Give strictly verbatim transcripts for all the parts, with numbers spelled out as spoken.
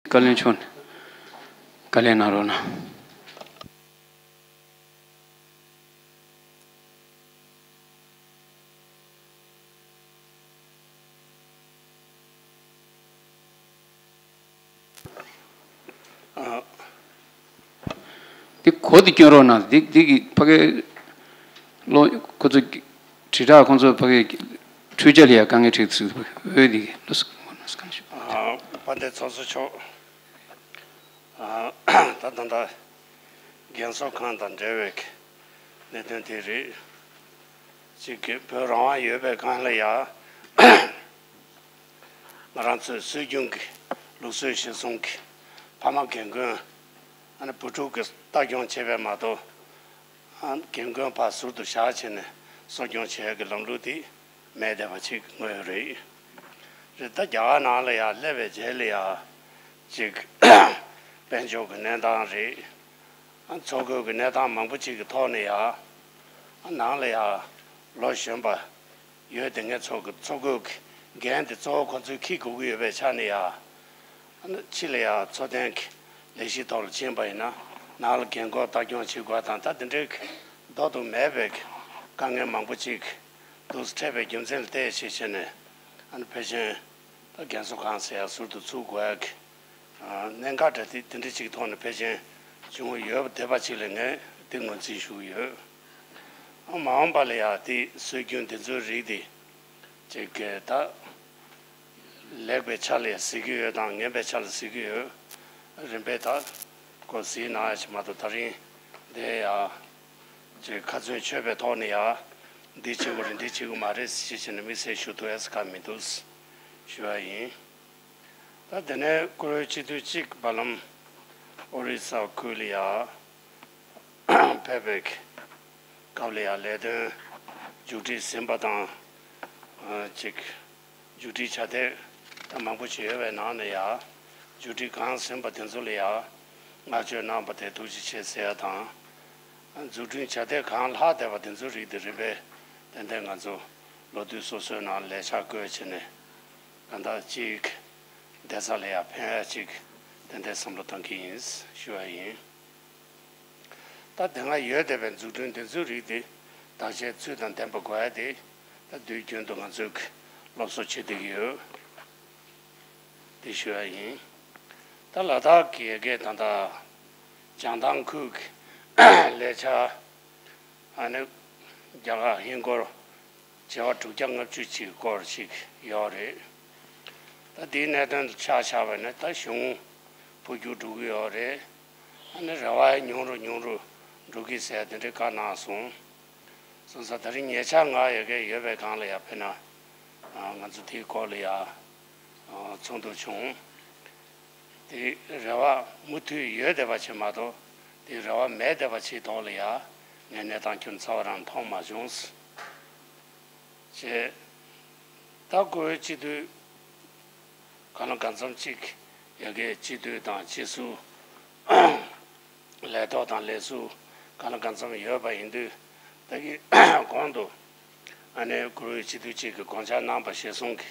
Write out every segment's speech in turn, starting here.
བཀའ་བློན་མཆོག་ནས་བཀའ་ལན་གནང་རོགས་གནང་། འདི་གོ་འདི་སྐྱོན་རོགས་གནང་། འདི་འདི་གི་ཕ་གི་ལོ་ཁོ་ཚོ་དྲིལ་བསྒྲགས་ཁོང་ཚོ་ཕ་གི་འཕྲུལ་ཆས་ལ་ཡང་དཀའ་ངལ་འཕྲད་ཚུལ་འོས་འདི་གི་ལོ་སུ་གང་ཞུ། དཔལ་ལྡན་ཚོགས་གཙོ་མཆོག་ད་ད་ལྟ་རྒན་གསོ་ཁང་དང་འབྲེལ་བའི་གནད་དོན་དེ་རེད། གཅིག་གི་བོད་རང་དབང་ཡོད་པའི་སྒང་ལ་ཡང་ང་རང་ཚོའི་སྲོལ་རྒྱུན་གྱི་ལུགས་སྲོལ་གཞིར་བཟུང་གི་ཕ་མ་རྒན་རྒོན་ཨ་ནི་བུ་ཕྲུག་གི་ལྟ་སྐྱོང་བྱེད་པའི་མ་གཏོགས་རྒན་རྒོན་ཕར་ཟུར་དུ་བཞག་བྱས་ནས་གསོ་སྐྱོང་བྱེད་ཡག་གི་ལམ་ལུགས་དེ་མེད་བསྡད་པ་ཅིག་དངོས་ཡོད་རེད། རེད། ད་རྒྱ་གར་ནང་ལ་ཡང་སླེབས་པའི་རྗེས་ལ་ཡང་ཅིག་དཔལ་འབྱོར་གྱི་གནས་སྟངས་རེད། འཚོ་གོས་ཀྱི་གནས་སྟངས་མང་པོ་ཅིག་གི་ཐོག་ནས་ཡང་ནང་ལ་ཡང་ལོ་གཞོན་པ་ཡོད་དེ་ངས་ཚོ་གི་འཚོ་གོས་ཀྱི་འགན་དེ་གཙོ་བོ་ཁོ་ཚོས་འཁྱེར་དགོས་ཀྱི་ཡོད་པའི་ཆ་ནས་ཡང་ཕྱི་ལ་ཡང་འཚོ་རྟེན་གྱི་ལས་གཞི་ཐོག་ལ་ཕྱིན་པ་ཡིན་ན་ནང་ལ་རྒན་འཁོགས་ལྟ་སྐྱོང་བྱེད་དགོས་དང་ད་དེ་འདྲའི་གི་ལྡོག་ཏུ་མེད་པའི་གི་དཀའ་ངལ་མང་པོ་ཅིག་འདུག་སེ་འཕྲད་པའི་རྒྱུ་མཚན་ལ་བལྟས་བྱས་བྱས་ནས་ཨ་ནི་ཕལ་ཆེར་ད་རྒན་གསོ་ཁང་ཟེར་ཡ་ཟུར་དུ་ཚུགས་དགོས་ཡ་གི་གནད་འགག་འདྲ་དེ་དེ་འདྲ་ཅིག་ཐོག་ནས་ཕལ་ཆེར་བྱུང་ཡོད་པ་བསྡད་པ་ཅིག་ལ་ངས་དེ་ངོས་འཛིན་ཞུ་གི་ཡོད། མ་འོངས་པ་ལ་ཡང་དེ་སྲོལ་རྒྱུན་དེ་ཚོའི་རིགས་དེ་ཅིག་གི་ད་ལེགས་པའི་ཆ་ལ་ཡང་གཟིགས་ཀྱི་ཡོད་དང་ངན་པའི་ཆ་ལ་གཟིགས་ཀྱི་ཡོད། རིམ་པས་ད་ཁོ་གཟིགས་གནང་ཡ་ཞིག་མ་གཏོགས་ད་རིང་འདི་ཡང་ཅིག་ཁ་ཚོན་ཆོད་པའི་ཐོག་ནས་ཡང་འདི་བྱེད་དགོས་རེད་འདི་བྱེད་དགོས་མ་རེད་ཟེར་བྱས་ནས་དམིགས་བསལ་ཞུ་ཐུབ་ཡ་ཟེར་ག་མི་འདུག་ཞུ་བ་ཡིན། ད་དེ་ནས་བཀུར་འོས་སྤྱི་འཐུས་གཅིག་བར་ལམ་ཨོ་རི་ས་ཁུལ་ལ་ཡ་ཕེབས་པའི་སྐབས་ལ་ཡ་ལས་དོན་མཇུག་སྒྲིལ་ཟིན་པ་དང་ཅིག་མཇུག་སྒྲིལ་བྱ་དེ་ད་མང་པོ་ཞིག་ཡོད་པའི་ནང་ནས་ཡ་མཇུག་སྒྲིལ་གང་ཟིན་པ་དེ་ཚོ་ལ་ཡ་བསྔགས་བརྗོད་གནང་པ་དེ་ཐུགས་རྗེ་ཆེ་ཟེར་ཡ་དང་། མཛུབ་སྟོན་བྱ་དེ་གང་ལྷག་བསྡད་པ་དེ་ཚོའི་རིགས་དེ་རིམ་པས་ཏན་ཏན་ང་ཚོ་ལོ་དུས་སོ་སོའི་ནང་ལས་འཆར་བཀོད་བྱས་ནས་གང་ལྟར་གཅིག་བསྡད་ས་ལ་ཡང་ཕན་ཡ་གཅིག་ཏན་ཏན་བསམ་བློ་གཏོང་གི་ཡིན་ཞུ་བ་ཡིན། ད་དེ་སྔ་ཡོད་བསྡད་པའི་མཛུབ་སྟོན་དེ་ཚོའི་རིགས་དེ་བདག་གཞན་ཚུལ་དང་ལྡན་པ་དགོས་ཡ་དེ་ད་དུས་རྒྱུན་དུ་ང་ཚོས་སློབ་གསོ་བྱེད་བསྡད་ཀྱི་ཡོད། དེ་ཞུ་ཡ་ཡིན། ད་ལ་དྭགས་ཀྱི་ཡ་གི་ད་ལྟ་བྱང་ཐང་ཁུལ་གྱི་ལས་འཆར་ཨ་ནི་རྒྱ་གར་ཧིན་སྒོར་བྱེ་བ་དྲུག་བརྒྱ་ལྔ་བཅུ་ཅིག་སྐོར་ཞིག་ཡོད་རེད། ད་དེའི་གནད་དོན་དུ་ཆ་བཞག་པ་ཡིན་ན་ད་གཞུང་འཕོ་འགྱུར་འགྲོ་གི་ཡོད་རེད། ཨ་ནི་རེ་བ་ཉུང་རུ་ཉུང་རུ་འགྲོ་གི་ཟེར་དེ་འདྲའི་བཀའ་གནང་སོང་། སོང་ཙང་ད་རིང་ཉེ་ཆར་ང་ཡ་གི་ཡོད་པའི་སྒང་ལ་ཡ་ཕེབས་ན་ང་ཚོ་དེའི་སྐོར་ལ་ཡ་ཚོགས་འདུ་བྱུང་། དེ་རེ་བ་མུ་མཐུད་ཡོད་བསྡད་པ་ཅིག་མ་གཏོགས་དེ་རེ་བ་མེད་བསྡད་པ་ཅིག་ཐོག་ལ་ཡ་ངས་གནས་སྟངས་ཁྱོན་ཚ་བ་རང་མཐོང་མ་བྱུང་། ཅེས། ད་བཀུར་འོས་སྤྱི་འཐུས་གང་ལ་གང་འཚམ་ཅིག་ཡ་གི་སྤྱི་འཐུས་དང་སྤྱི་ཟུར་ལས་ཐོག་དང་ལས་ཟུར་གང་ལ་གང་འཚམ་ཡོད་པ་ཡིན་དུས་ད་གི་གོང་དུ་ཨ་ནེ་བཀུར་འོས་སྤྱི་འཐུས་གཅིག་གི་དགོངས་འཆར་གནང་པ་གཞིར་བཟུང་གི་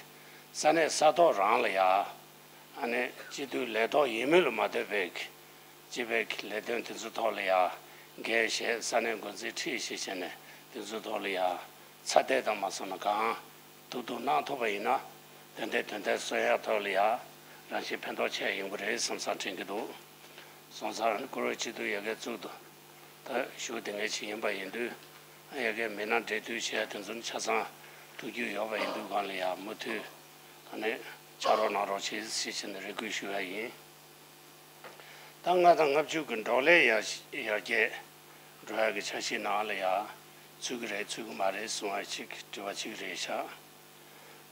ས་གནས་ས་ཐོག་རང་ལ་ཡ་ཨ་ནེ་སྤྱི་འཐུས་ལས་ཐོག་ཡིན་མིན་ལ་མ་ལྟོས་པའི་གི་སྤྱི་པའི་གི་ལས་དོན་དེ་ཚོ་ཐོག་ལ་ཡ་འགན་བཞེས་ས་གནས་འགོ་འཛིན་ཁྲིད་བཞེས་བྱས་ནས་དེ་ཚོ་ཐོག་ལ་ཡ་ཚ་འདེད་དང་མ་སོང་ན་གང་ཐུབ་ཐུབ་གནང་ཐུབ་པ་ཡིན་ན་དོན་དེ་དོན་དེ་སོན་ཡག་ཐོག་ལ་ཡ་རང་བཞིན་ཕན་ཐོགས་ཆེ་ཡོང་གི་རེད་བསམ་བསམ་དྲན་གྱི་འདུག་སོང་ཙང་བཀུར་འོས་སྤྱི་འཐུས་ཡ་གའི་གཙུག་ཏུ་ད་ཞུ་དེ་འགའི་ཆེད་ཡིན་པ་ཡིན་དུས་ཡ་གའི་མི་སྣ་འབྲེལ་མཐུད་བྱས་དེ་ཚོ་ཆ་ཚང་ཐུགས་རྒྱུས་ཡོད་པ་ཡིན་དུས་སྒང་ལ་ཡ་མུ་མཐུད་ཨ་ནི་ཕྱག་རོགས་གནང་རོགས་བྱེད་ཞེས་བྱས་ནས་རེ་སྐུལ་ཞུ་ཡ་ཡིན། ད་ལྔ་དང་ལྔ་བཅུ་གི་འབྲོག་ལས་ཡར་ཡར་རྒྱས་འགྲོ་ཡག་གི་འཆར་གཞིའི་ནང་ལ་ཡ་ཚུད་ཀྱི་རེད་ཚུད་ཀྱི་མ་རེད་གསུང་བ་ཅིག་དྲི་བ་ཅིག་རེད་ཤག་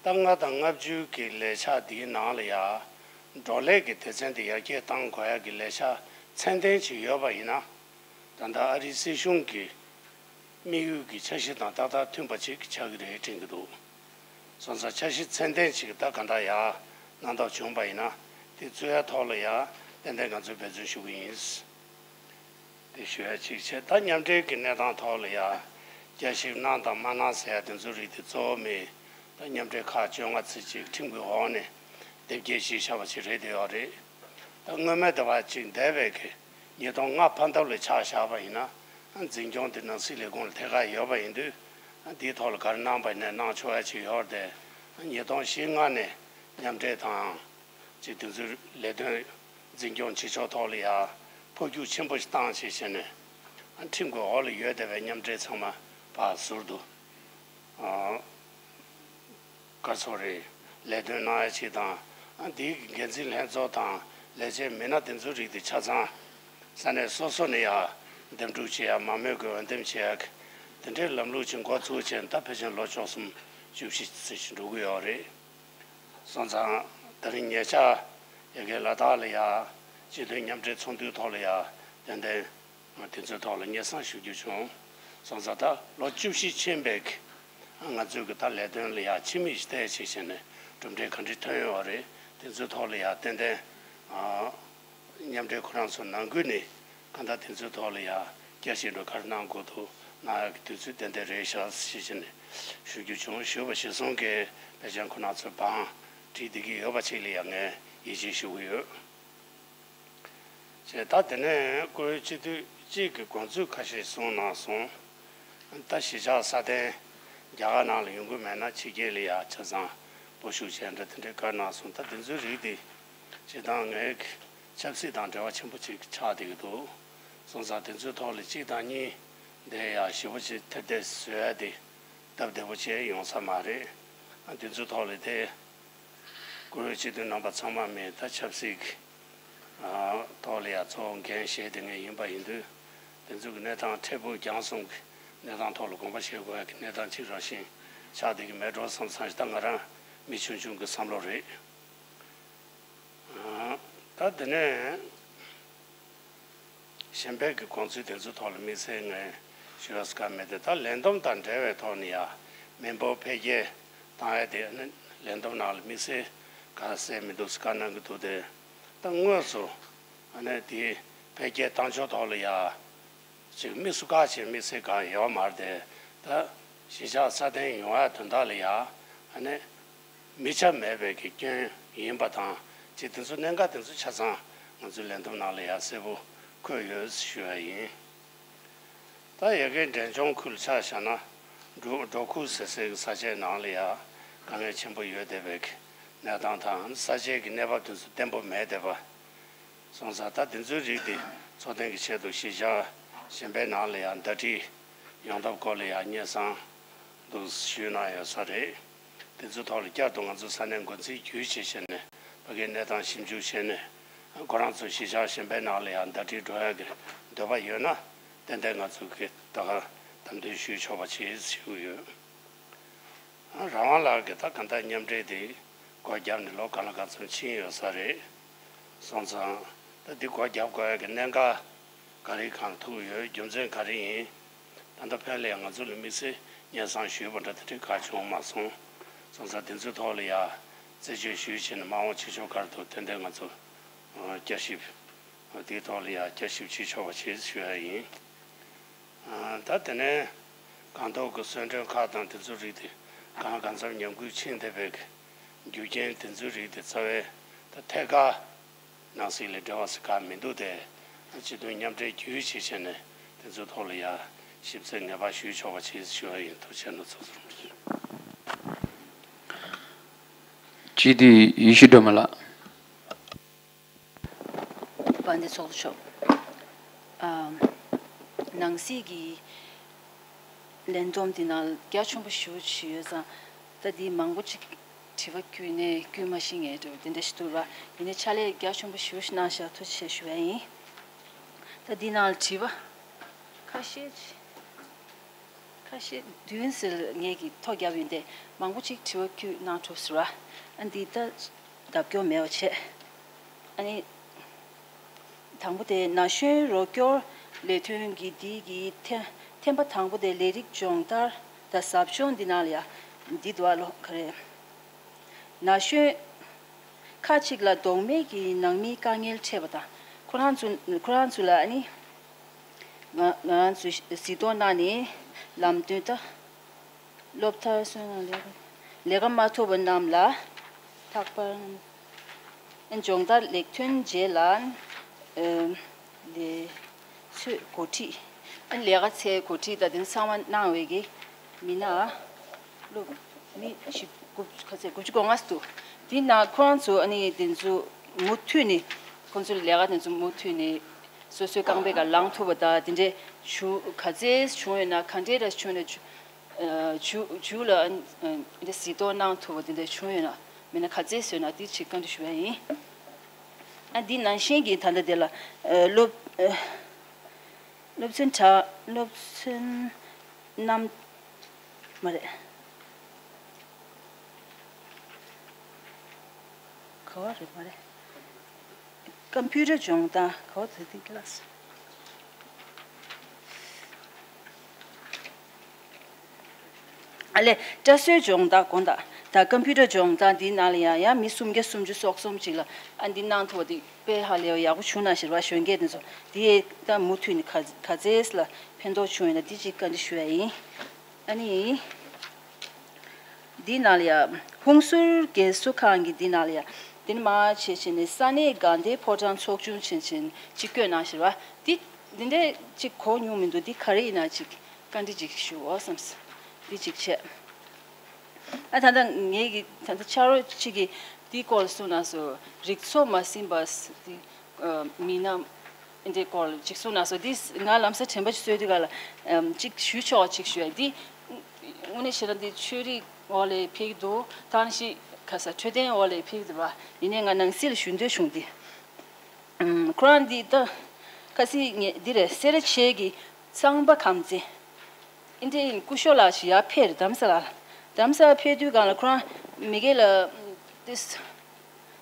ད་ལྔ་དང་ལྔ་བཅུ་གི་ལས་འཆར་འདིའི་ནང་ལ་ཡ་འབྲོག་ལས་ཀྱི་སྡེ་ཚན་འདི་ཡར་རྒྱས་གཏང་དགོས་ཡག་གི་ལས་འཆར་ཚད་ལྡན་ཅིག་ཡོད་པ་ཡིན་ན། ད་ལྟ་ཨ་རིའི་སྲིད་གཞུང་གི་དམིགས་ཡུལ་གྱི་འཆར་གཞི་དང་ཏག་ཏག་མཐུན་པ་ཅིག་ཆགས་ཀྱི་རེད་དྲན་གྱི་འདུག་སོང་ཙང་འཆར་གཞི་ཚད་ལྡན་ཅིག་ད་ག་འདྲ་ཡ་གནང་ཐབས་བྱུང་པ་ཡིན་ན་དེ་བཙུགས་ཡ་ཐོག་ལ་ཡ་ཏན་ཏན་ང་ཚོས་འབད་བརྩོན་ཞུ་གི་ཡིན། དེ་ཞུ་ཡ་གཅིག་བྱས། ད་མཉམ་འབྲེལ་གྱི་གནས་སྟངས་ཐོག་ལ་ཡ་བསྐྱར་ཞིབ་གནང་དང་མ་གནང་ཟེར་ཡ་དེ་ཚོ་རིགས་དེ་གཙོ་བོ་མི་ད་མཉམ་འབྲེལ་ཁག་བཅོ་ལྔ་ཙམ་ཅིག་ཁྲིམས་ཀྱི་འོག་ནས་དེབ་སྐྱེལ་ཞིག་བཞག་པ་ཞིག་རེད་དེ་ཡོད་རེད། ད་སྔོན་མ་དེ་བ་ཅིག་འདས་པའི་གི་ཉིས་སྟོང་ལྔ་ཕན་ཐབས་ལ་ཆ་བཞག་པ་ཡིན་ན། འཛིན་སྐྱོང་དེ་ནང་སྲིད་ལས་ཁུངས་ལ་ཐད་ཀར་ཡོད་པ་ཡིན་དུས། འདིའི་ཐོག་ལ་ག་རེ་གནང་པ་ཡིན་ན་གནང་ཆོག་ཡ་ཅིག་ཡོད་རེད་དེ། ཉིས་སྟོང་བཞི་ལྔ་ནས་མཉམ་འབྲེལ་དང་ཅིག་དེ་ཚོའི་ལས་དོན་འཛིན་སྐྱོང་བྱེད་ཕྱོགས་ཐོག་ལ་ཡ་འཕོ་འགྱུར་ཆེན་པོ་ཞིག་བཏང་བྱས་བྱས་ནས། ཁྲིམས་ཀྱི་འོག་ལ་ཡོད་བསྡད་པའི་མཉམ་འབྲེལ་ཚང་མ་ཕར་ཟུར་དུ། ག་ཚོད་རེད། ལས་དོན་གནང་ཡ་ཅིག་དང་། ཨ་འདིའི་འགན་འཛིན་ལྷན་ཚོགས་དང་ལས་བྱེད་མི་སྣ་དེ་ཚོའི་རིགས་དེ་ཆ་ཚང་ས་གནས་སོ་སོ་ནས་ཡ་འདེམས་སྒྲུག་བྱེད་ཡ། མང་མོས་ཀྱིས་འོས་འདེམས་བྱེད་ཡ། དེ་འདྲའི་ལམ་ལུགས་ཅིག་འགོ་བཙུགས་བྱས། ད་ཕལ་ཆེར་ལོ་བཅུ་གསུམ་བཅུ་བཞི་ཙམ་ཞིག་འགྲོ་གི་ཡོད་རེད། སོང་ཙང་དེ་རིང་ཉེ་ཆར་ཡ་གི་ལ་དྭགས་ལ་ཡ་སྤྱི་མཐུན་མཉམ་འབྲེལ་ཚོགས་འདུའི་ཐོག་ལ་ཡ་ཏན་ཏན། དེ་ཚོའི་ཐོག་ལ་སྙན་སེང་ཞུ་རྒྱུ་བྱུང་། སོང་ཙང་ད་ལོ་བཅུ་བཞི་ཕྱིན་པའི་ང་ཚོའི་གི་ད་ལས་དོན་ལ་ཡ་ཕྱི་མིག་ཅིག་བལྟས་བྱས་བྱས་ནས་གྲུབ་འབྲས་ག་འདྲ་ཐོན་ཡོད་རེད། དེ་ཚོའི་ཐོག་ལ་ཡ་ཏན་ཏན་མཉམ་འབྲེལ་ཁོ་རང་ཚོ་ནང་ཁུལ་ནས་གང་ལྟར་དེ་ཚོའི་ཐོག་ལ་ཡ་བསྐྱར་ཞིབ་འགྲོ་ག་རེ་གནང་དགོས་འདུག་གནང་ཡག་གི་དུས་ཚོད་ཏན་ཏན་རེད་ཤག་ཞེས་བྱས་ནས་ཞུ་རྒྱུ་བྱུང་། ཞུས་པ་གཞིར་བཟུང་གི་ཕལ་ཆེར་ཁོ་རང་ཚོས་བང་བསྒྲིགས་བསྡད་ཀྱི་ཡོད་པ་ཅིག་ལ་ཡ་ངས་ཡིད་ཆེས་ཞུ་གི་ཡོད། བྱས། ད་དེ་ནས་བཀུར་འོས་སྤྱི་འཐུས་གཅིག་གི་དགོངས་ཚུལ་ཁ་ཤས་གསུངས་གནང་སོང་། ད་གཞིས་ཆགས་སྲ་བརྟན་རྒྱ་གར་ནང་ལ་ཡོང་གི་མེད་ན་ཕྱི་རྒྱལ་ལ་ཡ་ཆ་ཚང་སྤོ་བཤུག་བྱས་འདྲ་དེ་འདྲའི་བཀའ་གནང་སོང་། ད་དེ་ཚོའི་རིགས་དེ་སྤྱིར་བཏང་ངའི་ཆབ་སྲིད་དང་འབྲེལ་བ་ཆེན་པོ་ཅིག་ཆགས་བསྡད་ཀྱི་འདུག་སོང་ཙང་དེ་ཚོའི་ཐོག་ལ་གཅིག་དང་གཉིས་དེ་ཡ་ཞེ་པོ་ཅིག་ཐེར་འདོན་བཟོ་ཡ་དེ་སྟབས་བདེ་པོ་བྱས་ཡོང་ས་མ་རེད། ཨ་དེ་ཚོའི་ཐོག་ལ་དེ། བཀུར་འོས་སྤྱི་འཐུས་རྣམ་པ་ཚང་མ་མེད། ད་ཆབ་སྲིད་ཀྱི་ཨ་ཐོག་ལ་ཡ་གཙོ་བོ་འགན་བཞེས་དེ་ངས་ཡིན་པ་ཡིན་དུས། དེ་ཚོ་གི་གནས་སྟངས་འཕྲལ་ཕུགས་རྒྱང་གསུམ་གྱི་གནས་སྟངས་ཐོག་ལ་དགོངས་པ་བཞེས་དགོས་ཡ་གི་གནས་སྟངས་གཅིག་རང་བཞིན་ཆགས་བསྡད་ཀྱི་མེད་འགྲོ་བསམ་བསམ་ཞིག་ད་ང་རང་མི་ཆུང་ཆུང་གི་བསམ་བློ་རེད། ཨ་ད་དེ་ནས། གཞན་པའི་གི་དགོངས་ཚུལ་དེ་ཚོའི་ཐོག་ལ་དམིགས་བསལ་ངས་ཞུ་ཡ་ཟེར་ག་མེད་དེ། ད་ལས་བསྡོམས་དང་འབྲེལ་བའི་ཐོག་ནས་ཡ་མི་འབོར་འཕེལ་རྒྱས་བཏང་ཡ་དེ་ནི་ལས་བསྡོམས་ནང་ལ་དམིགས་བསལ་ག་གསལ་མི་འདུག་ཟེར་བཀའ་གནང་གི་འདུག་སྟེ། ད་དངོས་སུ་ཨ་ནི་དེ་འཕེལ་རྒྱས་བཏང་ཕྱོགས་ཐོག་ལ་ཡ་ཅིག་དམིགས་སུ་བཀར་བྱས་དམིགས་བསལ་གང་ཡོད་མ་རེད་དེ། ད་གཞིས་ཆགས་སྲ་བརྟན་ཡོང་ཡ་དོན་དག་ལ་ཡ་ཨ་ནི། མི་ཆ་མེད་པའི་གི་སྐྱོན་ཡིན་པ་དང་། ཅིག་དེ་ཚོ་གནད་འགག་དེ་ཚོ་ཆ་ཚང་ང་ཚོའི་ལས་བསྡོམས་ནང་ལ་ཡ་གསལ་པོ་འཁོད་ཡོད་ཞུ་ཡ་ཡིན། ད་ཡ་གི་འབྲས་ལྗོངས་ཁུལ་ཆ་བཞག་ན། འབྲོག་འབྲོག་ཁུལ་ཟེར་སའི་གི་ས་ཆའི་ནང་ལ་ཡ་དཀའ་ངལ་ཆེན་པོ་ཡོད་བསྡད་པའི་གི་གནས་སྟངས་དང་། ས་ཆའི་གི་གནས་བབ་དེ་ཚོ་བརྟན་པོ་མེད་བསྡད་པ། སོང་ཙང་ད་དེ་ཚོའི་རིགས་དེ་འཚོ་རྟེན་གྱི་ཆེད་དུ་གཞིས་ཆགས་གཞན་པའི་ནང་ལ་ཡང་ཟླ་སྒྲིལ་ཡོང་ཐབས་སྐོར་ལ་ཡང་སྙན་སེང་འདུག་ཞུས་གནང་ཡོད་ས་རེད། དེ་ཚོའི་ཐོག་ལ་བསྐྱར་དུ་ང་ཚོ་ས་གནས་འགོ་འཛིན་བརྒྱུད་བྱས་བྱས་ནས་ཕ་གིའི་གནས་སྟངས་ཞིབ་འཇུག་བྱས་ནས། ཁོ་རང་ཚོ་གཞིས་ཆགས་གཞན་པའི་ནང་ལ་ཡང་ཟླ་སྒྲིལ་འགྲོ་ཡག་གི་འདོད་པ་ཡོད་ན། ཏན་ཏན་ང་ཚོ་གིས་ད་ག་བདམས་ཐོན་ཞུས་ཆོག་པ་བྱེད་ཞུས་ཡོད། རང་དབང་ལགས་ཀྱིས་ད་གང་ལྟར་མཉམ་འབྲེལ་འདི་སྒོ་བརྒྱབ་ནས་ལོ་ག་ལ་ག་ཚོད་ཕྱིན་ཡོད་ས་རེད། སོང་ཙང་ད་འདི་སྒོ་བརྒྱབ་དགོས་ཡ་གི་གནད་འགག་ག་རེ་གང་ཐུག་ཡོད། རྒྱུ་མཚན་ག་རེ་ཡིན། ད་ལྟ་ཕན་ལས་ང་ཚོ་ལ་དམིགས་བསལ་སྙན་སེང་ཞུས་པ་འདྲ་དེ་འདྲ་ག་བྱུང་མ་སོང་། སོང་ཙང་དེ་ཚོའི་ཐོག་ལ་ཡ་རྩད་གཅོད་ཞུས་བྱས་ནས་མ་འོངས་བྱེད་ཕྱོགས་ག་རེ་འདུག་ཏན་ཏན་ང་ཚོ་བསྐྱར་ཞིབ། དེའི་ཐོག་ལ་ཡང་བསྐྱར་ཞིབ་བྱེད་ཆོག་པ་བྱེད་ཞུ་ཡ་ཡིན། ཨ། ད་དེ་ནས་སྒང་ཐོག་གི་གསོལ་མགྲོན་ཁག་དང་དེ་ཚོ་རིགས་དེ་གང་གང་འཚམ་ཉམས་རྒུད་ཕྱིན་བསྡད་པའི་རྒྱུ་རྐྱེན་དེ་ཚོའི་རིགས་དེ་རྩ་བའི་ད་ཐད་ཀར་ནང་སྲིད་ལ་འབྲེལ་བ་ཟེར་ག་མི་འདུག་སྟེ། སྤྱི་མཐུན་མཉམ་འབྲེལ་བརྒྱུད་བྱས་བྱས་ནས་དེ་ཚོའི་ཐོག་ལ་ཡང་ཞིབ་འཚོལ་ངེས་པར་ཞུ་ཆོག་པ་བྱེད་ཞུ་ཡ་ཡིན། ཐུགས་རྗེ་གནང་། ཚོགས་གཙོ། སྤྱི་འཐུས་ཡེ་ཤེས་སྒྲོལ་མ་ལགས། དཔལ་ལྡན་ཚོགས་གཙོ་མཆོག་ཨ། ནང་སྲིད་ཀྱི་ལས་བསྡོམས་འདི་ནང་རྒྱ་ཆེན་པོ་ཞེ་པོ་ཅིག་ཡོད་ཙང་། ད་འདི་མང་པོ་ཅིག་དྲི་བ་བསྐུལ་ནས་བསྐུལ་མ་ཤེས་ངེས་འདྲ་བོ་དེ་འདྲ་ཞིག་འདུག་ར། ཡིན་ནའི་ཕྱག་ལས་རྒྱ་ཆེན་པོ་ཞེ་པོ་ཞིག་གནང་བཞག་ཐུགས་རྗེ་ཆེ་ཞུ་ཡ་ཡིན། ད་འདི་ནང་ལ་དྲི་བ་ཁ་ཤས་ཅིག་ཁ་ཤས་བདུན་ཟེར་ངེད་ཀྱིས་ཐོ་བརྒྱབ་ཡོད་དེ། མང་པོ་ཅིག་དྲི་བ་བསྐུལ་གནང་ཐུབ་ཟེར་བ། ཨ་འདི་ལྟ་བརྡབ་སྐྱོར་མེད་པ་བྱས། ཨ་ནི། དང་པོ་དེ་ན་གཞོན་རོགས་སྐྱོར་ལས་དོན་གྱི་འདི་གི་ཐེ་ཐེམ་པ་དང་པོ་དེ་ལས་རིགས་སྦྱོང་བརྡར་དང་ཟབ་སྦྱོང་འདི་ནང་ལ་ཡ་འདི་འདུག་ཨ་ལོ་ག་རེ། ན་གཞོན་ཁག་ཅིག་ལ་ལྡོག་མེད་ཀྱི་ནང་མིའི་དཀའ་ངལ་འཕྲད་པ་དང་། ཁོ་རང་ཚོ་ཁོ་རང་ཚོ་ལ་ཨ་ནི། ང་ང་རང་ཚོས་གཟིགས་རྟོག་གནང་ནས་ལམ་སྟོན་དང་། སློབ་མཐར་སོན་དང་ལས་ཀ་ལས་ཀ་མ་ཐོབ་པ་རྣམས་ལ་ལྷག་པར། སྦྱོང་བརྡར་ལེགས་ཐོན་རྗེས་ལ། ཨ་ལས་ཚོད་འགོ་ཁྲིད། ཨ་ལས་ཀ་ཚད་འགོ་ཁྲིད་དང་དེ་ཚང་མ་གནང་བའི་གི་མི་སྣ། སློབ་མི་བཞི་དགུ་ག་ཚད་དགུ་བཅུ་གོ་ལྔ་འདུག་དེ་ནང་ཁོ་རང་ཚོ་ཨ་ནི་དེ་ཚོ་མུ་མཐུད་ནས་ཁོང་ཚོའི་ལས་ཀ་དེ་ཚོ་མུ་མཐུད་ནས་སོ་སོའི་རྐང་པའི་སྒང་ལངས་ཐུབ་པ་དང་དེ་འདྲའི་ཇུས་ག་ཚད་བྱུང་ཡོད་ན་ག་འདྲའི་འདྲ་བྱུང་ཡོད་ན་ཇུས་ཇུས་ལ་འདི་གཟིགས་རྟོག་གནང་ཐུབ་པ་དེ་འདྲ་བྱུང་ཡོད་ན་མེད་ན་ག་ཚད་བཟོས་ན་དེ་ཅིག་བཀའ་འདྲི་ཞུ་བ་ཡིན། ཨ་འདི་ནང་བཞིན་གྱི་ད་ལྟ་དེ་ལ་སློབ་སློབ་ཚན་དྲ་སློབ་ཚན་རྣམ་མ་རེད། ག་བ་རེད་མ་རེད། ཀམ་པུ་ཊར་སྦྱོང་སྟངས་ག་བ་དེ་དེ་ཀི་ལ་སི། ཨ་ལས་བཀྲ་ཤིས་སྦྱོང་བརྡར་དགོངས་དག་ད་ཀམ་པུ་ཊར་སྦྱོང་བརྡར་འདིའི་ནང་ལ་ཡང་ཡང་མི་སུམ་བརྒྱ་སུམ་ཅུ་སོ་གསུམ་ཅིག་ལ་ཨ་འདི་གནང་ཐུབ་པ་འདི་དཔེ་ཧ་ལས་པ་ཡག་པོ་བྱུང་ན་ཞེས་པ་གཞོན་སྐྱེས་དེ་ཚོ་འདི་ད་མུ་མཐུད་ནས་ག་ག་ཚད་ལ་ཕན་ཐོགས་བྱུང་ཡོད་ན་འདི་ཅིག་བཀའ་འདྲི་ཞུ་ཡ་ཡིན། ཨ་ནི། འདི་ནང་ལ་ཡ། ཧུན་སུར་རྒན་གསོ་ཁང་གི་འདི་ནང་ལ་ཡ། འདི་ནི་མ་བྱས་བྱས་ནས་ས་གནས་དགའ་ལྡན་ཕོ་བྲང་ཚོགས་ཆུང་ཆེན་ཆེན་གཅིག་བསྐོས་གནང་ཞེས་པ། འདི་འདི་འདྲས་ཅིག་གོ་མྱོང་མི་འདུག་འདི་ག་རེ་ཡིན་ན་ཅིག་བཀའ་འདྲི་ཅིག་ཞུའོ་བསམས། འདི་ཅིག་བྱས། ཨ་ད་ལྟ་ངེད་ཀྱི་ད་ལྟ་ཕྱག་རོགས་གཅིག་གིས་འདིའི་སྐོར་ལ་གསུངས་གནང་སོང་། རིག་འཚོ་མ་ཟིན་པ་འདི། མི་སྣ་འདི་སྐོར་ཅིག་གསུངས་གནང་སོང་། འདི་ང་ལམ་སང་དྲན་པ་ཅིག་གསོས་དུས་ག་ལ་ཅིག་ཞུ་ཆོག་ཅིག་ཞུ་ཡ་འདི། དངོས་གནས་བྱས་ན་འདི་ཆོས་རིག་འོག་ལ་ཕེབས་ཀྱི་འདུག་ད་ནི་ཤི་ཁ་ས་འཕྲོད་བསྟེན་འོག་ལ་ཕེབས་ཀྱི་འདུག་བ། ཡིན་ནའི་ང་ནང་སྲིད་ལ་ཞུ་འདོད་བྱུང་སྟེ། ཁོ་རང་འདི་ད་ཁ་སི་ངས་འདི་རེད། སེ་ར་བྱེས་ཀྱི་གཙང་པ་ཁམས་ཚན། ཨིན་དྲའི་སྐུ་ཞབས་ལགས་ཤིག་ཡར་ཕེབས་རེད། རྡ་རམ་ས་ལ། རྡ་རམ་ས་ལ་ཕེབས་དུས་སྒང་ལ་ཁོ་རང་མི་སྒེར་ལ་ཏིས་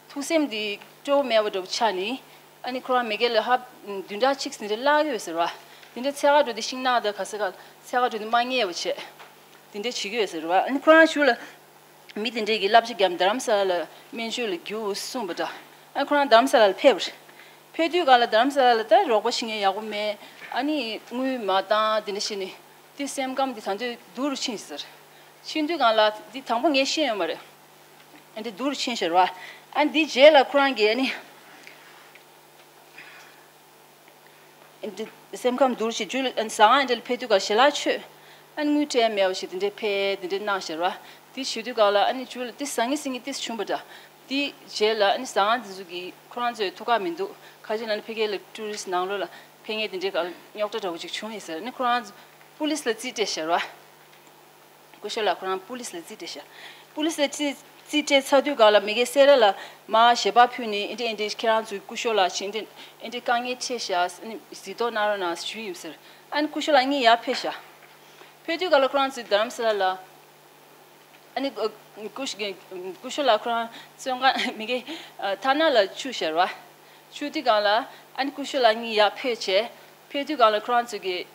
ཐུགས་སེམས་འདི་སྤྲོ་བོ་མེད་པ་འདྲ་པོ་ཆགས་ནས། ཨ་ནི་ཁོ་རང་མི་སྒེར་ལ་ཧ་བདུན་ཕྲག་གཅིག་ཟིན་རེ་བརླག་གི་ཡོད་ཟེར་བ། དེ་འདྲ་འཚོལ་ག་འགྲོ་དུས་ཤིང་ནགས་དང་ག་ས་ག་འཚོལ་ག་འགྲོ་དུས་མ་རྙེད་པ་བྱས། དེ་འདྲ་བྱེད་ཀྱི་ཡོད་ཟེར་བ། ཨ་ནི་ཁོ་རང་གཞུག་ལ། མི་དེ་འདྲས་ཀྱིས་བསླབ་བྱ་བརྒྱབ་རྡ་རམ་ས་ལ་ལ་སྨན་བཅོས་ལ་རྒྱུགས་གསུངས་པ་འདྲ། ཨ་ཁོ་རང་རྡ་རམ་ས་ལ་ལ་ཕེབས་པ་རེད། ཕེབས་དུས་སྒང་ལ་རྡ་རམ་ས་ལ་ལ་ད་རོགས་པ་བྱེད་མཁན་ཡག་པོ་མེད། ཨ་ནི་དངུལ་མ་བཏང་དེ་འདྲ་བྱས་ནས་དེ་སེམས་ཁམས་དེ་ད་དུང་སྡུག་རུ་ཕྱིན་ཟེར། ཕྱིན་དུས་སྒང་ལ་དེ་དང་པོ་ངས་ཤེས་ཡོད་མ་རེད། ཨ་འདི་སྡུག་རུ་ཕྱིན་ཟེར་བ། ཨ་འདི་རྗེས་ལ་ཁོ་རང་གིས་ཨ་ནི། འདི་སེམས་ཁམས་སྡུག་ཅིག་རྒྱུ་ལ་ཟ་ཁང་འདི་ལ་ཕེབས་དུས་ཀ་ཞལ་ལག་མཆོད། ཨ་ནི་དངུལ་སྤྲད་མེད་པ་ཞིག་དེ་འདྲའི་ཕེབས་དེ་འདྲའི་གནང་ཞེས་ར། དེ་བྱེད་དུས་ཀ་ལ་ཨ་ནི་རྒྱུ་ལ་དེ་ཟ་ངེ་ཟིང་ངེ་དེ་བྱུང་བ་འདྲ། དེ་རྗེས་ལ་ཨ་ནི་ཟ་ཁང་དེ་ཚོ་གིས་ཁོ་རང་ཚོའི་ཐུགས་ཁག་མི་འདུག་ཁ་ཅིག་ལ་ནི་ཕ་གི་ལ་ཊུ་རི་སི་ནང་ལོགས་ལ་ཕེབས་མཁན་དེ་འདྲའི་ཀ་ལ་རྙོག་དྲ་འདྲ་བོ་ཅིག་བྱུང་ཡོད་ཟེར། ཨ་ནི་ཁོ་རང་ཚོ་པུ་ལིས་ལ་རྩིས་སྤྲད་ཞེས་ར། སྐུ་ཞབས་ལགས་ཁོ་རང་པུ་ལིས་ལ་རྩིས་སྤྲད་ཤག་པུ་ལིས་ལ་རྩིས་རྩིས་སྤྲད་ཚར་དུས་སྒང་ལ་མི་སྒེར་སེ་ར་ལ་མར་ཞལ་པར་ཕུལ་ནས་ཨེ་འདྲས་ཨེ་འདྲས་ཁྱེད་རང་ཚོའི་སྐུ་ཞབས་ལགས་ཕྱིན་ཏེ་ཨེ་འདྲས་དཀའ་ངལ་འཕྲད་ཤག་ཨ་ནི་གཟིགས་རྟོག་གནང་རོགས་གནང་ཞུས་ཡིན་ཟེར། ཨ་ནི་སྐུ་ཞབས་ལགས་གཉིས་ཡར་ཕེབས་ཤག་ཕེབས་དུས་སྒང་ལ་ཁོ་རང་ཚོའི་རྡ་རམ་ས་ལ་ལ་ཨ་ནི་སྐུ་སྐུ་ཞབས་ལགས་ཁོ་རང་བཙོན་ཁང་མི་སྒེར་ཐ་ན་ལ་བཅུག་ཤག་ར། བཅུག་དུས་སྒང་ལ་ཨ་ནི་སྐུ་ཞབས་ལགས་གཉིས་ཡར་ཕེབས་བྱས། ཕེབས་དུས་སྒང་ལ་ཁོ་རང་ཚོ་གིས།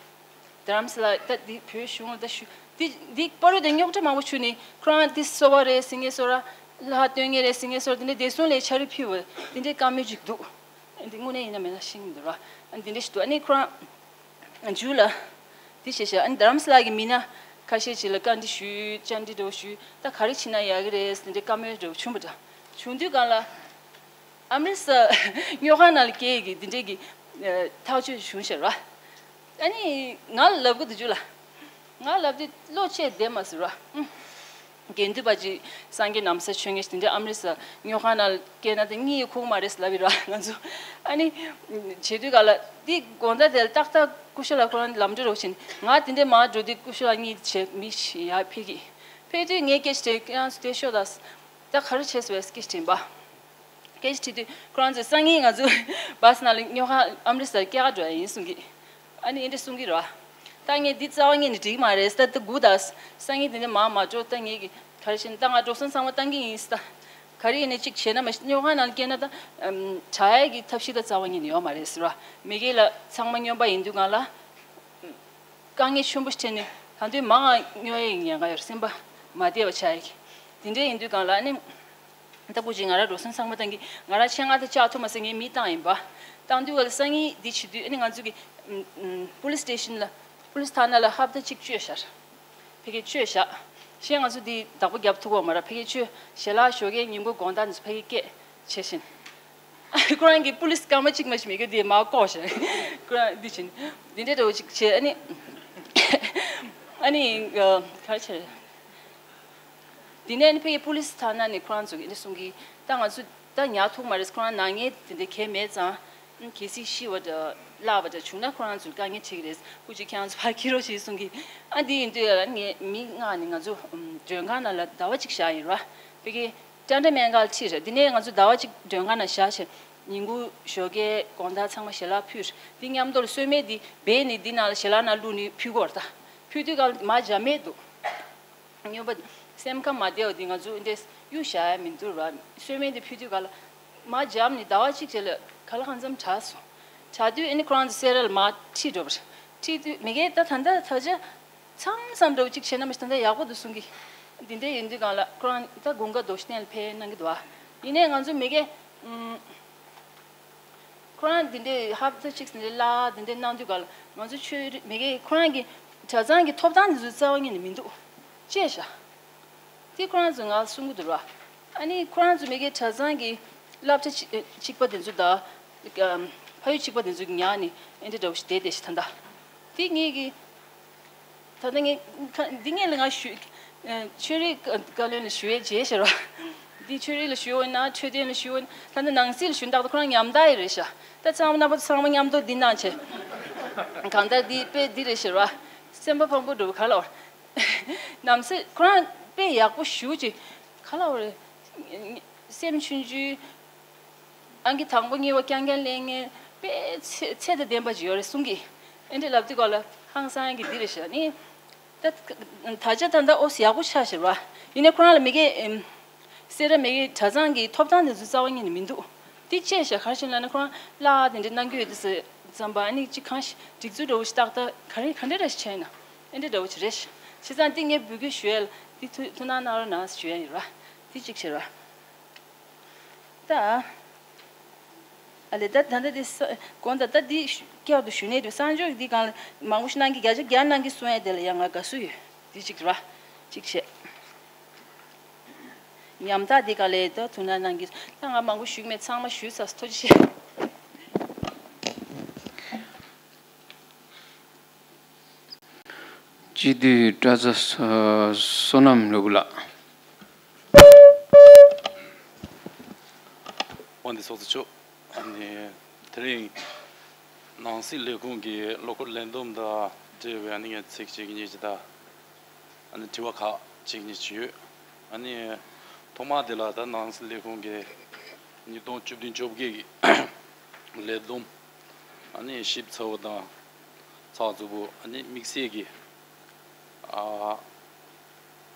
རྡ་རམ་ས་ལ་ད་འདི་བོད་གཞུང་ལ་ད་ཞུ། འདི་འདི་པ་རུ་དེ་རྙོག་དྲ་མང་པོ་བྱུང་ནས་ཁོ་རང་འདི་གསོ་བ་རེད་ཟེར་མཁན་གསོ་ར། ལྷ་སྟོན་མཁན་རེད་ཟེར་མཁན་གསོ་ར་དེ་འདྲ་བདེ་སྲུང་ལ་ཕྱག་རོགས་ཕུལ་བ་དེ་འདྲའི་བཀའ་མོལ་ཅིག་འདུག་འདི་དངོས་གནས་ཡིན་ན་མིན་ན་ཤེས་མི་འདུག་ར། འདི་འདྲ་ཞིག་འདུག་ཨ་ནི་ཁོ་རང་མཇུག་ལ་འདི་བྱས་ཤག་ཨ་ནི་རྡ་རམ་ས་ལ་གི་མི་སྣ་ཁ་ཤས་ཅིག་ལ་བཀའ་འདྲི་ཞུས་བཅར་འདྲི་འདྲ་བོ་ཞུས་ད་ག་རེ་བྱེད་ན་ཡག་གི་རེད་ཟེར་དེ་འདྲའི་བཀའ་མོལ་འདྲ་བོ་བྱུང་བ་འདྲ། བྱུང་དུས་སྒང་ལ། ཨ་མི་རི་ས་སྨྱོ་ཁང་ནང་ལ་སྐྱེས་ཀྱི་འདི་འདྲས་ཀྱི་ཐག་གཅོད་བྱུང་ཤར་བ། ཨ་ནི་ང་ལ་ལབ་གི་འདུག་ཅུ་ལ། ང་ལབ་དུས་བློ་ཆེས་བདེ་མ་ཟེར་བ། དགེ་འདུན་པ་ཅིག་སངས་རྒྱས་ན་བཟའ་མཆོད་མཁན་ཞིག་འདི་འདྲས་ཨ་མི་རི་ས་སྨྱོ་ཁང་ནང་ལ་སྐྱེས་ན་དེ་གཉིད་ཁུག་མ་རེད་ལབ་ཡོད་ར་ང་ཚོ། ཨ་ནི་བྱེད་དུས་ག་ལ་འདི་དགོང་དག་དེ་ལ་ཏག་ཏག་སྐུ་ཞབས་ལགས་ཁོ་རང་ལམ་འགྲོ་རོགས་བྱེད་ང་དེ་འདྲས་མ་འགྲོ་དུས་སྐུ་ཞབས་ལགས་གཉིད་བྱེད་མི་ཞིག་ཡར་ཕེབས་ཀྱི། ཕེབས་དུས་ངས་སྐད་ཆ་དྲིས་ཁྱེད་རང་ཚོ་དེ་ཤོད་ད། ད་ག་རེ་བྱས་སོང་བས་སྐད་ཆ་དྲིས་པ། སྐད་ཆ་དྲིས་དུས་ཁོ་རང་ཚོས་སང་ཉིན་ང་ཚོ་བཱ་སི་ནང་ལ་སྨྱོ་ཁང་ཨ་མི་རི་སར་སྐྱེལ་ག་འགྲོ་ཡ་ཡིན་གསུང་གི། ཨ་ནི་ཨེ་འདྲ་གསུང་གི་རེད་བ། ད་ངས་འདི་རྩ་བ་ཉིད་ནས་འགྲིག་མ་རེད་ད་ད་སྒུག་ད། སང་ཉིན་དེ་འདྲ་མར་མ་འགྲོ་ད་ངས་གི་ག་རེ་བྱས་ན་ད་ང་འགྲོ་སོང་ཚང་མ་བཏང་གི་ཡིན་ད། ག་རེ་ཡིན་ནའི་གཅིག་བྱས་ན་མ་གཞི་སྨྱོ་ཁང་ནང་ལ་སྐྱེལ་ན་ད་དྲག་ཡ་གི་ཐབས་ཤེས་ད་རྩ་བ་ཉིད་ནས་ཡོད་མ་རེད་ཟེར་བ། མི་སྒེར་ལ་ཚང་མ་སྨྱོན་པ་ཡིན་དུས་སྒང་ལ། དཀའ་ངལ་ཆེན་པོ་ཞིག་འཕྲད་ནས་ད་དུང་མང་ང་སྨྱོ་ཡའི་ཉེན་ཁ་ཡོད་རེད་སེམས་པ་མ་བདེ་བ་ཆགས་ཡ་གི། དེ་འདྲ་ཡིན་དུས་སྒང་ལ་ཨ་ནི། ད་སྐུ་མཁྱེན་ང་རང་འགྲོ་སོང་ཚང་མ་བཏང་གི་ང་རང་ཆེད་མངགས་ད་བཅར་ཐུབ་མ་སོང་ངས་མི་བཏང་ཡིན་པ། བཏང་དུས་ག་ལ་སང་ཉིན་འདི་བྱེད་དུས་ཨ་ནི་ང་ཚོ་གི་པུ་ལིས་སི་ཊེ་ཤན་ལ་པུ་ལིས་ཐ་ན་ལ་ཧབ་ཏ་གཅིག་བཅོས་ཤར། ཕ་གི་བཅོས་བཞག་གཞན་ང་ཚོ་འདི་བདག་པོ་རྒྱབ་ཐུབ་ཀྱི་ཡོད་མ་རེད་ཕ་གི་བཅོས་ཞལ་ལག་ཞོགས་ཀས་ཉིན་གུང་དགོང་དག་འདི་ཚོ་ཕ་གི་སྐད་བྱེད་བཞིན། ཁོ་རང་གི་པུ་ལིས་སྐར་མ་གཅིག་མ་ཞིག་མེད་གི་དེ་མ་བཀོག་ཤག་ཁོ་རང་འདི་བྱིན། འདི་འདྲའི་འདྲ་བོ་ཅིག་བྱས། ཨ་ནི་ཨ་ནི་ག་རེ་བྱས། དེ་ནས་ཨ་ནི་ཕ་གི་པུ་ལིས་ཐ་ན་ནས་ཁོ་རང་ཚོ་གི་འདི་གསུང་གི། ད་ང་ཚོ་ད་ཉར་ཐུབ་མ་རེད། ཁོ་རང་ནག་ཉེས་དེ་འདྲ་གལ་མེད་ཙང་། གལ་སྲིད་ཤི་བ་འདྲ་བརླག་པ་འདྲ་བྱུང་ན་ཁོ་རང་ཚོར་དཀའ་ངལ་འཕྲད་ཀྱི་རེད། སྐུ་མཁྱེན་ཁྱེད་རང་ཚོ་ཕར་འཁྱེར་རོགས་བྱེད་གསུང་གི། ཨ་འདི་ཡིན་དུས་ང་མི་མངགས་ནས་ང་ཚོ་མགྲོན་ཁང་ནང་ལ་ཟླ་བ་གཅིག་བཞག་ཡིན་ར། ཕ་གི་ཀྲན་ཀྲ་སྨན་ཁང་ལ་ཁྲིད་རེད། དེ་ནས་ང་ཚོ་ཟླ་བ་གཅིག་མགྲོན་ཁང་ནང་བཞག་བྱས། ཉིན་གུང་ཞོགས་ཀས་དགོང་དག་ཚང་མ་ཞལ་ལག་ཕུལ། དེ་མཉམ་དུ་ལ་སོན་མེད་དེ་སྦས་ནས་དེ་ནང་ལ་ཞལ་ལག་ནང་བླུགས་ནས་ཕུལ་གྱི་ཡོད་རེད། ད་ཕུལ་དུས་སྒང་ལ་མར་འཇབ་མེད་འདུག་སྨྱོན་པ་སེམས་ཁ་མ་བདེ་བ་འདི་ང་ཚོ་འདྲས་གཡུག་བཞག་ཡ་མི་འདུག་ར། སོན་མེད་དེ་ཕུལ་དུས་སྒང་ལ་མར་འཇབ་ནས་ཟླ་བ་གཅིག་རྗེས་ལ་ག་ལ་གང་འཚམ་དྲག་སོང་། དྲག་དུས་ཨ་ནི་ཁོ་རང་ཚོ་སེ་ར་ལ་མར་ཁྲིད་འགྲོ་བ་རེད། ཁྲིད་དུས་མི་གས་ད་ད་ལྟ་ད་ཆ་མཚམས་མཚམས་འདྲ་བོ་གཅིག་བྱས་ན་མི་ད་ལྟ་ཡག་པོ་འདུག་གསུང་གི། འདི་འདྲ་ཡིན་དུས་སྒང་ལ་ཁོ་རང་ད་དགུན་ཁ་རྡོ་རྗེ་གདན་ལ་ཕེབས་གནང་གི་འདུག་ཨ། ཡིན་ནའི་ང་ཚོ་མི་གས་ཨུམ། ཁོ་རང་འདི་འདྲའི་ཧབ་ཏ་གཅིག་འདི་འདྲའི་གླ་འདི་འདྲའི་གནང་དུས་སྒང་ལ་ང་ཚོ་ཆོས་རིག་མི་གས་ཁོ་རང་གི་གྲྭ་ཚང་གི་ཐོབ་ཐང་འདི་ཚོ་རྩ་བ་ཉིད་ནས་མི་འདུག་ཅེས་བྱ། དེ་ཁོ་རང་ཚོ་ང་གསུང་གི་འདུག་ར། ཨ་ནི་ཁོ་རང་ཚོ་མི་གས་གྲྭ་ཚང་གི་སློབ་གྲྭ་གཅིག་གཅིག་པ་དེ་ཚོ་དང་ཕ་ཡུལ་གཅིག་པ་དེ་ཚོ་གི་ཉག་ནས་ཨེ་འདྲ་འདྲ་བོ་ཞིག་བསྡད་བསྡད་ཤག་ད་ལྟ། དེ་ངེད་ཀྱི་ད་ལྟ་ངས་ཁ་འདི་ངས་ལ་ང་ཞུ། ཨ་ཆོས་རིག་བཀའ་བློན་ལ་ཞུ་ཡས་བྱས་ཤེར་བ། འདི་ཆོས་རིག་ལ་ཞུ་འོ་ན་འཕྲོད་བསྟེན་ལ་ཞུ་འོ་ན་ད་ལྟ་ནང་སྲིད་ལ་ཞུ་ན་ཏག་ཏག་ཁོ་རང་ཉམ་ཐག་ཡི་རེད་ཤག་ད་ཚང་མ་རྣམ་པ་ཚང་མ་མཉམ་དུ་འདི་གནང་བྱས། གང་ལྟར་འདི་དཔེ་འདི་རེད་ཤེར་བ། སེམས་པ་ཕངས་པོ་འགྲོ་ག་ལ་བར། ནང་སྲིད་ཁོ་རང་དཔེ་ཡག་པོ་ཞུ་ཅིག་ག་ལ་བར། སེམས་ཆུང་ཆུང་། ཨང་ཀི་དང་པོ་གཉིས་པ་རྐྱང་རྐྱང་ལེན་མཁན་དཔེ་ཚད་ཚད་དང་ལྡན་པ་ཅིག་ཡོད་རེད་གསུང་གི། ཨེ་འདྲ་ལབ་དུས་སྐོར་ལ་ཧང་སང་གི་འདི་རེད་ཤག་ནི། ད་ད་ཆ་ད་ལྟ་ཨོ་སི་ཡག་པོ་ཆགས་ཤག་ར། ཡིན་ནའི་ཁོ་རང་ལ་མི་གས་ཨེམ། སེ་ར་མི་གས་གྲྭ་ཚང་གི་ཐོབ་ཐང་དེ་ཚོ་རྩ་བ་ཉིད་ནས་མི་འདུག་དེ་ཅེས་ཤག་ག་རེ་བྱས་ན་ཁོ་རང་བརླག་དེ་འདྲ་གནང་གི་ཡོད་དུས་ཙམ་པ་ཨ་ནི་ཅིག་གང་ཞིག་སྒྲིག་འཛུགས་འདྲ་བོ་ཞིག་ཏག་ཏག་ག་རེ་ག་འདྲ་ར་ཞིག་བྱས་ན་ཨེ་འདྲ་འདྲ་བོ་ཅིག་རེད་ཤག་བྱས་ཙང་དེ་ངས་འབོད་སྐུལ་ཞུ་ཡས་ལ་དེ་ཐུགས་ཐུགས་སྣང་གནང་རོགས་གནང་ཞུ་ཡས་ཡིན་ར། དེ་གཅིག་བྱས་ར། ད། ཨ་ལས་ད་ད་ལྟ་འདི་ས་དགོངས་དག་ད་འདི་ཤུ་བསྐྱར་དུ་ཞུ་ནས་འདུག་གསང་སྤྱོད་འདི་སྒང་ལ་མང་པོ་ཞིག་གནང་གི་བརྒྱ་ཆ་བརྒྱ་གནང་གི་གསུང་ཡ་དེ་ལ་ཡང་ང་དགའ་བསུ་ཡོད། འདི་གཅིག་ར། གཅིག་བྱས། ཉམ་ཐག་འདི་སྒང་ལ་ད་ཐུགས་སྣང་གནང་གི་ད་ང་མང་པོ་ཞུ་གི་མེད། ཚང་མ་ཞུས་ཚར་སོང་། ཐུགས་རྗེ་ཆེ། སྤྱི་འཐུས་བཀྲ་ཚ་བསོད་ནམས་ལྷུན་པོ་ལགས། དབང་འདུས་ཚོགས་གཙོ་མཆོག་ཨ་ནི་དེ་རིང་ནང་སྲིད་ལས་ཁུངས་ཀྱི་གློག་སྐོར་ལས་བསྡོམས་དང་འབྲེལ་བའི་ཨ་ནི་ངས་ཚིག་གཅིག་གཉིས་ཅིག་དང་ཨ་ནི་དྲི་བ་ཁག་གཅིག་གཉིས་ཅིག་ཡོད། ཨ་ནི་ཐོག་མ་དེ་ལ་ད་ནང་སྲིད་ལས་ཁུངས་ཀྱི་ཉིས་སྟོང་བཅུ་བདུན་བཅོ་བརྒྱད་ཀྱི་ལས་བསྡོམས་ཨ་ནི་ཞིབ་ཚགས་པོ་དང་ཚགས་ཚུད་པོ་ཨ་ནི་དམིགས་བསལ་གྱི་ཨ་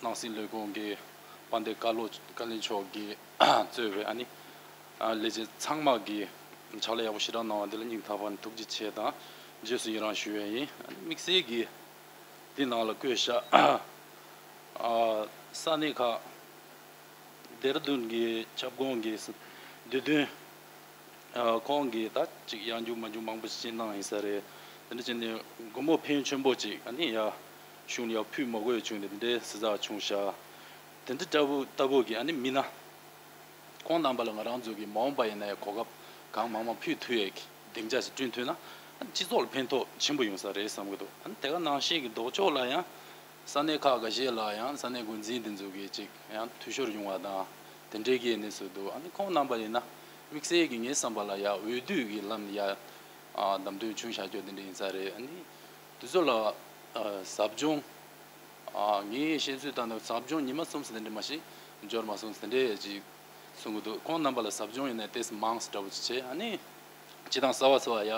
ནང་སྲིད་ལས་ཁུངས་ཀྱི་དཔལ་ལྡན་བཀའ་སློབ་བཀའ་བློན་མཆོག་གིས་གཙོས་པའི་ཨ་ནི་ཨ་ལས་བྱེད་ཚང་མ་གིས་ཕྱག་ལས་ཡག་པོ་ཞེ་དྲག་གནང་བ་འདི་ལ་སྙིང་ཐག་པ་ནས་ཐུགས་རྗེ་ཆེ་དང་རྗེས་སུ་ཡི་རང་ཞུ་ཡས་ཡིན། ཨ་ནི་དམིགས་བསལ་གྱིས་འདི་ནང་ལ་བཀོད་བཞག་ཨ་ས་གནས་ཁག་ལྡེ་ར་ལྡུན་གྱི་ཁྱབ་ཁོངས་ཀྱི་ས་བདུན་ཨ་ཁོང་གིས་ད་ཅིག་ཡང་འཇུག་མ་འཇུག་མང་པོ་ཞིག་གནང་ཡིན་ས་རེད། དེ་འདྲ་བྱས་ནས་སྒོར་མོ་ཕོན་ཆེན་པོ་ཅིག་ཨ་ནི་ཡ་གཞུང་ལ་ཡ་ཕུལ་མ་དགོས་བྱུང་ནས་དེ་འདྲའི་གཟི་བརྗིད་བྱུང་ཤག་དེ་འདྲ་ལྟ་བུ་ལྟ་བུ་གི་ཨ་ནི་མི་སྣ་ཁོང་རྣམ་པ་ལ་ང་རང་ཚོ་གི་མ་འོངས་པ་ཡིན་ན་ཡང་གོ་སྐབས་གང་མང་མང་ཕུལ་ཐུབ་ཡས་ཀྱི་སྡིངས་ཆ་ཞིག་བསྐྲུན་ཐུབ་ན་ཨ་ནི་སྤྱི་ཚོགས་ལ་ཕན་ཐོགས་ཆེན་པོ་ཡོང་ས་རེད་བསམ་གི་འདུག་ཨ་ནི་དེ་ག་ནང་བཞིན་གྱི་ལྡོག་ཕྱོགས་ལ་ཡང་ས་གནས་ཁག་འགའ་ཤས་ལ་ཡང་ས་གནས་འགོ་འཛིན་དེ་ཚོ་གིས་ཅིག་ཡང་འཐུས་ཤོར་ཡོང་བ་དང་དེ་འདྲའི་གི་གནས་ཚུལ་འདུག་ཨ་ནི་ཁོང་རྣམ་པ་ཡིན་ན་དམིགས་བསལ་གྱི་ངའི་བསམ་པ་ལ་ཡ་འོས་བསྡུ་གི་ལམ་ནས་ཡ་ཨ་བདམས་ཐོན་བྱུང་བཞག་རྒྱུ་དེ་འདྲ་ཡིན་ས་རེད། ཨ་ནི་དེ་ཚོ་ལ་ཨ་ཟབ་སྦྱོང་ཨ་ངའི་ཤེས་ཚོད་ལྟར་ན་ཟབ་སྦྱོང་ཉི་མ་གསུམ་ཙམ་དེ་འདྲ་མ་ཞིག་འབྱོར་མ་སོང་ཙམ་དེ་འདྲ་ཅིག་གསུང་གི་འདུག་ཁོང་རྣམ་པ་ལ་ཟབ་སྦྱོང་ཡིན་ན་ཏོག་ཙམ་མང་ཙམ་འདྲ་པོ་ཅིག་བྱས། ཨ་ནི་སྤྱི་བཏང་གསར་བ་ཚོ་ཡ་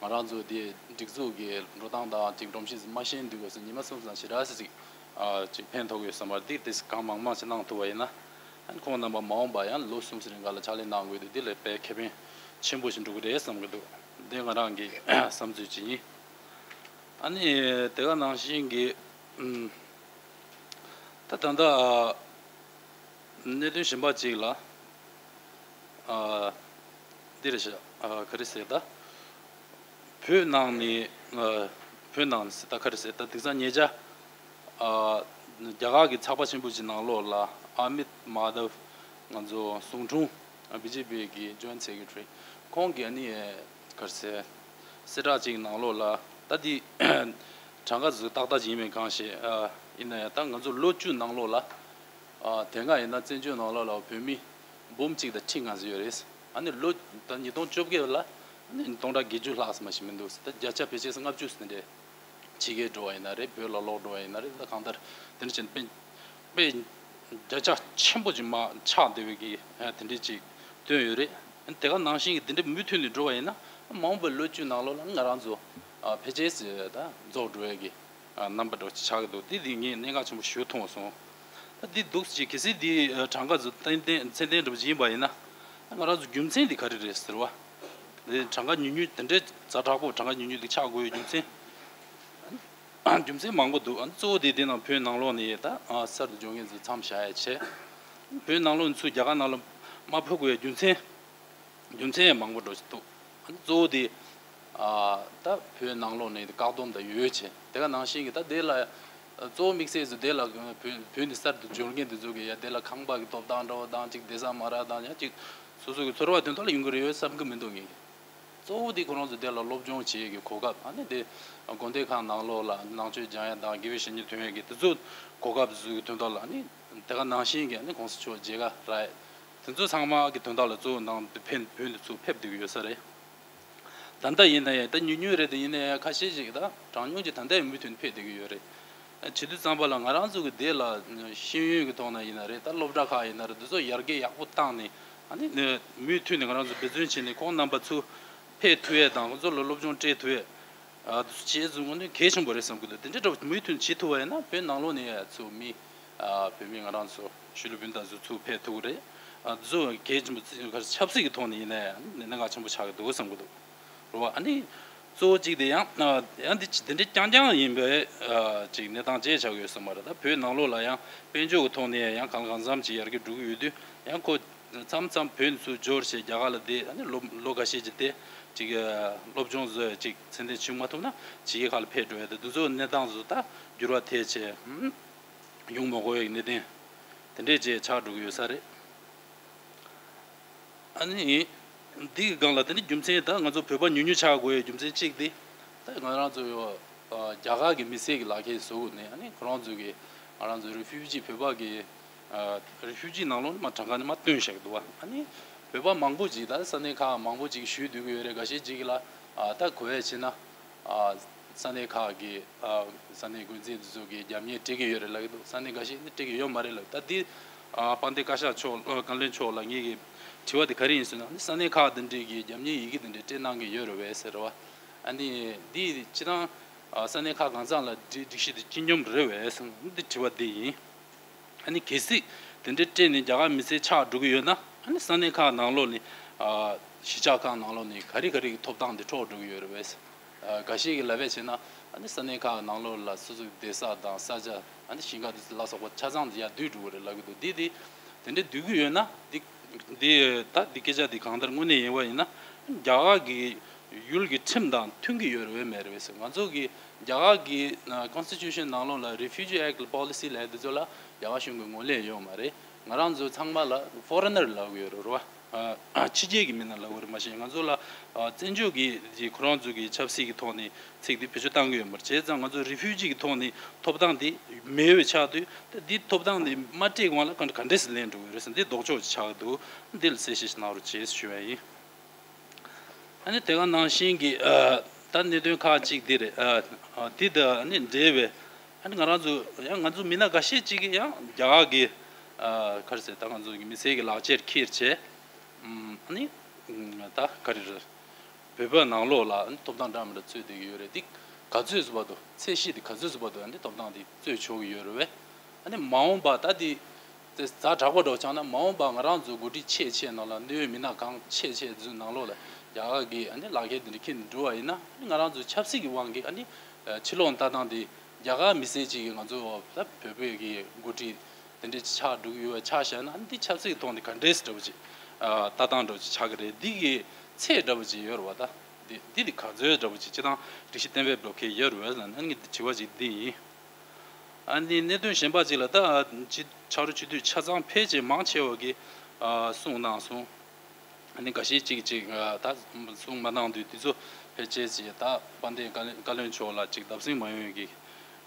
ང་རང་ཚོ་དེ་སྒྲིག་འཛུགས་ཀྱི་འགྲོ་སྟངས་དང་ཅིག་སྒྲོམ་གཞི་ཙམ་མ་ཤེས་དུས་སྐབས་སུ་ཉི་མ་གསུམ་ཙམ་ཞེ་དྲག་ཙམ་ཅིག་ཨ་ཅིག་ཕན་ཐོགས་ཡོད་བསམ་པ་འདི་ཏོག་ཙམ་གང་མང་མང་ཅིག་གནང་ཐུབ་པ་ཡིན་ན། ཨ་ནི་ཁོང་རྣམ་པ་མ་འོངས་པ་ཡང་ལོ་གསུམ་ཙམ་རིང་ག་ལ་ཕྱག་ལས་གནང་དགོས་དུས་འདི་ལ་དཔེ་ཁེ་ཕན་ཆེན་པོ་ཞིག་འགྲོ་གི་རེད་བསམ་གི་འདུག་འདི་ང་རང་གི་བསམ་ཚུལ་ཅིག་ཡིན། ཨ་ནི་དེ་ག་ནང་བཞིན་གྱི་ཨུམ། ད་ད་ལྟ་ཨ་གནད་དོན་གཞན་པ་ཅིག་ལ་ཨ་འདི་རེད་ཤག་ཨ་ག་རེ་ཟེར་ད། བོད་ནང་ནས་ཨ་བོད་ནང་ནས་ད་ག་རེ་ཟེར་ད་དེང་སང་ཉེ་ཆར་ཨ་རྒྱ་གར་གྱི་ཚགས་པར་ཆེན་པོ་ཅིག་ནང་ལོགས་ལ་ཨ་མིད་མ་དབ་ང་ཚོ་ཟུང་དྲུང་ བི་ཇེ་པི་གི་ཇོན་ཚེ་ཀེ་ཊི་རི། ཁོང་གིས་ཨ་ནི་ག་རེ་ཟེར། གསལ་བསྒྲགས་ཅིག་ནང་ལོགས་ལ་ད་འདི་གྲངས་ཀ་ཟིག་ཏག་ཏག་ཅིག་ཡིན་མིན་གང་ཤེས། ཨ་ཡིན་ན་ཡང་ད་ང་ཚོ་ལོ་བཅུ་ནང་ལོགས་ལ། ཨ་དེ་སྔ་ཡིན་ན་བཙན་བྱོལ་ནང་ལོགས་ལ་བོད་མི་འབུམ་གཅིག་དང་ཁྲི་ལྔ་ཟིག་ཡོད་རེད། ཨ་ནི་ལོ་ད་ཉིས་སྟོང་བཅོ་བརྒྱད་ལ་ཨ་ནི་སྟོང་ཕྲག་བརྒྱད་ཅུ་ལྷག་ཙམ་ཞིག་མི་འདུག་ད་བརྒྱ་ཆ་ཕལ་ཆེར་ལྔ་བཅུ་ཟིན་རེད། ཕྱི་རྒྱལ་འགྲོ་བ་ཡིན་ན་རེད། བོད་ལ་ལོག་འགྲོ་བ་ཡིན་ན་རེད། ད་གང་ལྟར་དེ་འདྲ་བྱས་ནས་དཔེ་དཔེ་བརྒྱ་ཆ་ཆེན་པོ་ཅིག་མར་ཆག་བསྡད་པའི་གི་ཨ་དེ་འདྲས་ཅིག་སྟོན་ཡོད་རེད། དེ་ག་ནང་བཞིན་གྱི་དེ་འདྲས་མུ་མཐུད་ནས་འགྲོ་བ་ཡིན་ན་མ་འོངས་པའི་ལོ་བཅུ་ནང་ལོགས་ལ་ང་རང་ཚོ་ཨ་ཕལ་ཆེར་ད་རྫོགས་འགྲོ་ཡས་ཀྱི་ཨ་རྣམ་པ་འདྲ་ཅིག་ཆགས་ཀྱི་འདུག་དེ་དེ་ངས་གནད་འགག་ཆེན་པོ་ཞིག་མཐོང་སོང་། ད་འདི་འདུག་ཅིག་གལ་སྲིད་འདི་ཨ་གྲངས་ཀ་ཚོ་ཏན་ཏན་ཚད་ལྡན་འདྲ་པོ་ཅིག་ཡིན་པ་ཡིན་ན་ང་རང་ཚོ་རྒྱུ་མཚན་འདི་ག་རེ་རེད་ཟེར་བ། དེ་གྲངས་ཀ་ཉུང་ཉུང་དེ་འདྲའི་ཛ་དྲག་པོ་གྲངས་ཀ་ཉུང་ཉུང་དེ་ཆགས་དགོས་ཡོད་རྒྱུ་མཚན། རྒྱུ་མཚན་མང་པོ་འདུག་ཨ་གཙོ་བོ་དེ་དེ་ནང་བོད་ནང་ལོགས་ནས་ད་ཨ་གསར་དུ་འབྱོར་མཁན་ཚོ་མཚམས་བཞག་ཡ་བྱས། བོད་ནང་ལོགས་ནས་ཚུར་རྒྱ་གར་ནང་ལ་མ་ཕེབས་དགོས་ཡ་རྒྱུ་མཚན། རྒྱུ་མཚན་ཡང་མང་པོ་འདྲ་ཞིག་འདུག་ཨ་གཙོ་བོ་དེ་ཨ་ད་བོད་ནང་ལོགས་ནས་བཀག་སྡོམ་ད་ཡོད་བྱས། དེ་ག་ནང་བཞིན་གྱི་ད་དེ་ལ་གཙོ་བོ་དམིགས་བསལ་ཚོ་དེ་ལ་བོད་བོད་ནས་གསར་དུ་འབྱོར་མཁན་དེ་ཚོ་གི་ཡ་དེ་ལ་ཁང་པ་གི་ཐོབ་ཐང་འདྲ་བོ་དང་ཅིག་བསྡད་ས་མ་རག་དང་ཡང་ཅིག་སོ་སོ་གི་ཚོར་བ་དོན་དག་ལ་ཡོང་གི་རེད་བསམ་གི་མི་འདུག་ངས། གཙོ་བོ་དེ་ཁོ་རང་ཚོ་དེ་ལ་སློབ་སྦྱོང་བྱེད་ཀྱི་གོ་སྐབས། ཨ་ནི་དེ་དགོན་སྡེ་ཁག་ནང་ལོགས་ལ་ནང་ཆོས་སྦྱང་ཡ་དང་དགེ་བའི་བཤེས་གཉེན་ཐོན་ཡ་གི་དེ་ཚོ་གོ་སྐབས་བཟོ་གི་དོན་དག་ལ་ཨ་ནི་དེ་ག་ནང་བཞིན་གྱི་ཨ་ནི་གོང་ས་མཆོག་མཇལ་ཁ་རག་ཡ་དེ་ཚོ་ཚང་མ་གི་དོན་དག་ལ་གཙོ་བོ་ནང་དུ་ཕན་བོད་འདི་ཚོ་ཕེབས་བསྡད་ཀྱི་ཡོད་ས་རེད། ད་ལྟ་ཡིན་ན་ཡང་ད་ཉུང་ཉུང་རེད། དེ་ཡིན་ན་ཡང་ཁ་ཤས་ཤིག་ད་གྲངས་ཉུང་ཅིག་ད་ལྟ་ཡང་མུ་མཐུད་ནས་ཕེབས་བསྡད་ཀྱི་ཡོད་རེད། བྱེད་དུས་ཙམ་པ་ལ་ང་རང་ཚོ་གི་དེ་ལ་ཤེས་ཡོན་གྱི་ཐོག་ན་ཡིན་ན་རེད། ད་སློབ་གྲྭ་ཁག་ཡིན་ན་རེད། འདི་ཚོ་ཡར་རྒྱས་ཡག་པོ་བཏང་ནས་ཨ་ནི་མུ་མཐུད་ནས་ང་རང་ཚོ་འབད་བརྩོན་བྱས་ནས་ཁོང་རྣམ་པ་ཚོ་ཕེབས་ཐུབ་ཡས་དང་ཁོང་ཚོ་ལ་སློབ་སྦྱོང་སྤྲད་ཐུབ་ཡས། ཨ་དེ་ཚོ་བྱས་ཚུལ་དངོས་གནས་གལ་ཆེན་པོ་རེད་བསམ་གྱི་འདུག་དེ་འདྲའི་འདྲ་བོ་མུ་མཐུད་བྱེད་ཐུབ་པ་ཡིན་ན་བོད་ནང་ལོགས་ནས་ཡ་ཚུར་མི་ཨ་བོད་མི་ང་རང་ཚོ་ཕྱི་ལོགས་སྤུན་ཟླ་ཚོ་ཚུར་ཕེབས་ཐུབ་ཀྱི་རེད། ཨ་དེ་ཚོ་གལ་ཆེན་པོ་ཆབ་སྲིད་ཀྱི་ཐོག་ནས་ཡིན་ན་ཡང་གནད་འགག་ཆེན་པོ་ཆགས་ཀྱི་འདུག་བསམ་གྱི་འདུག་རེད་བ། ཨ་ནི་གཙོ་བོ་གཅིག་དེ་ཡང་ཨ་ཡང་འདི་དེ་འདྲའི་རྐྱང་རྐྱང་ཡིན་པའི་ཨ་ཅིག་གནས་སྟངས་བཅས་ཆགས་ཀྱི་ཡོད་ས་མ་རེད། ད་བོད་ནང་ལོགས་ལ་ཡང་དཔལ་འབྱོར་གྱི་ཐོག་ནས་ཡང་གང་ལ་གང་འཚམ་ཅིག་ཡར་རྒྱས་འགྲོ་གི་ཡོད་དུས་ཡང་ཁོ་མཚམས་མཚམས་བོད་ནས་ཚུར་འབྱོར་བྱས་རྒྱ་གར་ལ་བསྡད། ཨ་ནི་ལོ་ལོ་འགའ་ཤས་ཅིག་བསྡད་ཅིག་ཨ་སློབ་སྦྱོང་བཟོས་ཅིག་ཚད་ལྡན་བྱུང་མ་ཐུབ་ན་ཕྱི་རྒྱལ་ཁག་ལ་ཕེབས་འགྲོ་ཡ་དེ་འདི་ཚོ་གནས་སྟངས་ཚོ་ད་འགྱུར་བ་ཐེབས་བྱས་ཡོང་མ་དགོས་ཡ་གི་གནད་དོན་དེ་འདྲས་ཅིག་ཆགས་འགྲོ་གི་ཡོད་ས་རེད། ཨ་ནི་འདི་གི་སྒང་ལ་དེ་ནི་རྒྱུ་མཚན་ད་ང་ཚོ་བོད་པ་ཉུང་ཉུང་ཆགས་དགོས་ཡ་རྒྱུ་མཚན་གཅིག་དེ་ད་ང་རང་ཚོ་ཡོ་ཨ་རྒྱ་གར་གི་མི་སེར་གི་ལག་ཁྱེར་བཟོ་དགོས་ནས། ཨ་ནི་ཁོ་རང་ཚོ་གི་ང་རང་ཚོ་རི་ཕིའུ་ཇི་བོད་པ་གི་ཨ་རི་ཕིའུ་ཇི་ནང་ལོགས་ནས་མ་གྲངས་ཀ་ནས་མ་བཏོན་བཞག་གི་འདུག་བ། ཨ་ནི་བོད་པ་མང་པོ་ཅིག་ད་ས་གནས་ཁག་མང་པོ་ཅིག་བཞུགས་སྡོད་ཀྱི་ཡོད་རེད། འགའ་ཤས་ཅིག་ལ་ཨ་ད་གོ་ཡ་བྱས་ན་ཨ་ས་གནས་ཁག་གི་ཨ་ས་གནས་འགོ་འཛིན་དེ་ཚོ་གི་རྒྱབ་གཉེར་སྤྲད་ཀྱི་ཡོད་རེད་ལབ་ཀྱི་འདུག་ས་གནས་འགའ་ཤས་ནི་སྤྲད་ཀྱི་ཡོད་མ་རེད་ལབ། ད་འདི་ཨ་དཔལ་ལྡན་བཀའ་ཤག་མཆོག་ཨ་བཀའ་བློན་མཆོག་ལ་ངེད་ཀྱི་དྲི་བ་དེ་ག་རེ་ཡིན་ཟེར་ན། ཨ་ནི་ས་གནས་ཁག་དེ་འདྲས་ཀྱི་རྒྱབ་གཉེར་ཡི་གེ་དེ་འདྲས་སྤྲད་གནང་གི་ཡོད་རེད་བས་ཟེར་བ། ཨ་ནི་འདི་སྤྱིར་བཏང་ཨ་ས་གནས་ཁག་གང་ཚང་ལ་སྒྲིག་སྒྲིག་གཞི་དེ་སྤྱི་སྙོམས་རེད་བས་ཟེར་ན། འདི་དྲི་བ་འདི་ཡིན། ཨ་ནི་གལ་སྲིད་དེ་འདྲའི་སྤྲད་ནས་རྒྱ་གར་མི་སེར་ཆགས་འགྲོ་གི་ཡོད་ན། ཨ་ནི་ས་གནས་ཁག་ནང་ལོགས་ནས་ཨ་གཞིས་ཆགས་ཁག་ནང་ལོགས་ནས་ག་རེ་ག་རེ་གི་ཐོབ་ཐང་དེ་འཕྲོག་འགྲོ་གི་ཡོད་རེད་བས། ཨ་འགའ་ཤས་ཀྱིས་ལབ་པ་བྱས་ན་ཨ་ནི་ས་གནས་ཁག་ནང་ལོགས་ལ་སོ་སོའི་བསྡད་ས་དང་ས་ཆ། ཨ་ནི་ཞིང་ཁ་དེ་ཚོ་ལ་སོགས་པ་ཆ་ཚང་དེ་ཡར་བསྡུས་འགྲོ་གི་རེད་ལབ་ཀྱི་འདུག་འདི་དེ་དེ་འདྲའི་བསྡུས་ཀྱི་ཡོད་ན་འདི་འདི་ད་འདི་སྐད་ཆ་འདི་གང་ལྟར་དངོས་གནས་ཡིན་པ་ཡིན་ན་རྒྱ་གར་གྱི་ཡུལ་གྱི་ཁྲིམས་དང་མཐུན་གྱི་ཡོད་རེད་བས་མེད་རེད་བས་ཟེར། ང་ཚོ་གི་རྒྱ་གར་གྱི་ཨ་Constitution་ནང་ལོགས་ལ་Refugee Act Policy་ལབ་དེ་ཚོ་ལ་རྒྱ་གར་གཞུང་གི་ངོས་ལེན་ཡོད་མ་རེད། ང་རང་ཚོ་ཚང་མ་ལ་Foreigner་ལབ་ཀྱི་ཡོད་རེད་བ། ཨ་ཕྱི་རྒྱལ་གྱི་མི་སྣ་ལབ་ཀྱི་རེད། མ་གཞི་ང་ཚོ་ལ་ཨ་བཙན་བྱོལ་གྱི་གྱི་ཁོ་རང་ཚོ་གི་ཆབ་སྲིད་ཀྱི་ཐོག་ནས་ཚིག་འདི་བེད་སྤྱོད་བཏང་གི་ཡོད་མ་རེད། བྱས་ཙང་ང་ཚོ་Refugee་གི་ཐོག་ནས་ཐོབ་ཐང་འདི་མེད་པའི་ཆགས་དུས་ད་འདི་ཐོབ་ཐང་འདི་མ་སྤྲད་གོང་ལ་ག་ག་འདྲས་སེ་ལེན་འགྲོ་གི་རེད་ཟེར། འདི་ལྡོག་ཕྱོགས་ཅིག་ཆགས་འདུག་འདི་ལ་གསལ་བཤད་ཞིག་གནང་རོགས་བྱེད་ཞུ་བ་ཡིན། ཨ་ནི་དེ་ག་ནང་བཞིན་གྱི་ཨ་ད་གནད་དོན་ཁག་ཅིག་འདི་རེད། ཨ་ཨ་འདི་དང་ཨ་ནི་འབྲེལ་བའི་ཨ་ནི་ང་རང་ཚོ་ཡང་ང་ཚོ་མི་སྣ་འགའ་ཤས་ཅིག་གིས་ཡང་རྒྱ་གར་གྱི་ཨ་ག་རེ་ཟེར། ད་ང་ཚོ་གི་མི་སེར་གྱི་ལག་ཁྱེར་འཁྱེར་བྱས་ཨ་ནི་ད་ག་རེ་རེད། བོད་པ་ནང་ལོགས་ལ་ཨ་ནི་ཐོབ་ཐང་འདྲ་མི་འདྲ་རྩོད་བསྡད་ཀྱི་ཡོད་རེད། འདི་ག་ཚོད་བཟོ་བར་དུ་ཚད་གཞི་འདི་ག་ཚོད་བཟོ་བར་དུ་ཨ་ནི་ཐོབ་ཐང་འདི་རྩོད་ཆོག་གི་ཡོད་རེད་བས། ཨ་ནི་མ་འོངས་པ་ད་འདི་དེ་ཛ་དྲག་པོ་འགྲོ་ཆགས་ན་མ་འོངས་པ་ང་རང་ཚོ་འགོ་ཁྲིད་ཆེ་ཆེ་ནང་ལ་གནོད་མི་སྣ་གང་ཆེ་ཆེ་ཚོའི་ནང་ལོགས་ལ་རྒྱ་གར་གྱི་ཨ་ནི་ལག་ཁྱེར་འདི་འདྲ་འཁྱེར་ནས་འགྲོ་བ་ཡིན་ན། ཨ་ནི་ང་རང་ཚོ་ཆབ་སྲིད་ཀྱི་དབང་གིས་ཨ་ནི་ཕྱི་ལོགས་ལྟ་སྟངས་འདི་རྒྱ་གར་མི་སེར་གཅིག་གིས་ང་ཚོ་ད་བོད་པའི་གི་འགོ་ཁྲིད་དེ་འདྲས་ཆགས་འགྲོ་གི་ཡོད་པ་ཆ་བཞག་ན། ཨ་ནི་འདི་ཆབ་སྲིད་ཀྱི་ཐོག་ནས་ག་འདྲས་འདྲ་པོ་ཅིག་ཨ་ལྟ་སྟངས་འདྲ་པོ་ཅིག་ཆགས་ཀྱི་རེད། འདི་གི་ཚད་འདྲ་པོ་ཅིག་ཡོད་རེད་བ། ད་འདི་འདི་འདི་ག་ཚོད་འདྲ་པོ་ཅིག་སྤྱིར་བཏང་སྒྲིག་གཞི་གཏན་འབེབས་འགྲོ་མཁན་ཡོད་རེད་བས་ལབ་ན། ཨ་ནི་འདི་དྲི་བ་ཅིག་འདི་ཡིན། ཨ་ནི་གནད་དོན་གཞན་པ་ཅིག་ལ་ད་ཕྱི་ཕྱག་རོགས་བྱེད་དུས་ཆ་ཚང་ཕལ་ཆེར་མང་ཆེ་བ་གིས་ཨ་གསུངས་གནང་སོང་། ཨ་ནི་འགའ་ཤས་ཅིག་ཅིག་ད་གསུང་མ་གནང་དུས་དེ་ཚོ་ཕལ་ཆེར་ཅིག་ད་དཔལ་ལྡན་བཀའ་བློན་མཆོག་ལ་ཅིག་བརྡབ་གསིག་མ་ཡོང་གི་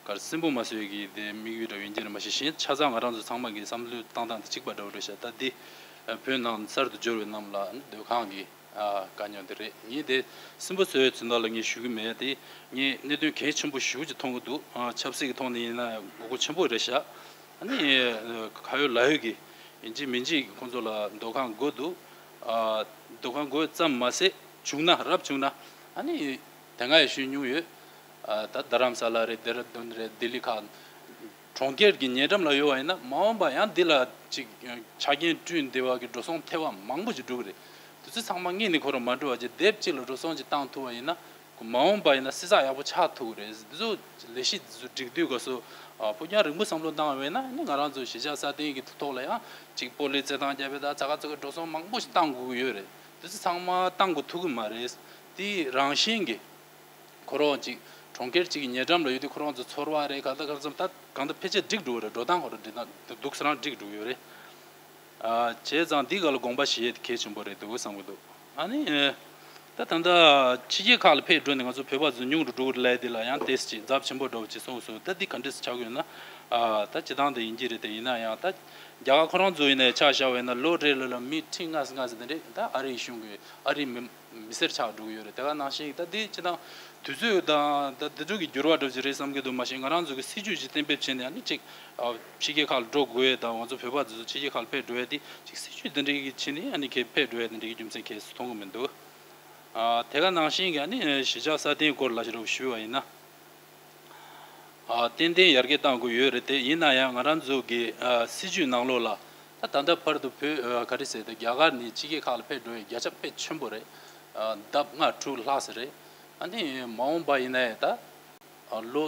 གར་སྲིན་པོ་མ་བཟོས་ཀྱི་དེ་དམིགས་ཡུལ་འདྲ་ཡིན་གྱི་རེད། མ་གཞི་གཞན་ཆ་ཚང་ང་རང་ཚོ་ཚང་མ་གི་བསམ་བློ་བཏང་སྟངས་དེ་གཅིག་པ་འདྲ་བོ་རེད་ཤག་ད་འདི་བོད་ནང་གསར་དུ་འབྱོར་བའི་རྣམས་ལ་སྡོད་ཁང་གི་དཀའ་རྙོག་དེ་རེད། ངས་དེ་སྲིན་པོ་བཟོས་ཚུན་ད་ལ་ངས་ཞུ་གི་མེད། དེ་ངས་གནད་དོན་གལ་ཆེན་པོ་ཞེ་པོ་ཅིག་མཐོང་གི་འདུག་ཆབ་སྲིད་ཀྱི་ཐོག་ནས་ཡིན་ན་ངོ་རྒོལ་ཆེན་པོ་རེད་ཤག་ཨ་ནི་ག་ཡོད་ལ་ཡོད་ཀྱི་ཡིན་གཅིག་མིན་གཅིག་ཁོང་ཚོ་ལ་སྡོད་ཁང་དགོས་འདུག་སྡོད་ཁང་དགོས་ཙམ་མ་ཟད་བྱུང་ན་རབ་བྱུང་ན་ཨ་ནི་དེ་སྔ་ཡང་ཞུས་མྱོང་ཡོད། ད་རྡ་རམ་ས་ལ་རེད། ལྡེ་ར་ལྡུན་རེད། ལྡི་ལི་ཁག་གྲོང་ཁྱེར་གྱི་ཉེ་འགྲམ་ལ་ཡོད་པ་ཡིན་ན་མ་འོངས་པ་ཡང་འདི་ལ་ཅིག་ཆ་རྐྱེན་བསྐྲུན་བདེ་བ་གི་འགྲོ་སོང་ཐེ་བ་མང་པོ་ཞིག་འགྲོ་གི་རེད། དེ་ཚོ་ཚང་མ་སྔོན་ནས་ཁོ་རང་མ་འགྲོ་བ་ཅིག་སྡེབ་གཅིག་ལ་འགྲོ་སོང་ཅིག་བཏང་ཐུབ་པ་ཡིན་ན། མ་འོངས་པ་ཡིན་ན་སྲིད་ས་ཡག་པོ་ཆགས་ཐུབ་ཀྱི་རེད། འདི་ཚོ་ལས་གཞི་འདི་ཚོ་སྒྲིག་དུས་སྐབས་སུ་ཕུགས་རྒྱང་རིང་པོ་བསམ་བློ་བཏང་བས་ན་ནི་ང་རང་ཚོ་གཞིས་ཆགས་སྲ་བརྟན་གྱི་ཐོག་ལ་ཡང་གཅིག་སྤོ་ལོའི་རྩེད་ཐང་རྒྱབ་པའི་ད་ཙག་ཙག་འགྲོ་སོང་མང་པོ་ཞིག་བཏང་དགོས་ཀྱི་ཡོད་རེད། འདི་ཚོ་ཚང་མ་བཏང་དགོས་ཐུག་གི་མ་རེད། དེ་རང་བཞིན་གྱི་ཁོ་རང་གཅིག་གྲོང་ཁྱེར་གཅིག་གི་ཉེ་འགྲམ་ལ་ཡོད་དུས་ཁོ་རང་ཚོ་ཚོར་བ་རེད། གང་ལྟར་གང་འཚམ་ད་གང་ལྟར་ཕལ་ཆེར་འགྲིག་འགྲོ་གི་རེད། འགྲོ་སྟངས་ཁོ་རང་འགྲིག་སྟངས་འདུག་སེ་རང་འགྲིག་འགྲོ་གི་ཡོད་རེད། བྱས་ཙང་འདི་ག་ལ་དགོངས་པ་བཞེས་གལ་ཆེན་པོ་རེད་འདུག་བསམ་གྱི་འདུག་ཨ་ནི་ད་ད་ལྟ་ཕྱི་རྒྱལ་ཁག་ལ་ཕེབས་འགྲོ་ནས་ང་ཚོ་བོད་པ་ཚོ་ཉུང་རུ་འགྲོ་གི་རེད་ལབ་དེ་ལ་ཡང་ཏོག་ཙམ་ཅིག་ཚབས་ཆེན་པོ་འདྲ་བོ་ཅིག་གསུངས་སོང་། ད་འདི་ག་འདྲས་སེ་ཆགས་ཀྱི་ཡོད་ན། ད་སྤྱིར་བཏང་དེ་ཡིན་གྱི་རེད། དེ་ཡིན་ན་ཡང་ད་རྒྱ་གར་ཁོ་རང་ཚོ་ཡིན་ནའི་ཆ་བཞག་པ་ཡིན་ན་ལོ་རེ་ལོ་ལ་མི་ཁྲི་ལྔ་ཙམ་ལྔ་ཙམ་དེ་འདྲས་ད་ཨ་རིའི་གཞུང་གི་ཨ་རིའི་མི་མི་སེར་ཆགས་འགྲོ་གི་ཡོད་རེད། དེ་ག་ནང་བཞིན་ད་འདི་སྤྱིར་བཏང་དུས་ཚོད་དང་ད་དུས་ཚོད་ཀྱི་འགྱུར་བ་འདྲ་བོ་ཅིག་རེད་བསམ་གྱི་འདུག་མ་གཞི་ང་རང་ཚོ་གི་སྲིད་ཇུས་ཅིག་གཏན་འབེབས་བྱས་ནས་ཨ་ནི་ཅིག་ཕྱི་རྒྱལ་ཁག་ལ་འགྲོ་དགོས་ཡས་དང་ང་ཚོ་བོད་པ་ཚོ་ཕྱི་རྒྱལ་ཁག་ལ་ཕེབས་འགྲོ་ཡས་དེ་ཅིག་སྲིད་ཇུས་དེ་འདྲ་གི་ཕྱིན་ནས་ཨ་ནི་གས་ཕེབས་འགྲོ་ཡས་དེ་འདྲ་གི་རྒྱུ་མཚན་གས་སུ་མཐོང་གི་མི་འདུག་དེ་ག་ནང་བཞིན་གྱི་ཨ་ནི་གཞིས་ཆགས་སྲ་བརྟན་སྐོར་ལ་ཞེ་དྲག་ཞུས་པ་ཡིན་ན། ཏན་ཏན་ཡར་རྒྱས་གཏང་དགོས་ཡོད་རེད། དེ་ཡིན་ན་ཡང་ང་རང་ཚོ་གི་སྲིད་ཇུས་ནང་ལོགས་ལ་ད་ད་ལྟ་བར་དུ་བོད་ག་རེ་ཟེར་ཏེ་རྒྱ་གར་ནས་ཕྱི་རྒྱལ་ཁག་ལ་ཕེབས་འགྲོ་ཡས་བརྒྱ་ཆ་དཔེ་ཆེན་པོ་རེད། ལྡབ་ལྔ་དྲུག་ལྷག་ཙམ་རེད། ཨ་ནི་མ་འོངས་པ་ཡིན་ན་ཡང་ད་ལོ་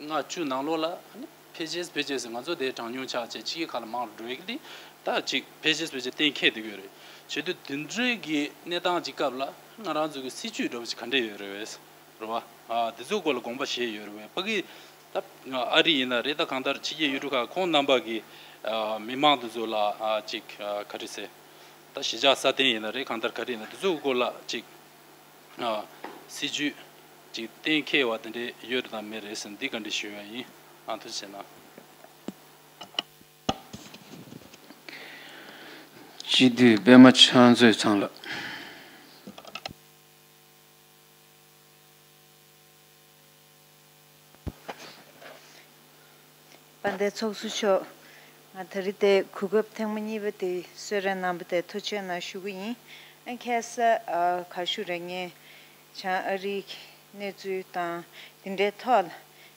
ལྔ་བཅུ་ནང་ལོགས་ལ་ཨ་ནི་ཕལ་ཆེར་ཕལ་ཆེར་ང་ཚོ་དེ་གྲངས་ཉུང་ཆགས་བྱས་ཕྱི་རྒྱལ་ཁག་ལ་མང་རུ་འགྲོ་ཡས་ཀྱི་དེ་ད་ཅིག་ཕལ་ཆེར་ཕལ་ཆེར་གཏན་འཁེལ་བསྡད་ཀྱི་ཡོད་རེད། བྱེད་དུས་དེ་འདྲའི་གི་གནས་སྟངས་ཀྱི་སྐབས་ལ་ང་རང་ཚོ་གི་སྲིད་ཇུས་འདྲ་བོ་ཞིག་ག་འདྲས་ཡོད་རེད་བས། རེད་བ། ཨ་དེ་ཚོའི་སྐོར་ལ་དགོངས་པ་བཞེས་ཡོད་རེད་བས། ཕ་གི་ད་ཨ་རི་ཡིན་ན་རེད། ད་གང་ལྟར་ཕྱི་རྒྱལ་ཡུལ་གྲུ་ཁག་ཁོང་རྣམ་པ་གི་མི་མང་དེ་ཚོ་ལ་ཅིག་ག་རེ་ཟེར། ད་གཞིས་ཆགས་སྲ་བརྟན་ཡིན་ན་རེད། གང་ལྟར་ག་རེ་ཡིན་ན་དེ་ཚོའི་སྐོར་ལ་ཅིག་སྲིད་ཇུས་ཅིག་གཏན་འཁེལ་བ་དེ་འདྲས་ཡོད་རེད་དང་མེད་རེད་ཟེར་འདི་ག་འདྲས་ཞུ་ཡ་ཡིན། ཨ་ཐུགས་རྗེ་གནང་། སྤྱི་འཐུས་པད་མ་ཕྱག་མཛོད་ཚང་ལགས། དཔལ་ལྡན་ཚོགས་གཙོ་མཆོག་ང་ད་རེས་དེ་གོ་སྐབས་ཐེངས་མ་གཉིས་པ་དེ་གསོལ་རས་གནང་བ་དེ་ཐུགས་རྗེ་གནང་ཞུ་གི་ཡིན། ཨ་ཁ་སང་ཨ་ག་ཞུ་རེད། ངས་བྱང་ཨ་རིའི་གནས་ཚུལ་དང་དེ་འདྲའི་ཐོག་ལ་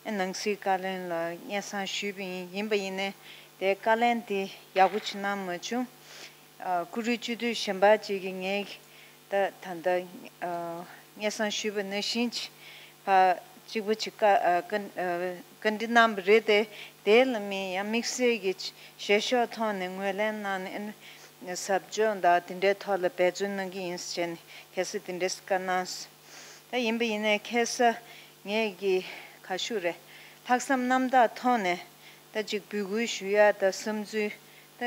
ཨ་ནང་སྲིད་བཀའ་བློན་ལ་སྙན་སེང་ཞུས་པ་ཡིན། ཡིན་པ་ཡིན་ནའི་དེ་བཀའ་ལན་དེ་ཡག་པོ་ཅིག་གནང་མ་བྱུང་། ཨ་བཀུར་འོས་སྤྱི་འཐུས་གཞན་པ་ཅིག་གིས་ངས་ད་ད་ལྟ་ཨ་སྙན་སེང་ཞུས་པ་ནང་བཞིན་ཅིག་ཕར་གཅིག་པ་ཅིག་བཀའ་ཨ་བཀའ་ཨ་བཀའ་འདྲི་གནང་བ་རེད་དེ། དེ་ལ་མིན་ཡང་དམིགས་བསལ་གྱི་བྱེད་ཕྱོགས་ཐོག་ནས་ངོས་ལེན་གནང་ནས་ཨ་ནི་ཟབ་སྦྱོང་དང་དེ་འདྲའི་ཐོག་ལ་འབད་བརྩོན་གནང་གི་ཡིན་ཟེར་བྱས་ནས་ཁ་སང་དེ་འདྲས་བཀའ་གནང་སོང་། ད་ཡིན་པ་ཡིན་ནའི་ཁ་སང་ངས་ཀྱི་ག་ཞུ་རེད། ལྷག་བསམ་རྣམ་དག་ཐོག་ནས་ད་ཅིག་འབོད་སྐུལ་ཞུ་ཡ་ད་བསམ་ཚུལ་ད་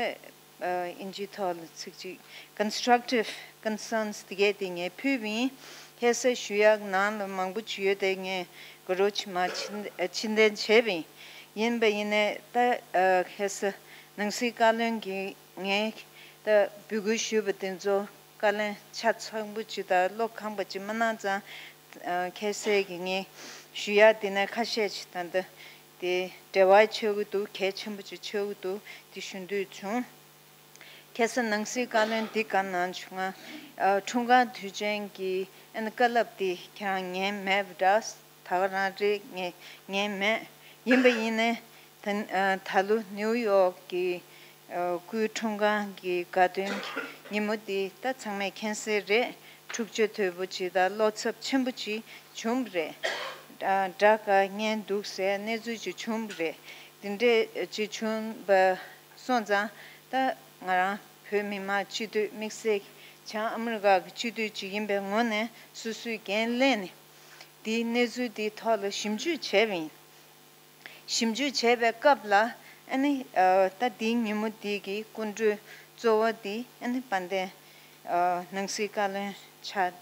ཨ་ཨིན་ཇིའི་ཐོག་ལ་ཚིག་ཅིག་constructive concerns དེ་གས་དེ་ངས་ཕུལ་བ་ཡིན། ཁ་སང་ཞུ་ཡག་ནང་ལ་མང་པོ་ཅིག་ཡོད་དེ་ངས་དགའ་རབ་ཆེ་མ་ཕྱིར་ཕྱིར་འཐེན་བྱས་པ་ཡིན། ཡིན་པ་ཡིན་ནའི་ད་ཨ་ཁ་སང་ནང་སྲིད་བཀའ་བློན་གྱིས་ངས་ད་འབོད་སྐུལ་ཞུས་པ་དེ་ཚོ་བཀའ་ལན་ཆ་ཚང་པོ་ཅིག་དང་བློ་ཁེངས་པ་ཅིག་མ་གནང་ཙང་། ཨ་ཁ་སང་གི་ངས་ཞུ་ཡག་དེ་ནས་ཁ་ཤས་ཅིག་ད་ལྟ་དེ་འབྲེལ་བ་ཆགས་ཀྱི་འདུག་གལ་ཆེན་པོ་ཅིག་ཆགས་ཀྱི་འདུག་དེ་ཞུ་འདོད་བྱུང་། ཁ་སང་ནང་སྲིད་བཀའ་བློན་འདི་ག་གནང་བྱུང་ང་། ཨ་འཁྲུངས་སྐར་དུས་ཆེན་གྱི་ཨ་ནི་བཀའ་སློབ་འདི་ཁྱེད་རང་ཉན་མེད་པ་འདྲ། ད་ག་རང་རེད། ངས་ཉན་མེད། ཡིན་པ་ཡིན་ནའི་ད་ཨ་ད་ལོ་ནིའུ་ཡོག་གི་ཨ་སྐུའི་འཁྲུངས་སྐར་གྱི་དགའ་སྟོན་གྱི་ཉིན་མོ་འདི་ད་ཚང་མས་མཁྱེན་གསལ་རེད། འཁྲུག་ཆ་དོད་པོ་ཅིག་དང་བློ་འཚབ་ཆེན་པོ་ཅིག་བྱུང་བ་རེད། ཨ་དགྲ་དགའ་གཉེན་སྡུག་ཟེར་གནས་ཚུལ་ཅིག་བྱུང་བ་རེད། འདི་འདྲས་ཅིག་བྱུང་བ་སོང་ཙང་ད་ང་རང་བོད་མི་མང་སྤྱི་འཐུས་དམིགས་བསལ་བྱང་ཨ་མི་རི་ཀ་གི་སྤྱི་འཐུས་ཅིག་ཡིན་པའི་ངོས་ནས་སོ་སོའི་འགན་ལེན་ནས་འདིའི་གནས་ཚུལ་འདིའི་ཐོག་ལ་ཞིབ་འཇུག་བྱས་པ་ཡིན། ཞིབ་འཇུག་བྱས་པའི་སྐབས་ལ་ཨ་ནི་ཨ་ད་འདིའི་ཉིན་མོ་འདི་གི་སྐུ་མགྲོན་གཙོ་བོ་འདི་ཨ་ནི་དཔལ་ལྡན་ ནང་སྲིད་བཀའ་བློན་ཆགས་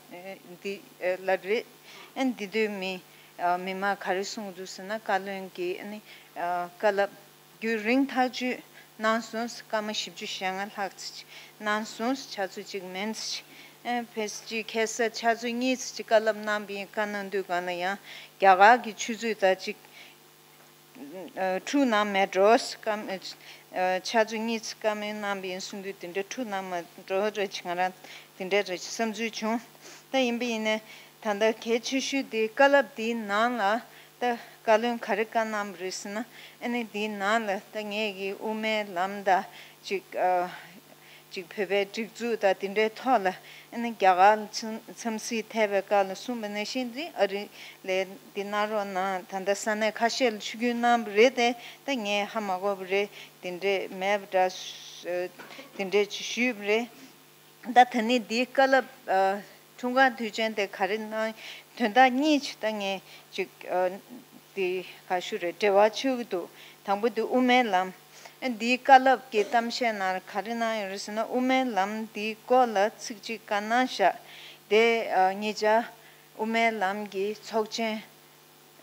འདི་ལབ་རེད། ཨ་ནི་འདི་དུས་མི་མི་མང་ག་རེ་གསུང་གི་འདུག་ཟེར་ན། བཀའ་བློན་གྱིས་ཨ་ནི་བཀའ་སློབ་རྒྱུན་རིང་ཐག་གཅོད་གནང་སོང་། སྐར་མ་བཞི་བཅུ་ཞེ་ལྔ་ལྷག་ཙམ་ཅིག་གནང་སོང་། ཆུ་ཚོད་གཅིག་མན་ཙམ་ཅིག་ཨ་ཕལ་ཆེར་ཁ་སང་ཆུ་ཚོད་གཉིས་ཙམ་ཅིག་བཀའ་སློབ་གནང་པ་ཡིན། བཀའ་གནང་དུས་སྒང་ལ་ཡང་རྒྱ་གར་གྱི་ཆུ་ཚོད་དང་གཅིག་ཨ་འཁྲུག་གནང་མེད་འགྲོ། སྐར་མ་ཨ་ཆུ་ཚོད་གཉིས་ཙམ་བཀའ་མོལ་གནང་པ་ཡིན་གསུང་དུས། དེ་འདྲ་འཁྲུག་གནང་མེད་འགྲོ་རེད་ཅེས་ང་རང་དེ་འདྲ་རེད་བསམ་ཚུལ་བྱུང་། ད་ཡིན་པ་ཡིན་ནའི་ད་ལྟ་གལ་ཆེ་ཤོས་དེ་བཀའ་སློབ་དེའི་ནང་ལ་ད་བཀའ་བློན་ག་རེ་བཀའ་གནང་བ་རེད་ཟེར་ན། ཨ་ནི་དེའི་ནང་ལ་ད་ངེད་ཀྱི་དབུ་མའི་ལམ་དང་ཅིག་ཨ་ཅིག་བོད་པའི་སྒྲིག་འཛུགས་དང་དེ་འདྲའི་ཐོག་ལ་ཨ་ནི་རྒྱ་གར་ལ་འཚམས་འཚམས་གཟིགས་ཐེབས་པའི་སྐབས་ལ་གསུངས་པ་ནང་བཞིན་དེ་ཨ་རི་ལ་འདི་གནང་རོགས་གནང་། ད་ལྟ་ས་གནས་ཁ་ཤས་ལ་ཆིབས་བསྒྱུར་གནང་བ་རེད་དེ། ད་ངས་ཧ་མ་གོ་བ་རེད། དེ་འདྲས་མེད་པ་འདྲ། དེ་འདྲས་ཅིག་ཞུས་པ་རེད། ད་ད་ནི་འདིའི་བཀའ་སློབ་ཨ་འཁྲུངས་སྐར་དུས་ཆེན་དེ་ག་རེ་གནང་དོན་དག་གཉིས་ཅིག་ད་ངས་ཅིག་ཨ་འདི་ག་ཞུ་རེད། འབྲེལ་བ་ཆོད་ཀྱི་འདུག་དང་པོ་འདི་དབུ་མའི་ལམ། ཨ་འདིའི་བཀའ་སློབ་ཀྱི་གཏམ་བཤད་ནང་ག་རེ་གནང་ཡོད་རེད་ཟེར་ན། དབུ་མའི་ལམ་འདིའི་སྐོར་ལ་ཚིག་གཅིག་བཀའ་གནང་བཞག་དེ་ཨ་ཉེ་ཆར་དབུ་མའི་ལམ་གྱི་ཚོགས་ཆེན་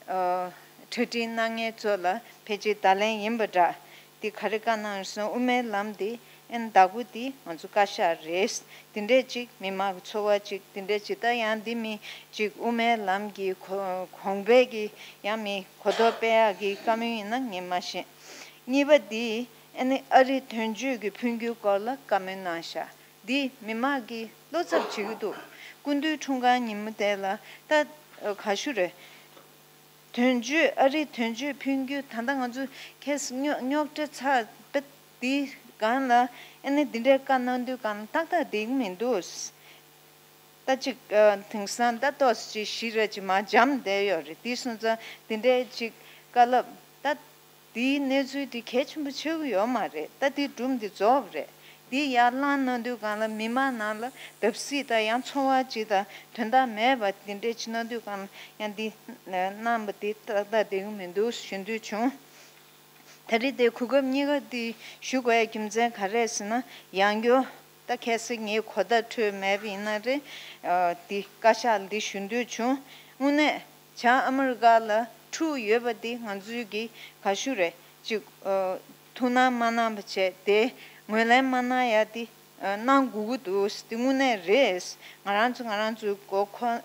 ཨ་གྲ་སྒྲིག་གནང་མཁན་ཚོ་ལ་ཕལ་ཆེར་བརྡ་ལན་ཡིན་པ་འདྲ། འདི་ག་རེ་བཀའ་གནང་ཡོད་ཟེར་ན། དབུ་མའི་ལམ་འདི་ཨ་ནི་བདག་པོ་འདི་ང་ཚོ་བཀའ་ཤག་རེད། དེ་འདྲས་ཅིག་མི་མང་གི་ཚོར་བ་ཅིག་དེ་འདྲས་ཅིག་ད་ཡང་འདི་མི་ཅིག་དབུ་མའི་ལམ་གྱི་གོ་གོང་འཕེལ་གྱི་ཡང་མི་གོ་རྟོགས་སྤེལ་ཡག་གི་བཀའ་མོལ་ཡིན་ན་ངས་མ་ཤེས། གཉིས་པ་འདི་ཨ་ནི་ཨ་རིའི་དོན་གཅོད་ཀྱི་འཕོ་འགྱུར་སྐོར་ལ་བཀའ་མོལ་གནང་བཞག་འདི་མི་མང་གིས་བློ་འཚབ་བྱེད་ཀྱི་འདུག་སྐུ་མདུན་འཁྲུངས་སྐར་ཉིན་མོ་དེ་ལ་ད་ག་ཞུ་རེད། དོན་གཅོད་ཨ་རིའི་དོན་གཅོད་འཕོ་འགྱུར་ད་ལྟ་ང་ཚོ་ཁེ་ས་རྙོག་རྙོག་དྲ་ཚ་བ་འདི་སྒང་ལ་ཨ་ནི་འདི་འདྲའི་བཀའ་གནང་དུས་སྒང་ལ་ཏག་ཏག་བསྡད་ཀྱི་མི་འདུག་ད་ཅིག་ཨ་དེང་སང་ད་ཏོག་ཙམ་ཅིག་ཞི་ར་ཅིག་མར་འཇམ་བསྡད་ཡོད་རེད། དེ་སོང་ཙང་འདི་འདྲའི་ཅིག་བཀའ་སློབ་ད་དེའི་གནས་ཚུལ་དེ་གལ་ཆེན་པོ་ཆགས་ཀྱི་ཡོད་མ་རེད། ད་དེའི་སྒྲུང་འདི་རྫོགས་པ་རེད། འདི་ཡར་བླངས་གནང་དུས་སྒང་ལ་མི་མང་ནང་ལ་བརྡབ་གསིག་དང་ཡང་ཚོར་བ་ཅིག་དང་དོན་དག་མེད་པ་འདི་འདྲའི་ཅིག་གནང་དུས་སྒང་ལ་ཡང་འདི་གནང་བ་འདི་ཏག་ཏག་བསྡད་ཀྱི་མི་འདུག་ཞུ་འདོད་བྱུང་། ད་རེས་དེ་གོ་སྐབས་གཉིས་ཀ་འདི་ཞུ་དགོས་ཡ་རྒྱུ་མཚན་ག་རེ་རེད་ཟེར་ན། ཡང་བསྐྱར་ད་ཁ་སང་ངས་གོ་བརྡ་འཕྲོད་མེད་པ་ཡིན་ན་རེད། ཨ་འདི་བཀའ་ཤག་ལ་འདི་ཞུ་འདོད་བྱུང་། དངོས་གནས་བྱང་ཨ་མི་རི་ཀ་ལ་འཁྲུག་ཡོད་པ་འདི་ང་ཚོའི་གི་ག་ཞུ་རེད། ཅིག་ཨ་ཐུགས་སྣང་མ་གནང་བ་བྱས་ཏེ་ངོས་ལེན་མ་གནང་ཡ་འདི་ཨ་གནང་དགོས་ཀྱི་འདུག་འདི་དངོས་གནས་རེད། ང་རང་ཚོ་ང་རང་ཚོའི་མགོ་འཁོར་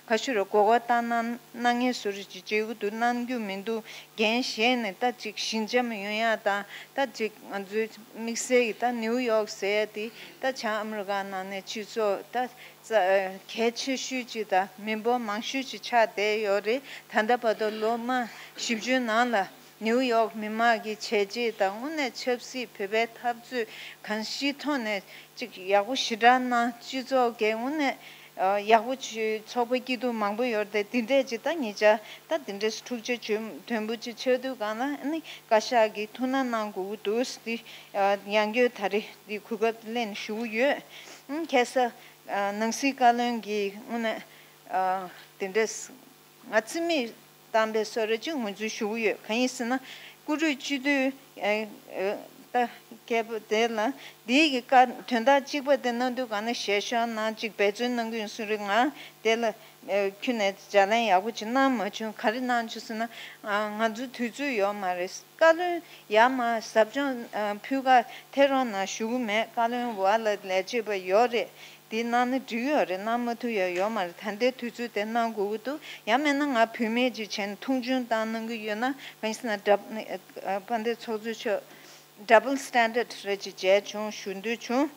ག་ཞུ་རེད། མགོ་སྐོར་བཏང་གནང་གནང་མཁན་བཟོ་འདྲ་ཅིག་བྱེད་ཀྱི་འདུག་གནང་རྒྱུ་མི་འདུག་འགན་བཞེས་ནས་ད་ཅིག་ཞི་འཇམ་ཡོང་ཡ་དང་། ད་ཅིག་ང་ཚོའི་དམིགས་བསལ་གྱི་ད་ནིའུ་ཡོག་ཟེར་ཡ་དེ་ད་བྱང་ཨ་མི་རི་ཀ་ནང་ནས་སྤྱི་ཚོགས་ད་ཙ་གལ་ཆེ་ཤོས་ཅིག་དང་མི་འབོར་མང་ཤོས་ཅིག་ཆགས་བསྡད་ཡོད་རེད། ད་ལྟ་བར་དུ་ལོ་མ་བཞི་བཅུའི་ནང་ལ་ནིའུ་ཡོག་མི་མང་གི་བྱས་རྗེས་དང་དངོས་གནས་ཆབ་སྲིད་བོད་པའི་འཐབ་རྩོད་གང་ཅིའི་ཐོག་ནས་ཅིག་ཡག་པོ་ཞེ་དྲག་གནང་། སྤྱི་ཚོགས་ཀྱི་དངོས་གནས་ཨ་ཡག་པོ་བྱོས། ཚོགས་པ་སྐྱིད་སྡུག་མང་པོ་ཡོད་རེད་དེ། དེ་འདྲས་ཅིག་ད་ཉེ་ཆར་ད་དེ་འདྲས་འཁྲུག་ཆ་ཆེན་དོན་པོ་ཅིག་ཆགས་དུས་སྒང་ལ་ཨ་ནི་བཀའ་ཤག་གིས་ཐུགས་སྣང་གནང་དགོས་ཀྱི་འདུག་ཟེར་ཏེ་ཨ་ཡང་བསྐྱར་ད་རེས་འདི་གོ་སྐབས་ལེན་ཞུ་གི་ཡོད། ཨ་ཁ་སང་ཨ་ནང་སྲིད་བཀའ་བློན་གྱིས་དངོས་གནས་ཨ་དེ་འདྲས་ང་རྩིས་མེད་བཏང་པའི་བཟོ་འདྲ་ཅིག་ངོས་འཛིན་ཞུ་གི་ཡོད། གང་ཡིན་ཟེར་ན། བཀུར་འོས་སྤྱི་འཐུས་ཨེ་ཨེ་ད་རྒྱལ་པོ་དེ་ལ་འདིའི་གི་བཀའ་དོན་དག་གཅིག་པ་དེ་གནང་དུས་སྒང་ལ་ཞལ་ཤོར་གནང་ཅིག་འབད་བརྩོན་གནང་གི་ཡིན་གསུངས་རེད། ང་དེ་ལ་ཨེ་ཁྱོན་ནས་ལྗགས་ལན་ཡག་པོ་ཅིག་གནང་མ་བྱུང་། ག་རེ་གནང་བྱུང་ཟེར་ན། ཨ་ང་ཚོ་དུས་ཚོད་ཡོད་མ་རེད། བཀའ་བློན་ཡར་མར་ཟབ་སྦྱོང་ཨ་ཕུལ་ག་ཐད་རོགས་གནང་ཞུ་གི་མེད། བཀའ་བློན་འོག་ལ་ལས་བྱེད་པ་ཡོད་རེད། དེ་གནང་ན་འགྲིག་ཡོད་རེད། གནང་མ་ཐུབ་ཡ་ཡོད་མ་རེད། ད་ལྟའི་དུས་ཚོད་དེ་གནང་དགོས་ཀྱི་འདུག་ཡང་མིན་ན་ང་བུད་མེད་ཅིག་བྱས་ནས་མཐོང་ཆུང་བཏང་གནང་གི་ཡོད་ན། གང་ཡིན་ཟེར་ན་དཔལ་ལྡན་ཚོགས་གཙོ་མཆོག་double standard་རེ་ཅིག་མཇལ་བྱུང་། ཞུ་འདོད་བྱུང་།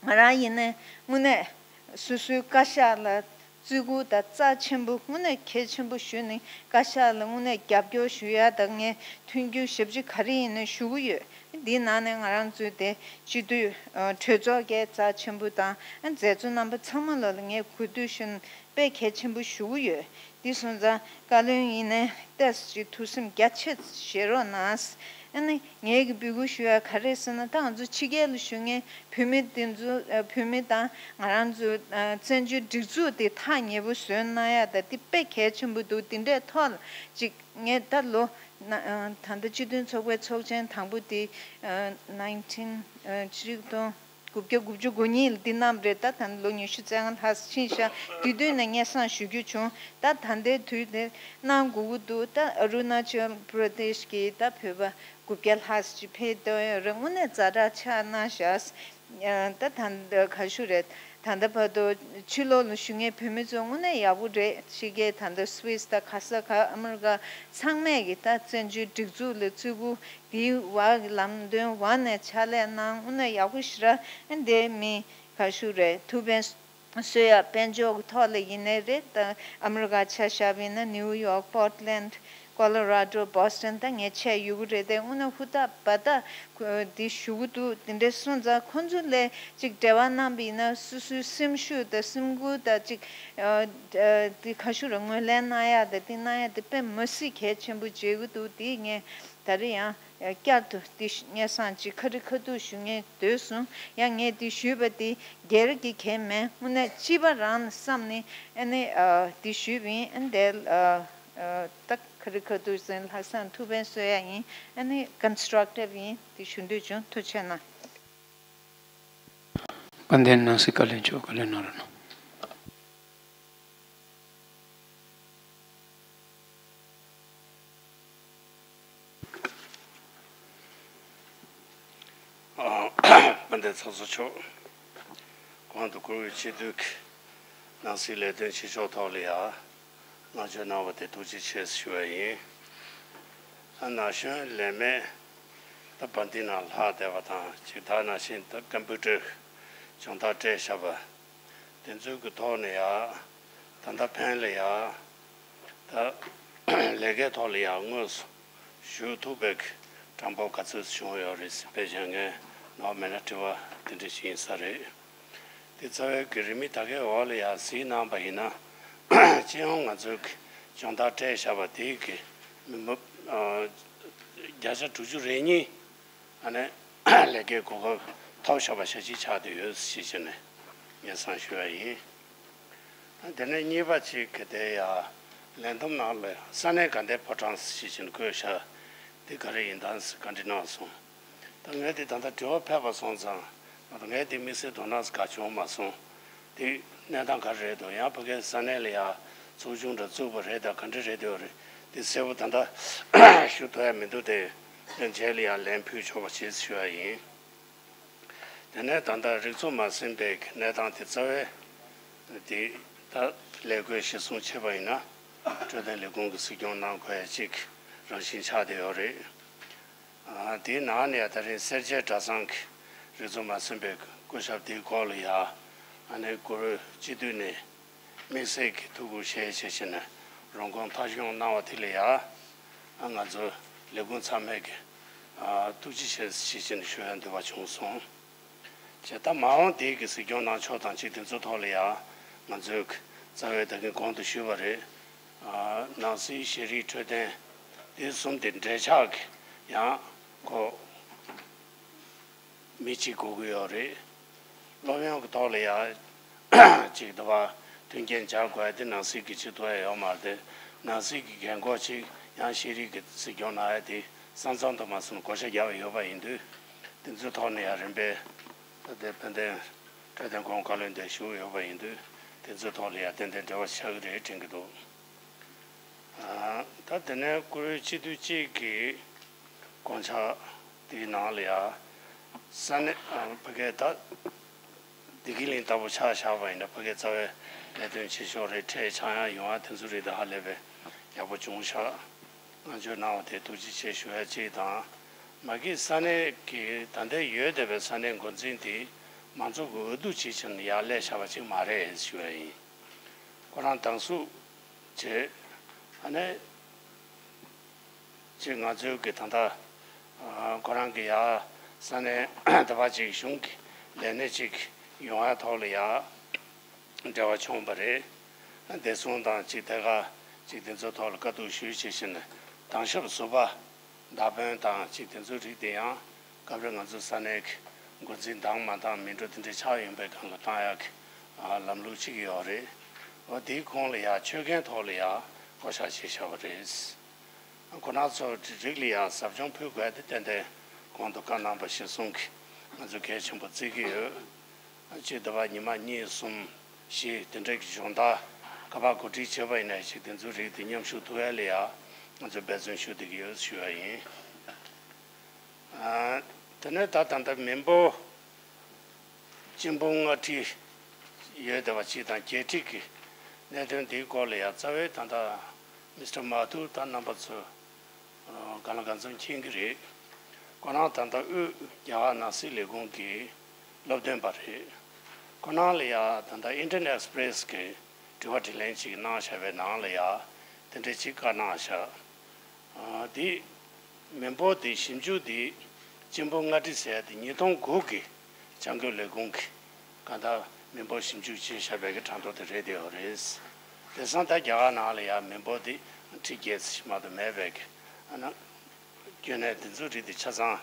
ང་རང་ཡིན་ནའི་དངོས་གནས་སོ་སོའི་བཀའ་ཤག་ལ་བརྩི་བཀུར་དང་རྩ་ཆེན་པོ་དངོས་གནས་གལ་ཆེན་པོ་ཞུས་ནས་བཀའ་ཤག་ལ་དངོས་གནས་རྒྱབ་སྐྱོར་ཞུ་ཡ་དང་ངས་མཐུན་འགྱུར་ཞབས་ཕྱི་ག་རེ་ཡིན་ནའི་ཞུ་གི་ཡོད། འདིའི་ནང་ནས་ང་རང་ཚོའི་དེ་སྤྱི་འཐུས་ཨ་གྲོས་ཚོགས་ཀྱི་རྩ་ཆེན་པོ་དང་ཨ་མཛད་གཙོ་རྣམ་པ་ཚང་མ་ལ་ངས་གུས་འདུད་ཞུ་ན་དཔེ་གལ་ཆེན་པོ་ཞུ་གི་ཡོད། འདི་སོང་ཙང་བཀའ་བློན་ཡིན་ནའི་ཏོག་ཙམ་ཅིག་ཐུགས་སེམས་རྒྱ་ཆེ་བཞེས་རོགས་གནང་། ཨ་ནི་ངས་ཀྱི་འབོད་སྐུལ་ཞུ་ཡ་ག་རེ་ཟེར་ན། ད་ང་ཚོ་ཕྱི་རྒྱལ་ལ་བཞུགས་མཁན་བོད་མི་དེ་ཚོ་ཨ་བོད་མི་དང་ང་རང་ཚོ་ཨ་བཙན་བྱོལ་སྒྲིག་འཛུགས་དེ་ཐག་ཉེ་པོ་བཟོས་གནང་ཡ་ད་དེ་དཔེ་གལ་ཆེན་པོ་འདུག་དེ་འདྲའི་ཐོག་ལ་ཅིག་ངས་ད་ལོ་ན་ཨ་ད་ལྟ་སྤྱི་མཐུན་ཚོགས་པའི་ཚོགས་ཆེན་དང་པོ་དེ་ཨ་nineteen ཨ་ཆིག་སྟོང་ དགུ་བརྒྱ་དགུ་བཅུ་གོ་གཉིས་ལ་འདི་བསྣམས་རེད། ད་ད་ལོ་ཉི་ཤུ་རྩ་ལྔ་ལྷག་ཕྱིན་ཤག་དེ་དུས་ནས་སྙན་སེང་ཞུ་རྒྱུ་བྱུང་། ད་ད་ལྟའི་དུས་དེ་གནང་དགོས་ཀྱི་འདུག་ད་ཨ་རུ་ན་ཅལ་པྲ་དེཤ་གི་ད་བོད་པ་དགུ་བརྒྱ་ལྷག་ཅིག་ཕེབས་བསྡད་ཡོད་རེད། དངོས་གནས་ཛ་དྲག་ཆགས་གནང་ཤག་ད་ད་ག་ཞུ་རེད། ད་ལྟ་བར་དུ་ཕྱི་ལོགས་ལ་བཞུགས་མཁན་བོད་མི་ཚོ་དངོས་གནས་ཡག་པོ་རེད། ཕྱི་རྒྱལ་ད་ལྟ་སུ་ཝིས་དང་ག་ས་ག་ཨ་མི་རི་ཀ་ཚང་མས་ཀྱི་ད་བཙན་བྱོལ་སྒྲིག་འཛུགས་ལ་བརྩི་བཀུར་དེའི་བར་གྱི་ལམ་སྟོན་བར་ནས་ཕྱག་ལས་གནང་། དངོས་གནས་ཡག་པོ་ཞེ་དྲག་ཨ་འདས་མི་ག་ཞུ་རེད། ཐུགས་ཕན་གསོས་ཡ་དཔལ་འབྱོར་གྱི་ཐོག་ལ་ཡིན་ནའི་རེད། ད་ཨ་མི་རི་ཀ་ཆ་བཞག་པ་ཡིན་ན་ནིའུ་ཡོག་པོར་ཊི་ལན་ཌི་ཀོ་ལོ་ར་ཌོ་བྷོ་སི་ཊོན་ད་ངས་ཆེད་ཡོད་ཀྱི་རེད། དེ་དངོས་གནས་ཧུར་ཐག་འབད་ཐག་འདི་ཞུ་གི་འདུག་དེ་འདྲ་སོང་ཙང་ཁོང་ཚོ་ལས་ཅིག་འབྲེལ་བ་གནང་བ་ཡིན་ན་སོ་སོའི་སེམས་ཤུགས་དང་སེམས་འགུལ་དང་ཅིག་དེ་ག་ཞུ་རེད། ངོས་ལེན་གནང་ཡ་དང་དེ་གནང་ཡ་དེ་དཔེ་མི་སྲིད་གལ་ཆེན་པོ་བརྗོད་ཀྱི་འདུག་དེ་ངས་ད་རེས་ཡང་བསྐྱར་དུ་འདི་སྙན་སེང་ཅིག་ཁ་རི་ཁ་ཐུག་ཞུ་སྙིང་འདོད་སོང་། ཡང་ངས་འདི་ཞུས་པ་འདི་སྒེར་གྱི་གང་མིན་དངོས་གནས་སྤྱི་པ་རང་ནས་བསམ་ནས་ཨ་ནི་འདི་ཞུས་པ་ཡིན། ཨ་ནི་དེ་ད་ཁ་རི་ཁ་ཐུག་ཟིན་ལྷག་བསམ་ཐུགས་ཕན་གསོས་ཡ་ཡིན། ཨ་ནི་ཀོན་སི་ཊྲག་ཊིབ་ཡིན། འདི་ཞུ་འདོད་བྱུང་། ཐུགས་རྗེ་གནང་། དཔལ་ལྡན་ནང་སྲིད་བཀའ་བློན་མཆོག་བཀའ་ལན་གནང་རོགས་གནང་། དཔལ་ལྡན་ཚོགས་གཙོ་མཆོག་གོང་དུ་བཀུར་འོས་སྤྱི་འཐུས་ཀྱི་ནང་སྲིད་ལས་དོན་བྱེད་ཕྱོགས་ཐོག་ལ་ཡང་བསྔགས་བརྗོད་གནང་བ་དེ་ཐུགས་རྗེ་ཆེ་ཞུ་བ་ཡིན། ཨ་ན་གཞོན་ལས་མེད་ད་བ་འདི་ནང་ལྷག་བསྡད་པ་དང་ཅིག་ད་ནང་བཞིན་ད་ཀམ་པུ་ཊར་སྦྱོང་བརྡར་སྤྲད་བཞག་པ། དེ་ཚོའི་གི་ཐོག་ནས་ཡང་ད་ལྟ་ཕན་ལ་ཡང་ད་ལས་ཀའི་ཐོག་ལ་ཡང་དངོས་སུ་ཞུགས་ཐུབ་པའི་གི་གྲངས་འབོར་ག་ཚོད་བྱུང་ཡོད་རེད་ཟེར་བས་ཀྱང་ངས་ནོར་མེད་ན་དྲི་བ་དེ་འདྲ་ཞིག་ཡིན་ས་རེད། དེ་རྩ་བའི་གི་རིན་མེད་དག་གའི་འོག་ལ་ཡང་གཟིགས་གནང་པ་ཡིན་ན་སྤྱི་ཡོངས་ང་ཚོའི་གི་སྦྱོང་བརྡར་སྤྲད་བཞག་པ་དེའི་གི་མི་མི་བརྒྱ་ཆ་དྲུག་ཅུ་རེ་གཉིས། ཨ་ནི་ལས་ཀའི་གོ་སྐབས་ཐོབ་ཤོར་བ་ཞེ་གཅིག་ཆགས་བསྡད་ཡོད་ཞེས་བྱས་ནས་སྙན་སེང་ཞུ་བ་ཡིན། དེ་ནས་གཉིས་པ་གཅིག་གི་དེ་ཡང་ལས་བསྡོམས་ནང་ལ་ས་གནས་དགའ་ལྡན་ཕོ་བྲང་ཞེས་བྱས་ནས་བཀོད་བཞག་དེ་ག་རེ་ཡིན་དམ་ཞེས་བཀའ་འདྲི་གནང་སོང་། ད་ངས་དེ་ད་ལྟ་དྲི་བ་ཕེབས་པ་སོང་ཙང་ང་ད་ངས་དེ་དམིགས་བསལ་དོ་སྣང་ག་བྱུང་མ་སོང་། དེ་གནས་སྟངས་ག་རེ་རེད་འདུག་ཡང་ཕ་གིའི་ས་གནས་ལ་ཡང་ཚོགས་ཆུང་འདྲ་བཙུགས་པ་རེད་དམ་ག་འདྲ་རེད་འདུག་རེད། དེ་གསལ་པོ་ད་ལྟ་ཞུ་ཐུབ་ཡ་མི་འདུག་དེ་རྗེས་ལ་ཡང་ལན་ཕུལ་ཆོག་པ་བྱེད་ཞུ་ཡ་ཡིན། དེ་ནས་ད་ལྟ་རིགས་ཚོགས་མ་ཟིན་པའི་གནས་སྟངས་དེ་རྩ་བའི་དེ་ད་ལས་བགོས་གཞི་བཟུང་བྱས་པ་ཡིན་ན་འཕྲོད་བསྟེན་ལས་ཁུངས་ཀྱི་གཟིགས་སྐྱོང་གནང་དགོས་ཡ་གཅིག་རང་བཞིན་ཆགས་བསྡད་ཡོད་རེད། ཨ། དེའི་ནང་ནས་ད་རེས་སེར་བྱེས་གྲྭ་ཚང་གི་རིགས་ཚོགས་མ་ཟིན་པའི་སྐུ་ཞབས་དེའི་སྐོར་ལ་ཡ་ཨ་ནི་བཀུར་འོས་སྤྱི་འཐུས་ནས་དམིགས་བསལ་གྱི་ཐུགས་ཁུར་བཞེས་བྱས་བྱས་ནས་རོགས་མགོན་མཐའ་འཁྱོངས་གནང་བ་དེ་ལ་ཡ་ཨ་ང་ཚོ་ལས་ཁུངས་ཚང་མས་ཀྱི་ཨ་ཐུགས་རྗེ་ཆེ་ཞེས་བྱས་ནས་ཞུ་ཡ་འདོད་པ་བྱུང་སོང་། བྱས་ད་མ་འོངས་དེའི་གི་གཟིགས་སྐྱོང་གནང་ཕྱོགས་དང་ཅིག་དེ་ཚོ་ཐོག་ལ་ཡ་ང་ཚོས་རྩ་བའི་ད་གིན་གོང་དུ་ཞུས་པ་རེད། ཨ། ནང་སྲིད་ཤེས་རིག་འཕྲོད་བསྟེན་དེ་གསུམ་དེ་འབྲེལ་ཆགས་ཀྱི་ཡང་ཁོ་མི་གཅིག་དགོས་ཀྱི་ཡོད་རེད། སློབ་ཡོན་གྱི་ཐོག་ལ་ཡང་ཅིག་དུ་བ་མཐུན་རྐྱེན་སྦྱར་དགོས་ཡ་དེ་ནང་སྲིད་ཀྱི་ཅིག་ཐུབ་ཡ་ཡོད་མ་རེད་དེ། ནང་སྲིད་ཀྱི་འགན་འཁུར་ཅིག་ཡང་ཤེས་རིག་གི་གཟིགས་སྐྱོང་གནང་ཡ་དེ་ས་མཚམས་དུ་མ་སོང་བགོ་བཤའ་རྒྱག་པ་ཡོད་པ་ཡིན་དུས། དེ་ཚོའི་ཐོག་ནས་ཡང་རིམ་པས་ད་ལྟའི་དཔལ་ལྡན་འཕྲོད་བསྟེན་གོང་བཀའ་བློན་དེ་བཞུགས་ཡོད་པ་ཡིན་དུས། དེ་ཚོའི་ཐོག་ལ་ཡང་ཏན་ཏན་འབྲེལ་བ་ཆགས་ཀྱི་རེད་དྲན་གྱི་འདུག་ཨ། ད་དེ་ནས་བཀུར་འོས་སྤྱི་འཐུས་གཅིག་གི་དགོངས་འཆར་དེའི་ནང་ལ་ཡང་ས་གནས་ཨ་ཕ་གིའི་ད་བདེ་སྐྱིད་གླིང་ལྟ་བུ་ཆ་བཞག་པ་ཡིན་ན་ཕ་གིའི་རྩ་བའི་ལས་དོན་བྱེད་ཕྱོགས་རེད། ཁྲལ་ཆག་ཡང་ཡོང་ཡ་དེ་ཚོ་རིགས་དེ་ཧ་ལས་པའི་ཡག་པོ་བྱུང་ཤག་བསྔགས་བརྗོད་གནང་བ་དེ་ཐུགས་རྗེ་ཆེ་ཞུ་ཡ་གཅིག་དང་། མ་གི་ས་གནས་ཀྱི་ད་ལྟའི་ཡོད་བསྡད་པའི་ས་གནས་འགོ་འཛིན་དེ་མང་ཚོགས་ཀྱི་འོས་བསྡུ་བྱེད་ཕྱིར་ནས་ཡར་སླེབས་བཞག་པ་ཅིག་མ་རེད་ཞུ་ཡ་ཡིན། ཁོ་རང་སྡང་ཟུག་བྱས། ཨ་ནི་ཅིག་ང་ཚོའི་གི་ད་ལྟ་ཨ་ཁོ་རང་གི་ཡ་ས་གནས་ད་བ་ཅིག་གཞུང་གི་ལས་སྣེ་ཅིག་ཡོང་ཡ་ཐོག་ལ་ཡ་འབྲེལ་བ་བྱུང་བ་རེད། བདེ་སྲུང་དང་ཅིག་དེ་ག་ཅིག་དེ་ཚོ་ཐོག་ལ་བཀའ་བསྡུར་ཞུས་བྱས་ཕྱིར་ནས་དང་ཞབས་ཟུར་པ། མདའ་དཔོན་དང་ཅིག་དེ་ཚོའི་རིགས་དེ་ཡང་སྐབས་རེ་ང་ཚོ་ས་གནས་ཀྱི་འགོ་འཛིན་འདང་མ་འདང་མི་འགྲོ་དེ་འདྲའི་ཆགས་ཡོང་པའི་སྒང་ལ་བཏང་ཡག་གི་ལམ་ལུགས་ཅིག་ཡོད་རེད། འོ་དེའི་ཁོངས་ལ་ཡང་ཆོད་མཁན་ཐོག་ལ་ཡང་བསྐོ་བཞག་བྱས་བཞག་པ་རེད། ཁོ་རང་ཚོ་རིགས་ལ་ཡང་ཟབ་སྦྱོང་ཕུལ་དགོས་དེ་ཏན་ཏན་གོང་དུ་བཀའ་གནང་བ་གཞིར་བཟུང་གི་ ང་ཚོས་གལ་ཆེན་པོ་བརྩི་གི་ཡོད། ཅིག་འདི་བ་ཉི་མ་གཉིས་གསུམ་བཞི་དེ་འདྲའི་གི་སྦྱོང་བརྡར་ག་པར་གོ་སྒྲིག་བྱས་པ་ཡིན་ན་ཞིག་དེ་ཚོའི་རིགས་དེ་མཉམ་ཞུགས་ཐུབ་ཡ་ལ་ཡ་ང་ཚོས་འབད་བརྩོན་ཞུ་བསྡད་ཀྱི་ཡོད་ཞུ་བ་ཡིན། ཨ། དེ་ནས་ད་ད་ལྟ་མི་འབོར་གཅིག་འབུམ་ལྔ་ཁྲི་ཡོད་བསྡད་པ་གཅིག་དང་བརྒྱད་ཁྲི་གི་གནད་དོན་འདིའི་སྐོར་ལ་ཡང་རྩ་བའི་ད་ལྟ་མི་སི་ཊར་མ་ཐུར་དང་རྣམ་པ་ཚོ་གང་ལ་གང་འཚམ་མཁྱེན་གྱི་རེད། ཁོ་རང་ད་ལྟ་དབུས་རྒྱ་གར་ནང་སྲིད་ལས་ཁུངས་ཀྱི་སློབ་སྟོན་པ་རེད། ཁོ་རང་ལ་ཡང་ད་ལྟ་ཨིན་ཌི་ཡན་ཨེག་སི་པི་རེ་སི་གི་དྲི་བ་དྲིས་ལན་ཅིག་གནང་བཞག་པའི་ནང་ལ་ཡང་དེ་འདྲ་ཅིག་བཀའ་གནང་བཞག་ཨ། དེ་མི་འབོར་དེ་ཞིབ་འཇུག་དེ་གཅིག་འབུམ་ལྔ་ཁྲི་ཟེར་ཡ་དེ་ཉིས་སྟོང་དགུ་གི་བྱ་དགོས་ལས་ཁུངས་ཀྱི་གང་ལྟར་མི་འབོར་ཞིབ་འཇུག་བྱས་བཞག་པའི་གི་གྲངས་ཐོ་དེ་རེད་དེ་ཡོད་རེད། དེང་སང་ད་རྒྱ་གར་ནང་ལ་ཡང་མི་འབོར་དེ་ཁྲི་བརྒྱད་ཙམ་ཞིག་མ་གཏོགས་མེད་པའི་གི་ཨ་ན་སྐྱོན་གནད་དེ་ཚོ་རིགས་དེ་ཆ་ཚང་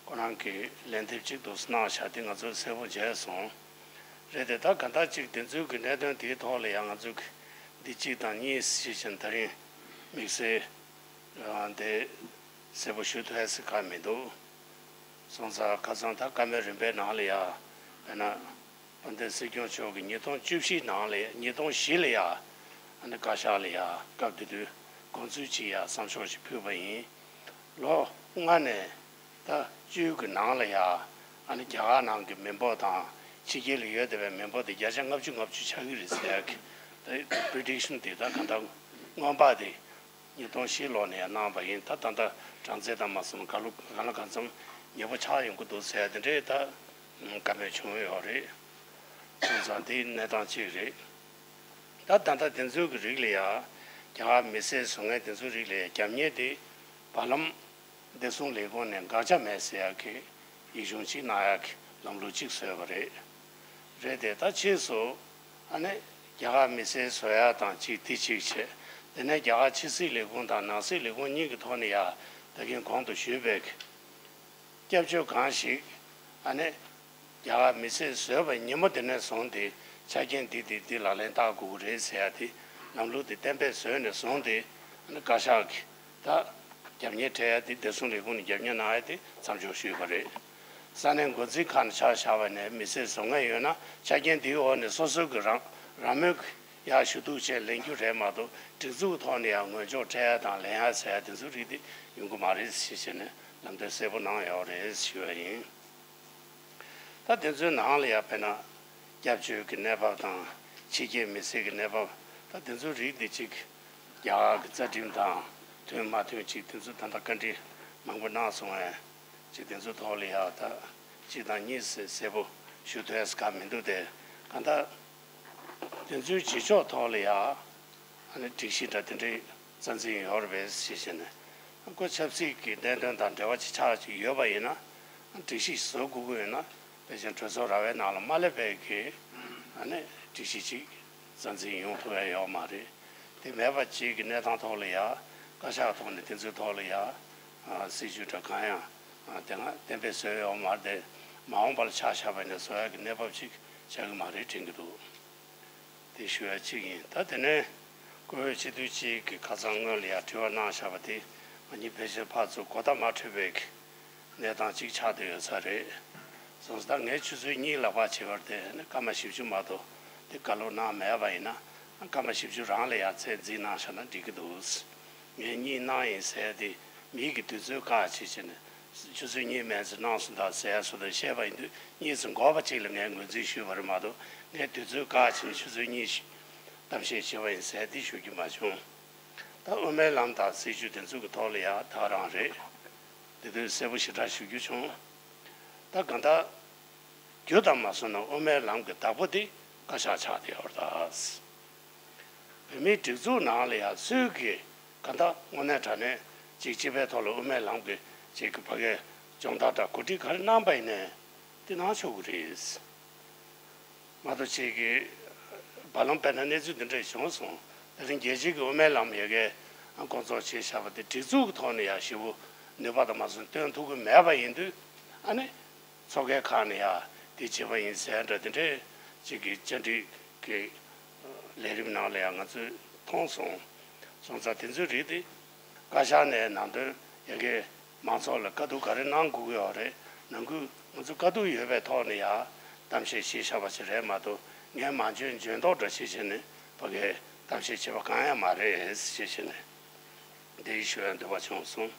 ཁོ་རང་གི་ལན་འདེབས་ཅིག་འདུག་གནང་བཞག་དེ་ང་ཚོས་གསལ་པོ་མཇལ་སོང་། རེད་དེ་ད་གང་ལྟར་ཅིག་དེ་ཚོའི་གི་གནད་དོན་དེའི་ཐོག་ལ་ཡང་ང་ཚོས་གི་འདི་གཅིག་དང་གཉིས་ཞིག་བྱས་ནས་ད་རིང་དམིགས་བསལ། ཨ། དེ་གསལ་པོ་ཞུ་ཐུབ་ཡ་ཟེར་ག་མི་འདུག་སོང་ཙང་ཁ་སང་ད་བཀའ་མོལ་རིམ་པའི་ནང་ལ་ཡ་དཔེར་ན་དཔལ་ལྡན་སྲིད་སྐྱོང་མཆོག་གིས་ཉིས་སྟོང་བཅུ་བཞི་ནང་ལ་ཉིས་སྟོང་བཞི་ལ་ཡ་ཨ་ནི་བཀའ་ཤག་ལ་ཡ་སྐབས་དེ་དུས་དགོངས་ཚུལ་ཅིག་ཡ་བསམ་ཤོག་ཅིག་ཕུལ་བ་ཡིན། ལོ་ལྔ་ནས་ད་བཅུའི་གི་ནང་ལ་ཡ་ཨ་ནི་རྒྱ་གར་ནང་གི་མི་འབོར་དང་ཕྱི་རྒྱལ་ལ་ཡོད་བསྡད་པའི་མི་འབོར་དེ་བརྒྱ་ཆ་ལྔ་བཅུ་ང་བཅུ་ཆགས་ཀྱི་རེད་ཟེར་ཡ་གི་ད་པི་རི་ཌིག་ཤན་དེ་ད་གང་ལྟར་སྔོན་དཔག་དེ། ཉིས་སྟོང་བཞི་ལོ་ནས་གནང་བ་ཡིན། ད་ད་ལྟ་གྲངས་ཚད་དང་མ་སོང་ག་ལོ་གང་ལ་གང་འཚམ་ཉེ་པོ་ཆགས་ཡོང་གི་འདུག་ཟེར་དེ་འདྲའི་ད་བཀའ་མོལ་བྱུང་ཡོད་རེད། སོང་ཙང་དེ་གནས་སྟངས་གཅིག་རེད། ད་ད་ལྟ་དེ་ཚོའི་གི་རིགས་ལ་ཡ་རྒྱ་གར་མི་སེར་བཟོ་མཁན་དེ་ཚོའི་རིགས་ལ་ཡ་རྒྱབ་གཉེར་དེ་བར་ལམ་བདེ་སྲུང་ལས་ཁུངས་ནས་དགག་བྱ་མེད་ཟེར་ཡ་གི་ཡིག་ཆུང་གཅིག་གནང་ཡག་གི་ལམ་ལུགས་གཅིག་བཟོས་པ་རེད། རེད་དེ་ད་ཕྱིས་སུ་ཨ་ནི་རྒྱ་གར་མི་སེར་བཟོ་ཡག་དང་གཅིག་དེ་གཅིག་བྱས། དེ་ནས་རྒྱ་གར་ཕྱི་སྲིད་ལས་ཁུངས་དང་ནང་སྲིད་ལས་ཁུངས་གཉིས་ཀྱི་ཐོག་ནས་ཡ་ད་གིན་གོང་དུ་ཞུས་པའི་སྐྱབས་བཅོལ་གང་ཞིག་ཨ་ནི་རྒྱ་གར་མི་སེར་བཟོས་པའི་ཉིན་མོ་དེ་ནས་བཟུང་སྟེ་ཆ་རྐྱེན་འདི་དེ་འདི་ལག་ལེན་བསྟར་དགོས་ཀྱི་རེད་ཟེར་ཡ་དེ་ལམ་ལུགས་དེ་གཏན་འབེབས་བཟོས་ནས་བཟུང་སྟེ་ཨ་ནི་བཀའ་ཤག་གིས། ད་རྒྱབ་གཉེར་སྤྲད་ཡ་དེ་བདེ་སྲུང་ལས་ཁུངས་ནས་རྒྱབ་གཉེར་གནང་ཡ་དེ་མཚམས་འཇོག་ཞུས་པ་རེད། ས་གནས་འགོ་འཛིན་ཁག་ནས་ཆ་བཞག་པ་ནས་མི་སེར་བཟོ་མཁན་ཡོད་ན་ཆ་རྐྱེན་དེའི་འོག་ནས་སོ་སོའི་གི་རང་རང་མོས་ཀྱི་ཡར་ཞུ་གཏུག་བྱས་ལེན་རྒྱུ་རེད་མ་གཏོགས་སྒྲིག་འཛུགས་ཐོག་ནས་ཡང་ངོས་འཇོག་སྤྲད་ཡ་དང་ལེན་ཡ་ཟེར་ཡ་དེ་ཚོ་རིགས་དེ་ཡོང་གི་མ་རེད་ཞེས་བྱས་ནས་ལམ་སྟོན་གསལ་པོ་གནང་ཡོད་རེད་ཞུ་བ་ཡིན། ད་དེ་ཚོའི་ནང་ལ་ཡ་དཔེར་ན་སྐྱབས་བཅོལ་གྱི་གནས་བབ་དང་ཕྱི་རྒྱལ་མི་སེར་གྱི་གནས་བབ་ད་དེ་ཚོའི་རིགས་དེ་གཅིག་རྒྱ་གར་གྱི་རྩ་ཁྲིམས་དང་མཐུན་མ་མཐུན་གཅིག་དེ་ཚོ་ད་ལྟ་བཀའ་འདྲི་མང་པོ་གནང་སོང་བས་གཅིག་དེ་ཚོའི་ཐོག་ལ་ཡ་ད་གཅིག་དང་གཉིས་ཟེར་གསལ་པོ་ཞུ་ཐུབ་ཡ་ཟེར་ག་མི་འདུག་སྟེ་གང་ལྟར་དེ་ཚོའི་བྱེད་ཕྱོགས་ཐོག་ལ་ཡ་ཨ་ནི་སྒྲིག་གཞི་འདྲ་དེ་འདྲའི་རྩ་འཛིན་ཡོད་རེད་པས་ཞེས་བཤད་ནས་ཁོ་ཆབ་སྲིད་ཀྱི་གནད་དོན་དང་འབྲེལ་བ་ཅིག་ཆགས་ཅིག་ཡོད་པ་ཡིན་ན་སྒྲིག་གཞི་བཟོ་དགོས་ཀྱི་ཡོད་ན་ཕལ་ཆེར་གྲོས་ཚོགས་ར་བའི་ནང་ལ་མ་སླེབས་པའི་གི་ཨ་ནི་སྒྲིག་གཞི་ཅིག་རྩ་འཛིན་ཡོང་ཐུབ་ཡ་ཡོད་མ་རེད། དེ་མེད་པ་ཅིག་གི་གནས་སྟངས་ཐོག་ལ་ཡ་བཀའ་ཤག་ཐོག་ནས་དེ་ཚོའི་ཐོག་ལ་ཡ་སྲིད་ཇུས་འདྲ་གང་ཡང་དེ་སྔ་གཏན་འབེབས་བཟོས་ཡོད་མ་རེད་དེ་མ་འོངས་པ་ལ་ཆ་བཞག་པ་ཡིན་ན་བཟོ་ཡ་གི་གནས་བབ་ཅིག་ཆགས་ཀྱི་མ་རེད་དྲན་གྱི་འདུག་དེ་ཞུ་ཡ་གཅིག་ཡིན། ད་དེ་ནས་བཀུར་འོས་སྤྱི་འཐུས་གཅིག་གིས་ཁ་སང་སྔོན་ལ་ཡང་དྲི་བ་གནང་བཞག་པ་དེ་ང་གཉིས་ཕལ་ཆེར་ཕར་ཚུར་གོ་བརྡ་མ་འཕྲོད་པའི་གནས་སྟངས་གཅིག་ཆགས་བསྡད་ཡོད་ས་རེད། སོང་ཙང་ད་ངས་ཆུ་ཚོད་གཉིས་ལག་པ་བྱེད་པར་བརྟེན་ནས་སྐར་མ་བཞི་བཅུ་མ་གཏོགས་དེ་བཀའ་སློབ་གནང་མེད་པ་ཡིན་ན་སྐར་མ་བཞི་བཅུ་རང་ལ་ཡང་ཚད་འཛིན་གནང་བཞག་ན་འགྲིག་གི་འདུག་ངས་གཉིས་གནང་ཡིན་ཟེར་ཏེ་མིའི་གི་དུས་ཚོད་བཀག་བྱེད་བྱས་ནས་ཆུ་ཚོད་གཉིས་མན་ཙམ་གནང་སོང་ད་ཟེར་ཡ་སོགས་དང་བཤད་པ་ཡིན་དུས་གཉིས་ཙམ་འགོར་བ་ཅིག་ལ་ངས་ངོས་འཛིན་ཞུས་པ་རེད་མ་གཏོགས་ངས་དུས་ཚོད་བཀག་བྱས་ནས་ཆུ་ཚོད་གཉིས་ཤིག་གཏམ་བཤད་བྱས་པ་ཡིན་ཟེར་ཏེ་ཞུ་རྒྱུ་མ་བྱུང་། ད་དབུ་མའི་ལམ་དང་སྲིད་བྱུས་དེ་ཚོ་གི་ཐོག་ལ་ཡང་ད་རང་རེད། དེ་དུས་གསལ་པོ་ཞེ་དྲག་ཞུ་རྒྱུ་བྱུང་། ད་གང་ལྟར། རྒྱུ་དང་མ་སོང་ན་དབུ་མའི་ལམ་གྱི་བདག་པོ་དེ་བཀའ་ཤག་ཆགས་བསྡད་ཡོད་རེད་ད། བོད་མིའི་སྒྲིག་འཛུགས་ནང་ལ་ཡང་སུས་ཀྱིས་གང་ལྟར་དངོས་གནས་དྲང་གནས་ཅིག་སྤྱི་པའི་ཐོག་ལ་དབུ་མའི་ལམ་གྱི་ཅིག་གི་ཕ་གའི་སྦྱོང་བརྡར་དང་གོ་སྒྲིག་ག་རེ་གནང་པ་ཡིན་ནའི་དེ་གནང་ཆོག་གི་རེད། མ་གཏོགས་ཅིག་གི་བར་ལམ་དཔེར་ན་གནས་ཚུལ་འདི་འདྲ་བྱུང་སོང་། དེ་རིང་རྒྱལ་སྤྱིའི་གི་དབུ་མའི་ལམ་ཡ་གའི་སྐོང་ཚོགས་བྱས་བཞག་པ་དེ་སྒྲིག་འཛུགས་ཀྱི་ཐོག་ནས་ཡང་ཞེ་པོ་ནུས་པ་དང་མ་སོང་སྟོན་ཐུབ་ཀྱི་མེད་པ་ཡིན་དུས་ཨ་ནི། ཚོགས་སྒེར་ཁག་ནས་ཡང་དེ་བྱས་པ་ཡིན་ཟེར་འདྲ་དེ་འདྲའི་གཅིག་གི་བཅར་འདྲི་གི་ལས་རིམ་ནང་ལ་ཡང་ང་ཚོས་མཐོང་སོང་། སོང་ཙང་དེ་ཚོའི་རིགས་དེ་བཀའ་ཤག་ནས་ནང་དོན་ཡ་གི་མང་ཚོགས་ལ་བཀའ་བསྡུར་ག་རེ་གནང་དགོས་ཀྱི་ཡོད་རེད། ནང་ཁུལ་ ང་ཚོ་དཀའ་སྡུག་ཡོད་པའི་ཐོག་ནས་ཡང་གཏམ་བཤད་བྱས་བཞག་པ་ཞིག་རེད་མ་གཏོགས། ངས་མ་འཇོན་འཇོན་མདོག་འདྲ་བྱས་བྱས་ནས་ཕ་གིར་གཏམ་བཤད་བྱས་པ་གང་ཡང་མ་རེད་ཞེས་བྱས་ནས་འདི་ཞུ་ཡ་འདོད་པ་བྱུང་སོང་།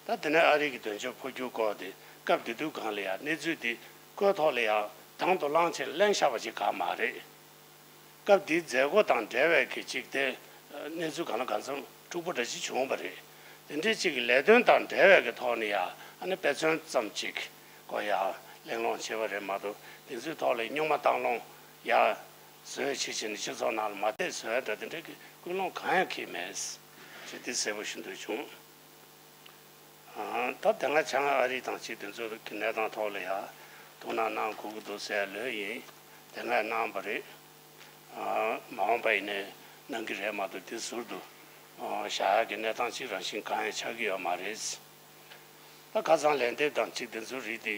ད་དེ་ནས་ཨ་རི་གི་དོན་གཅོད་འཕོ་འགྱུར་སྐོར་དེ་སྐབས་དེ་དུས་སྒང་ལ་ཡང་གནས་ཚུལ་དེ་ཁོའི་ཐོག་ལ་ཡང་དང་དུ་བླངས་བྱས་གླེང་བཞག་པ་ཞིག་གང་མ་རེད། སྐབས་དེའི་མཛད་སྒོ་དང་འབྲེལ་བའི་གི་ཅིག་དེ་གནས་ཚུལ་གང་ལ་གང་འཚམ་འཁྲུག་པོ་འདྲ་ཅིག་བྱུང་བ་རེད། དེ་འདྲའི་ཅིག་གི་ལས་དོན་དང་འབྲེལ་བའི་གི་ཐོག་ནས་ཡང་ཨ་ནི་དཔེ་མཚོན་ཙམ་ཅིག་གོ་ཡང་གླེང་སློང་བྱས་པ་རེད་མ་གཏོགས། དེ་ཚོའི་ཐོག་ལ་སྨྱུག་མ་བཏང་སློང་ཡང་བཟོས་བྱས་བྱས་ནས་སྤྱི་ཚོགས་ནང་ལ་མ་བསྡད་བཟོ་ཡ་འདྲ་དེ་འདྲའི་གི་ཀུན་སློང་གང་ཡང་འཁྱེར་མེད་ཅེས་དེ་གསལ་པོ་ཞུ་འདོད་བྱུང་། ད་དེ་སྔ་བྱང་ཨ་རི་དང་ཅིག་དེ་ཚོ་གི་གནས་སྟངས་ཐོག་ལ་ཡང་ཐུགས་སྣང་གནང་དགོས་ཀྱི་འདུག་ཟེར་ལོས་ཡིན། དེ་སྔ་གནང་བ་རེད། མ་འོངས་པ་ཡིན་ནའི་གནང་གི་རེད་མ་གཏོགས། དེ་ཟུར་དུ་བཞག་ཡག་གི་གནས་སྟངས་ཅིག་རང་བཞིན་གང་ཡང་ཆགས་ཀྱི་ཡོད་མ་རེད། ད་ཁ་སང་ལན་འདེབས་དང་ཅིག་དེ་ཚོ་རིགས་དེ་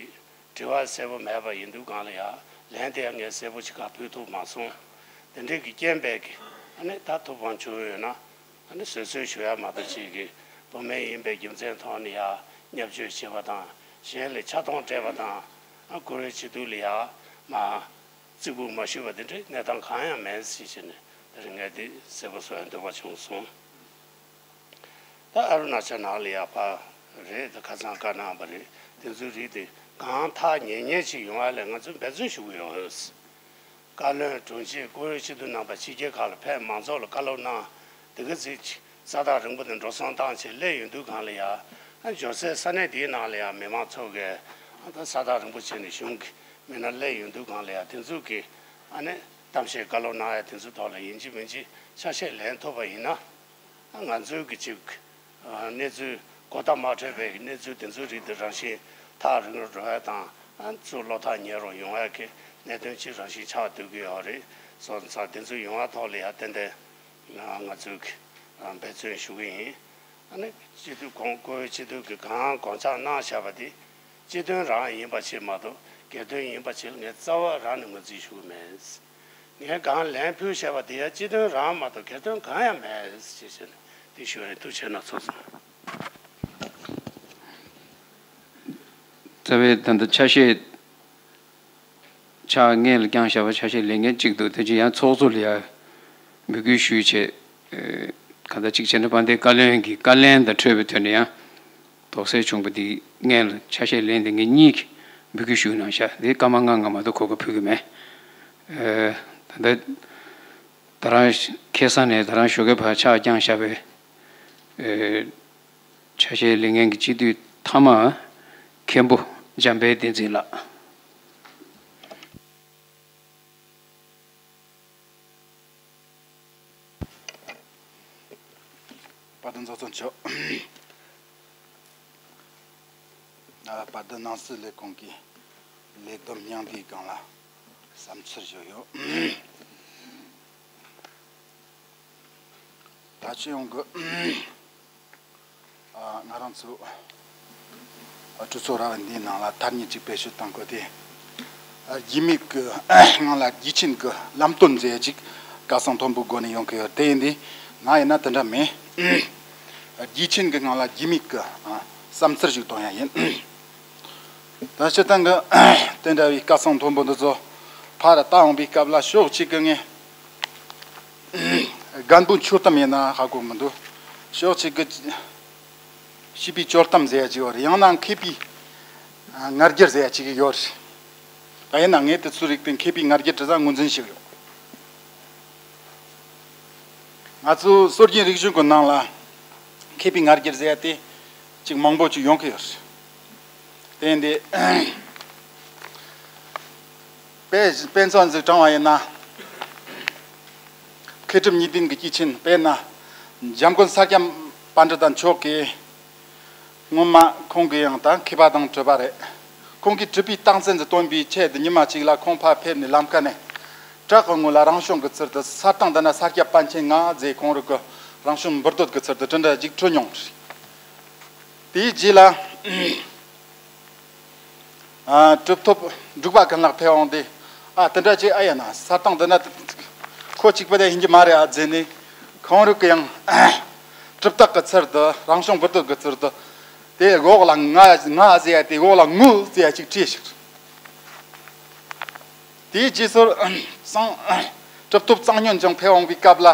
དྲི་བ་གསལ་པོ་མེད་པ་ཡིན་དུས་སྒང་ལ་ཡང་ལན་དེ་ཡང་ངས་གསལ་པོ་ཅིག་ག་ཕུལ་ཐུབ་མ་སོང་། དེ་འདྲས་ཀྱི་རྐྱེན་པས་ཀྱི་ཨ་ནི་ད་ཐུགས་ཕམ་བྱུང་ཡོད་ན། ཨ་ནི་བཟོད་གསོལ་ཞུ་ཡ་མ་གཏོགས་ཅིག་གི་བུད་མེད་ཡིན་པའི་རྒྱུ་མཚན་ཐོག་ནས་ཡང་བརྙས་བཅོས་བྱེད་པ་དང་། གཞན་ལ་ཆག་སྡང་སྤྲད་པ་དང་། ཨ་བཀུར་འོས་བྱེད་དུས་ལ་ཡང་མ་བརྩི་བཀུར་མ་ཞུས་པ་དེ་འདྲའི་གནས་སྟངས་གང་ཡང་མེད་ཟེར་བྱས་ནས་དེ་རིང་ངས་འདི་གསལ་པོ་བཟོ་ཡ་འདོད་པ་བྱུང་སོང་། ད་ཨ་རུ་ན་ཅལ་ནང་ལ་ཡག་པ་རེད། ད་ཁ་སང་བཀའ་གནང་བ་རེད། དེ་ཚོའི་རིགས་དེ་གང་ཐག་ཉེ་ཉེ་ཅིག་ཡོང་བ་ལས་ང་ཚོས་འབད་བརྩོན་ཞུ་གི་ཡོད། བཀའ་བློན་དྲུང་ཆེ་བཀུར་འོས་སྤྱི་འཐུས་རྣམ་པ་ཕྱི་རྒྱལ་ཁག་ལ་ཕེབས་མང་ཚོགས་ལ་བཀའ་སློབ་གནང་། དེ་ག་ཚིག་ས་ཐག་རིང་པོ་ནས་འགྲོ་སོང་བཏང་བྱས་སླེབས་ཡོང་དུས་སྒང་ལ་ཡང་། ཨ་འབྱོར་སའི་ས་གནས་དེའི་ནང་ལ་ཡང་མི་མང་ཚོ་གིས་ཨ་ད་ས་ཐག་རིང་པོ་བྱས་ནས་གཞུང་གི་མི་སྣ་སླེབས་ཡོང་དུས་སྒང་ལ་ཡང་། དེ་ཚོ་གིས་ཨ་ནི་གཏམ་བཤད་བཀའ་སློབ་གནང་ཡ་དེ་ཚོ་ཐོག་ལ་ཡིན་གཅིག་མིན་གཅིག་ཆ་ཤས་ལེན་ཐུབ་པ་ཡིན་ན། ང་ཚོའི་གི་ཅིག་གནས་ཚུལ་གོ་བརྡ་མ་འཕྲོད་པའི་གནས་ཚུལ་དེ་ཚོའི་རིགས་དེ་རང་བཞིན་ཐག་རིང་རུ་འགྲོ་ཡ་དང་། ཨ་ཚུར་བློ་ཐག་ཉེ་རུ་ཡོང་ཡ་གི་གནད་དོན་ཅིག་རང་བཞིན་ཆགས་སྡོད་ཀྱི་ཡོད་རེད། སོང་ཙང་དེ་ཚོ་ཡོང་བ་ཐོག་ལ་ཡང་ཏན་ཏན་ང་ཚོས་འབད་བརྩོན་ཞུ་གི་ཡིན། ཨ་ནི་སྤྱི་འཐུས་གོང་བཀུར་འོས་སྤྱི་འཐུས་ཀྱིས་གང་དགོངས་འཆར་གནང་བཞག་པ་དེ་སྤྱི་དོན་རང་ཡིན་པ་ཕྱིར་མ་གཏོགས། སྒེར་དོན་ཡིན་པ་ཕྱིར་ངས་རྩ་བ་རང་ནས་ངོས་འཛིན་ཞུ་གི་མེད། ངས་གང་ལན་ཕུལ་བཞག་པ་དེ་ཡང་སྤྱི་དོན་རང་མ་གཏོགས་སྒེར་དོན་གང་ཡང་མེད་ཅེས་བཤད་ནས་དེ་ཞུ་བ་རེད། ཐུགས་རྗེ་གནང་། ཚོགས་གཙོ། རྩ་བའི་ད་ལྟ་ཆ་ཤས་ཕྱག་སྔོན་ལ་བརྐྱངས་བཞག་པ་ཆ་ཤས་ལེན་མཁན་གཅིག་འདུག་དེ་ཅི་ཡང་ཚོགས་གཙོ་ལ་ཡང་འབོད་སྐུལ་ཞུས་བྱས། ཨེ། གང་ལྟར་གཅིག་བྱས་ན་དཔལ་ལྡན་བཀའ་བློན་གྱི་བཀའ་ལན་དང་འཕྲོད་པའི་དོན་ནས་ཡང་དོགས་སེལ་བྱུང་བ་འདི་སྔོན་ལ་ཆ་ཤས་ལེན་དེ་ངེད་གཉིས་ཀྱིས་འབོད་སྐུལ་ཞུས་གནང་བཞག་འདི་སྐར་མ་ལྔ་ལྔ་མ་གཏོགས་གོ་སྐབས་ཕུལ་གྱི་མེད། ཨེ། ད་ལྟ་ད་རང་ཁ་སང་ནས་ད་རང་ཞོགས་ཀས་ཕར་ཕྱག་བརྐྱངས་བཞག་པའི། ཨེ། ཆ་ཤས་ལེན་མཁན་གྱི་སྤྱི་འཐུས་མཐའ་མ་མཁན་པོ་འཇམ་དཔལ་བསྟན་འཛིན་ལགས། དཔལ་ལྡན་ཚོགས་གཙོ་མཆོག་ཨ། དཔལ་ལྡན་ནང་སྲིད་ལས་ཁུངས་ཀྱི་ལས་བསྡོམས་སྙིང་བསྡུས་སྒང་ལ་བསམ་ཚུལ་ཞུ་ཡོད། ད་ཅི་ཡོང་གི། ཨ། ང་རང་ཚོ་གྲོས་ཚོགས་ར་བ་འདིའི་ནང་ལ་ཐ་སྙད་ཅིག་བེད་སྤྱོད་གཏང་དགོས་ཏེ། རྒྱུས་མེད་ཀྱི་ངང་ལ་རྒྱུས་ཆེན་གྱི་ལམ་སྟོན་མཛད་ཅིག་སྐད་གསང་མཐོན་པོའི་སྒོ་ནས་ཡོང་གི་ཡོད། དེ་ཡིན་དུས་ང་ཡིན་ན་དེ་འདྲ་མིན། རྒྱུས་ཆེན་གྱི་ངང་ལ་རྒྱུས་མེད་ཀྱི་བསམ་ཚུལ་ཞིག་གཏོང་ཡ་ཡིན། ད་སྤྱིར་བཏང་གི་དེ་འདྲ་བའི་སྐད་གསང་མཐོན་པོ་འདི་ཚོ་ཕར་བལྟ་འོང་པའི་སྐབས་ལ་ཕྱོགས་གཅིག་གི་ངས། རྒན་པོའི་འཆོལ་གཏམ་ཡིན་ན་ཧ་གོ་མི་འདུག་ཕྱོགས་གཅིག་གི་བྱིས་པའི་འཆོལ་གཏམ་ཟེར་ཡ་ཅིག་ཡོད་རེད། ཡང་ན་མཁས་པའི་ང་རྒྱལ་ཟེར་ཡ་ཅིག་ཡོད་རེད། ད་ཡིན་ན་ངས་དེ་ཚོའི་རིགས་དེ་མཁས་པའི་ང་རྒྱལ་དྲི་ས་ངོས་འཛིན་ཞིག་ཡོད། ང་ཚོའི་སྲོལ་རྒྱུན་རིག་གཞུང་གི་ནང་ལ་མཁས་པའི་ང་རྒྱལ་ཟེར་ཡ་དེ་ཅིག་མང་པོ་ཅིག་ཡོང་གི་ཡོད་རེད། དེ་ཡིན་དུས། དཔེ་དཔེ་མཚོན་ཟིག་དྲངས་པ་ཡིན་ན། མཁས་གྲུབ་གཉིས་ལྡན་གྱི་སྐྱེས་ཆེན། དཔེར་ན། འཇམ་མགོན་ས་སྐྱ་པཎྜི་ཏ་མཆོག་གིས། སྔོན་མ་ཁོང་གི་ཡང་ད་མཁས་པ་དང་གྲུབ་པ་རེད། ཁོང་གིས་གྲུབ་པའི་རྟགས་མཚན་དུ་སྟོན་པའི་ཆེད་དུ་ཉི་མ་གཅིག་ལ་ཁོང་ཕར་ཕེབས་ནས་ལམ་ཁ་ནས། བྲག་གི་ངོས་ལ་རང་བྱུང་གི་ཚུལ་དུ་ས་སྟེང་འདི་ན་ས་སྐྱ་པཎ་ཆེན་ང་ཟེར་ཁོང་རང་གི་རང་བྱུང་འབུར་དོད་ཀྱི་ཚུལ་དུ་དེ་འདྲ་ཅིག་འཕྲོས་མྱོང་རེད། དེའི་རྗེས་ལ། ཨ། གྲུབ་ཐོབ་འབྲུག་པ་ཀུན་ལེགས་ཕེབས་འོང་དུས། ཨ། དེ་འདྲ་ཅིག་ཨ་ཡ་ན་ས་སྟེང་འདི་ན་ཁོ་གཅིག་པུ་དེ་ཡིན་གྱི་མ་རེད་ཨ་ཟེར་ནས། ཁོང་རང་གི་ཡང་གྲུབ་རྟགས་ཀྱི་ཚུལ་དུ་རང་བྱུང་འབུར་དོད་ཀྱི་ཚུལ་དུ། དེ་འོག་ལ་ང་ང་ཟེར་ཡ་དེ་འོག་ལ་ངུ་ཟེར་ཡ་ཅིག་བྲིས་ཤིག་དེའི་རྗེས་སུ་གཙང་གྲུབ་ཐོབ་གཙང་སྨྱོན་ཅིག་ཕེབས་འོང་བའི་སྐབས་ལ་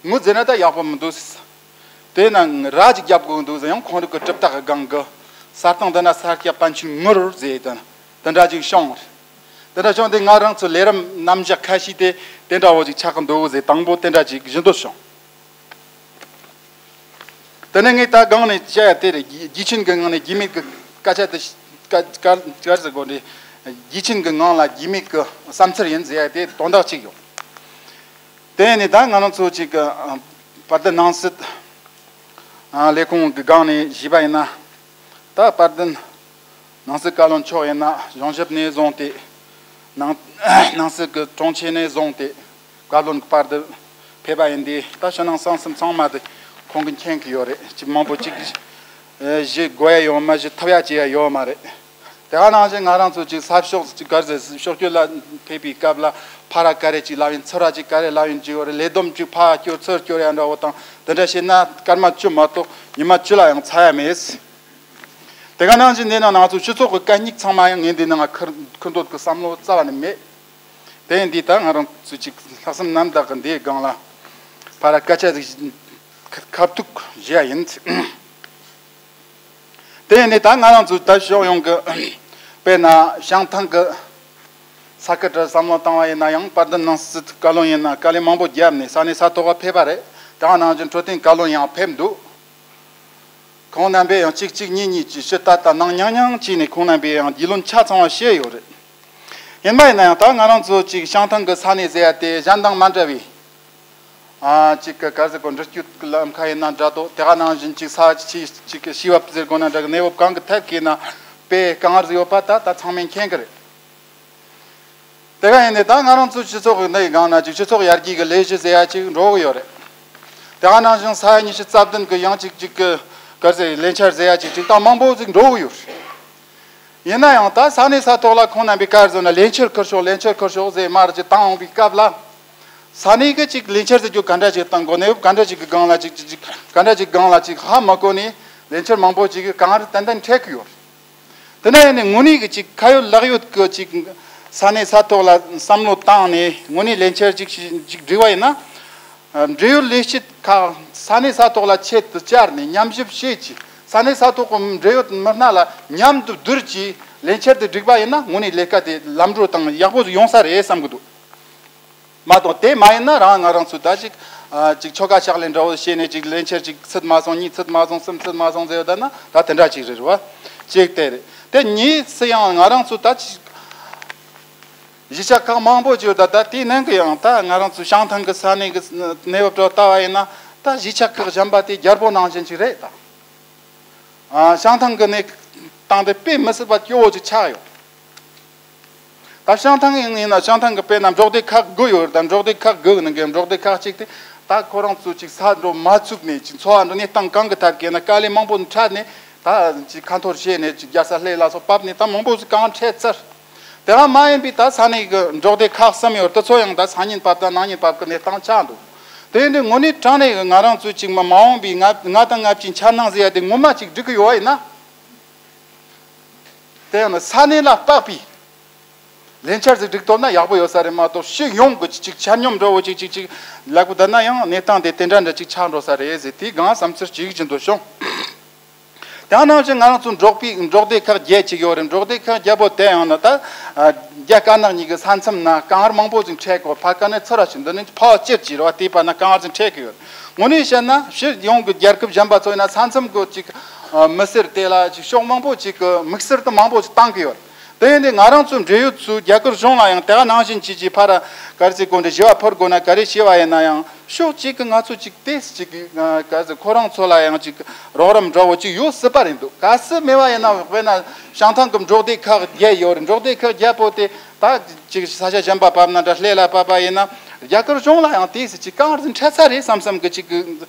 ངོས་ཟིན་ན་ད་ཡག་པོ་མི་འདུག་དེ་ན་ར་ཅིག་རྒྱབ་དགོས་འདུག་ཟེར་ཡང་ཁོང་རང་གི་གྲུབ་རྟགས་སྒང་གི་ས་སྟེང་འདི་ན་ས་སྐྱ་པཎ་ཆེན་ངུར་ཟེར་དེ་དེ་འདྲ་ཅིག་བྱུང་། དེ་འདྲ་བྱུང་སྟེ་ང་རང་ཚོ་ལས་རིམ་རྣམ་གཞག་ཁ་ཤས་དེ་དེ་འདྲ་བོ་ཅིག་ཆགས་ཀྱི་འདུག་ཟེར་དང་པོ་དེ་འདྲ་ཅིག་བཞིན་དུ་བྱུང་། དེ་ནས་ངས་ད་སྒང་ནས་བཤད་ཡ་དེ་རེད། རྒྱུ་རྒྱུ་ཆེན་གྱི་ངང་ནས་རྒྱུས་མེད་ཀྱི་སྐད་ཆ་དེ་ཤ- ཀ- ཀ- ཀ་ཟེར་དགོས་འདྲ། རྒྱུ་ཆེན་གྱི་ངང་ལ་རྒྱུས་མེད་ཀྱི་བསམ་ཚུལ་ཡིན་ཟེར་ཡ་དེ་དོན་དག་ཅིག་ཡོད། དེ་ནས་ད་ང་རང་ཚོ་ཅིག་གི་ཨ་དཔལ་ལྡན་སྣང་སྲིད་ཨ་ལས་ཁུངས་ཀྱི་སྒང་ནས་ཞུས་པ་ཡིན་ན། ད་དཔལ་ལྡན་ནང་སྲིད་བཀའ་བློན་མཆོག་ཡིན་ན་གཞུང་ཞབས་ནས་བཟུང་སྟེ། ནང་ནང་སྲིད་ཀྱི་དྲུང་ཆེ་ནས་བཟུང་སྟེ་བཀའ་བློན་གྱི་བར་དུ་ཕེབས་པ་ཡིན་དུས། ད་ཕྱི་ནང་གསང་གསུམ་ཚང་མ་དེ་ཁོང་གིས་མཁྱེན་གྱི་ཡོད་རེད། ཅིག་མང་པོ་ཅིག་ཨེ་ཞུ་དགོས་ཡ་ཡོད་མ་ཞུ་ཐུབ་ཡ་ཅིག་ཡ་ཡོད་མ་རེད། དེ་ག་ནང་བཞིན་ང་རང་ཚོ་ཅིག་ས་ཕྱོགས་ཅིག་གར་ཟེར་ཕྱོགས་སྐྱོད་ལ་ཕེབས་པའི་སྐབས་ལ་ཕ་ར་ག་རེ་ཅིག་ལབ་ཡིན། ཚུར་ར་ཅིག་ག་རེ་ལབ་ཡིན་ཅིག་ཡོད་རེད། ལས་བསྡོམས་ཅིག་ཕར་སྐྱོར་ཚུར་སྐྱོར་ཡ་འདྲ་བོ་དང་དེ་འདྲ་བྱས་ན་སྐར་མ་བཅུ་མ་གཏོགས་ཉི་མ་བཅུ་ལ་ཡང་ཚར་ཡ་མེད། དེ་ག་ནང་བཞིན་འདི་ནང་ང་ཚོ་སྤྱི་ཚོགས་ཀྱི་གད་སྙིགས་ཚང་མ་ཡང་ངས་འདི་ནང་ཁུར་ཁུར་འདོད་ཀྱི་བསམ་བློ་རྩ་བ་ནས་མེད། དེ་ཡིན་དུས་ད་ང་རང་ཚོ་ཅིག་ལྷག་བསམ་རྣམ་དག་གི་འདིའི་སྒང་ལ་ཕ་ར་སྐད་ཆ་ཞིག་ཁ- ཁ་ཐུག་བཞེས་ཡ་ཡིན། དེ་ཡིན་དུས་ད་ང་རང་ཚོ་ད་ཕྱོགས་ཡོངས་ཀྱི་དཔེར་ན་བྱང་ཐང་གི་ས་ཁུལ་དུ་བསམ་བློ་བཏང་བ་ཡིན་ན་ཡང་དཔལ་ལྡན་ནང་སྲིད་བཀའ་བློན་ཡིན་ན་དཀའ་ལས་མང་པོ་བརྒྱབ་ནས་ས་གནས་ས་ཐོག་ག་ཕེབས་པ་རེད། དེ་ག་ནང་བཞིན་འཕྲོད་བསྟེན་བཀའ་བློན་ཡང་ཕེབས་འདུག་ཁོང་རྣམ་པས་ཡང་གཅིག་གཅིག་གཉིས་གཉིས་ཀྱི་ཕྱི་ལྟ་ལྟ་གནང་མྱང་མྱང་བྱས་ནས་ཁོང་རྣམ་པས་ཡང་རྒྱུས་ལོན་ཆ་ཚང་བ་བྱས་ཡོད་རེད། ཡིན་པ་ཡིན་ན་ཡང་ད་ང་རང་ཚོ་ཅིག་བྱང་ཐང་གི་ས་གནས་ཟེར་ཡ་དེ་གཞན་དང་མ་འདྲ་བའི་ཨ་ཅིག་གི་ག་ཟེར་གོ་འགྲུལ་སྐྱོད་ཀྱི་ལམ་ཁ་ཡིན་ན་འདྲ་འདུག་དེ་ག་ནང་བཞིན་ཅིག་ས་ཆ་ཅིག་གི་ཤི་བབ་ཟེར་དགོས་ན་འདྲ་གི་གནས་བབ་གང་གི་ཐད་ཀྱི་ན་དཔེ་གང་ཟིག་ཡོད་པ་ད་ད་ཚང་མས་མཁྱེན་གི་རེད། དེ་ག་ཡིན་ནའི་ད་ང་རང་ཚོ་སྤྱི་ཚོགས་ཀྱི་གནས་སྒང་ན་ཅིག་སྤྱི་ཚོགས་ཡར་རྒྱས་ཀྱི་ལས་གཞི་ཟེར་ཡ་ཅིག་འགྲོ་གི་ཡོད་རེད། དེ་ག་ནང་བཞིན་ས་ཡ་ཉི་ཤུ་རྩ་བདུན་གི་ཡང་ཅིག་ཅིག་གི་ག་ཟེར་ལས་འཆར་ཟེར་ཡ་ཅིག་ཅིག་ད་མང་པོ་ཟིག་འགྲོ་གི་ཡོད་རེད། ཡིན་ན་ཡང་ད་ས་གནས་ས་ཐོག་ལ་ཁོང་རྣམ་པས་ག་རེ་ཟེར་ན་ལས་འཆར་ཁུར་ཤོག་ལས་འཆར་ཁུར་ཤོག་ཟེར་མར་ཅིག་བཏང་འོང་བའི་སྐབས་ལ། ས་གནས་ཀྱི་ཅིག་ལས་འཆར་ཟེར་རྒྱུ་ག་འདྲ་ཅིག་བཏང་དགོས། གནས་བབ་ག་འདྲ་ཅིག་གི་སྒང་ལ་ཅིག་ཅིག་ཅིག་ག་འདྲ་ཅིག་སྒང་ལ་ཅིག་ཧ་མ་གོ་ནས་ལས་འཆར་མང་པོ་ཅིག་གི་གང་རེ་ཏན་ཏན་འཕྲད་ཀྱི་ཡོད་རེད། དེ་ན་ཡང་ནི་དངོས་གནས་ཀྱི་ཅིག་ཁ་ཡོད་ལག་ཡོད་ཀྱི་ཅིག་ས་གནས་ས་ཐོག་ལ་བསམ་བློ་བཏང་ནས་དངོས་གནས་ལས་འཆར་ཅིག་ཅིག་བསྒྲིགས་པ་ཡིན་ན། འབྲེལ་ཡོད་ལས་བྱེད་ཁག་ས་གནས་ས་ཐོག་ལ་ཆེད་དུ་བཅར་ནས་མཉམ་ཞིབ་བྱེད་ཀྱི་ས་གནས་ས་ཐོག་གི་འབྲེལ་ཡོད་མི་སྣ་ལ་མཉམ་དུ་བསྡུར་གྱིས་ལས་འཆར་དེ་བསྒྲིགས་པ་ཡིན་ན་དངོས་གནས་ལས་ཀ་དེ་ལམ་འགྲོ་དང་ཡག་པོ་ཡོང་ས་རེད་བསམ་གྱི་འདུག་མ་གཏོགས་དེ་མ་ཡིན་ན་རང་ང་རང་ཚོ་ད་ཅིག་ཨ་ཅིག་ཆོལ་ཁ་ཕྱག་ལེན་འདྲ་བོ་བྱས་ནས་ཅིག་ལས་འཆར་ཅིག་ཚུད་མ་སོང་གཉིས་ཚུད་མ་སོང་གསུམ་ཚུད་མ་སོང་ཟེར་བ་ད་ན་ད་དེ་འདྲ་ཅིག་རེད་བ། གཅིག་དེ་རེད། དེ་གཉིས་སུ་ཡང་ང་རང་ཚོ་ད་ཅིག་གཞིས་ཆགས་ཁག་མང་པོ་ཅིག་ཡོད། ད་ད་དེའི་ནང་གི་ཡང་ད་ང་རང་ཚོ་བྱང་ཐང་གི་ས་གནས་ཀྱི་གནས་བབ་དྲ་ལྟ་བ་ཡིན་ན་ད་གཞིས་ཆགས་ཁག་གཞན་པ་དེ་རྒྱལ་པོ་ནང་བཞིན་ཅིག་རེད་ད། ཨ་བྱང་ཐང་གི་གནས་སྟངས་དེ་དཔེ་མི་སྲིད་པ་སྐྱོ་བོ་ཅིག་ཆགས་ཡོད། ད་བྱང་ཐང་ཡིན་ཡིན་ན་བྱང་ཐང་གི་དཔེར་ན་འབྲོག་སྡེ་ཁག་དགུ་ཡོད་རེད། ད་འབྲོག་སྡེ་ཁག་དགུ་གི་ནང་གི་འབྲོག་སྡེ་ཁག་གཅིག་དེ་ད་ཁོ་རང་ཚོ་ཅིག་ས་འགྲོ་མ་ཚུགས་ནས་ཅིག་འཚོ་བ་འགྲོ་གནས་སྟངས་གང་གི་ཐད་ཀྱི་ན་དཀའ་ལས་མང་པོ་འཕྲད་ནས་ད་ཅིག་ཁ་འཐོར་བྱས་ནས་ཅིག་རྒྱལ་ས་ལྷོད་ལ་སོགས་བབས་ནས་ད་མང་པོ་ཞིག་གང་འཕྲད་ཚར། དེ་རང་མ་ཡིན་པའི་ད་ས་གནས་ཀྱི་འབྲོག་སྡེ་ཁག་གསུམ་ཡོད། དེ་ཚོ་ཡང་ད་སང་ཉིན་བབས་དང་གནངས་ཉིན་བབས་ཀྱི་གནས་སྟངས་ཆགས་འདུག་དེ་ཡིན་དུས་དངོས་གནས་དྲང་གནས་ང་རང་ཚོས་ཅིག་མ་མ་འོངས་པའི་ལྔ་ལྔ་དང་ལྔ་བཅུའི་འཆར་སྣང་ཟེར་ཡ་དེ་ངོ་མ་ཅིག་འགྲིག་གི་ཡོད་པ་ཡིན་ན། དེ་ཡང་ན་ས་གནས་ལ་བརྟག་པའི་ལས་འཆར་ཟིག་སྒྲིག་ཐུབ་ན་ཡག་པོ་ཡོད་ས་རེད་མ་གཏོགས་སྤྱི་ཡོངས་ཀྱི་ཅིག་ཆ་སྙོམས་འགྲོ་བོ་ཅིག་ཅིག་ཅིག་ལབ་དགོས་ད་ན་ཡང་གནས་སྟངས་དེ་དེ་འདྲ་འདྲ་ཅིག་ཆགས་འགྲོ་ས་རེད་ཟེར་དེའི་སྒང་བསམ་ཚུལ་ཅིག་བཞིན་དུ་བྱུང་། དེ་ནང་བཞིན་ང་རང་ཚོ་འབྲོག་པའི་འབྲོག་སྡེ་ཁག་བརྒྱད་ཅིག་ཡོད་རེད། འབྲོག་སྡེ་ཁག་བརྒྱད་པོ་དེ་ཡང་ན་ད་རྒྱ་དཀར་ནག་གཉིས་ཀྱི་ས་མཚམས་ན་དཀའ་ངལ་མང་པོ་ཅིག་འཕྲད་ཀྱི་ཡོད། ཕར་དཀའ་གནད་ཚུར་ར་ཞིག་འདི་ནི་ཕར་ཅེར་ཅིག་རེད་བ། དེའི་བར་ན་དཀའ་ངལ་ཅིག་འཕྲད་ཀྱི་ཡོད། དངོས་གནས་བཤད་ན་ཕྱི་ཡོངས་ཀྱི་རྒྱལ་ཁབ་གཞན་པ་ཚོ་ཡིན་ན་ས་མཚམས་ཀྱི་ཅིག་མི་སེར་དེ་ལ་ཅིག་ཕྱོགས་མང་པོ་ཅིག་གི་དམིགས་བསལ་དུ་མང་པོ་ཅིག་བཏང་གི་ཡོད། དེ་ཡིན་དུས་ང་རང་ཚོའི་འབྲེལ་ཡོད་ཚོས་རྒྱ་གར་གཞུང་ལ་ཡང་དེ་ག་ནང་བཞིན་བྱས་ཀྱི་ཕར་ག་རེ་ཟེར་དགོས་འདྲ་ཞུ་བ་ཕུལ་དགོས་ན་ག་རེ་བྱས་པ་ཡིན་ན་ཡང་ཕྱོགས་གཅིག་གི་ང་ཚོ་ཅིག་ཏོག་ཙམ་ཅིག་གི་ག་རེ་ཟེར་ཁོ་རང་ཚོ་ལ་ཡང་ཅིག་རོགས་རམ་འདྲ་བོ་ཅིག་ཡོད་སྲིད་པ་རེད་འདུག་གལ་སྲིད་མེད་པ་ཡིན་ན་དཔེར་ན་བྱང་ཐང་གི་འབྲོག་སྡེ་ཁག་བརྒྱད་ཡོད་རེད། འབྲོག་སྡེ་ཁག་བརྒྱད་པོ་དེ་ད་ཅིག་ས་ཆ་གཞན་པ་བབས་ན་འདྲ་ལྷོད་ལ་བབས་པ་ཡིན་ན་རྒྱ་གར་གཞུང་ལ་ཡང་ཏོག་ཙམ་ཅིག་དཀའ་ངལ་འཕྲད་ས་རེད་བསམ་བསམ་གི་ཅིག་གི་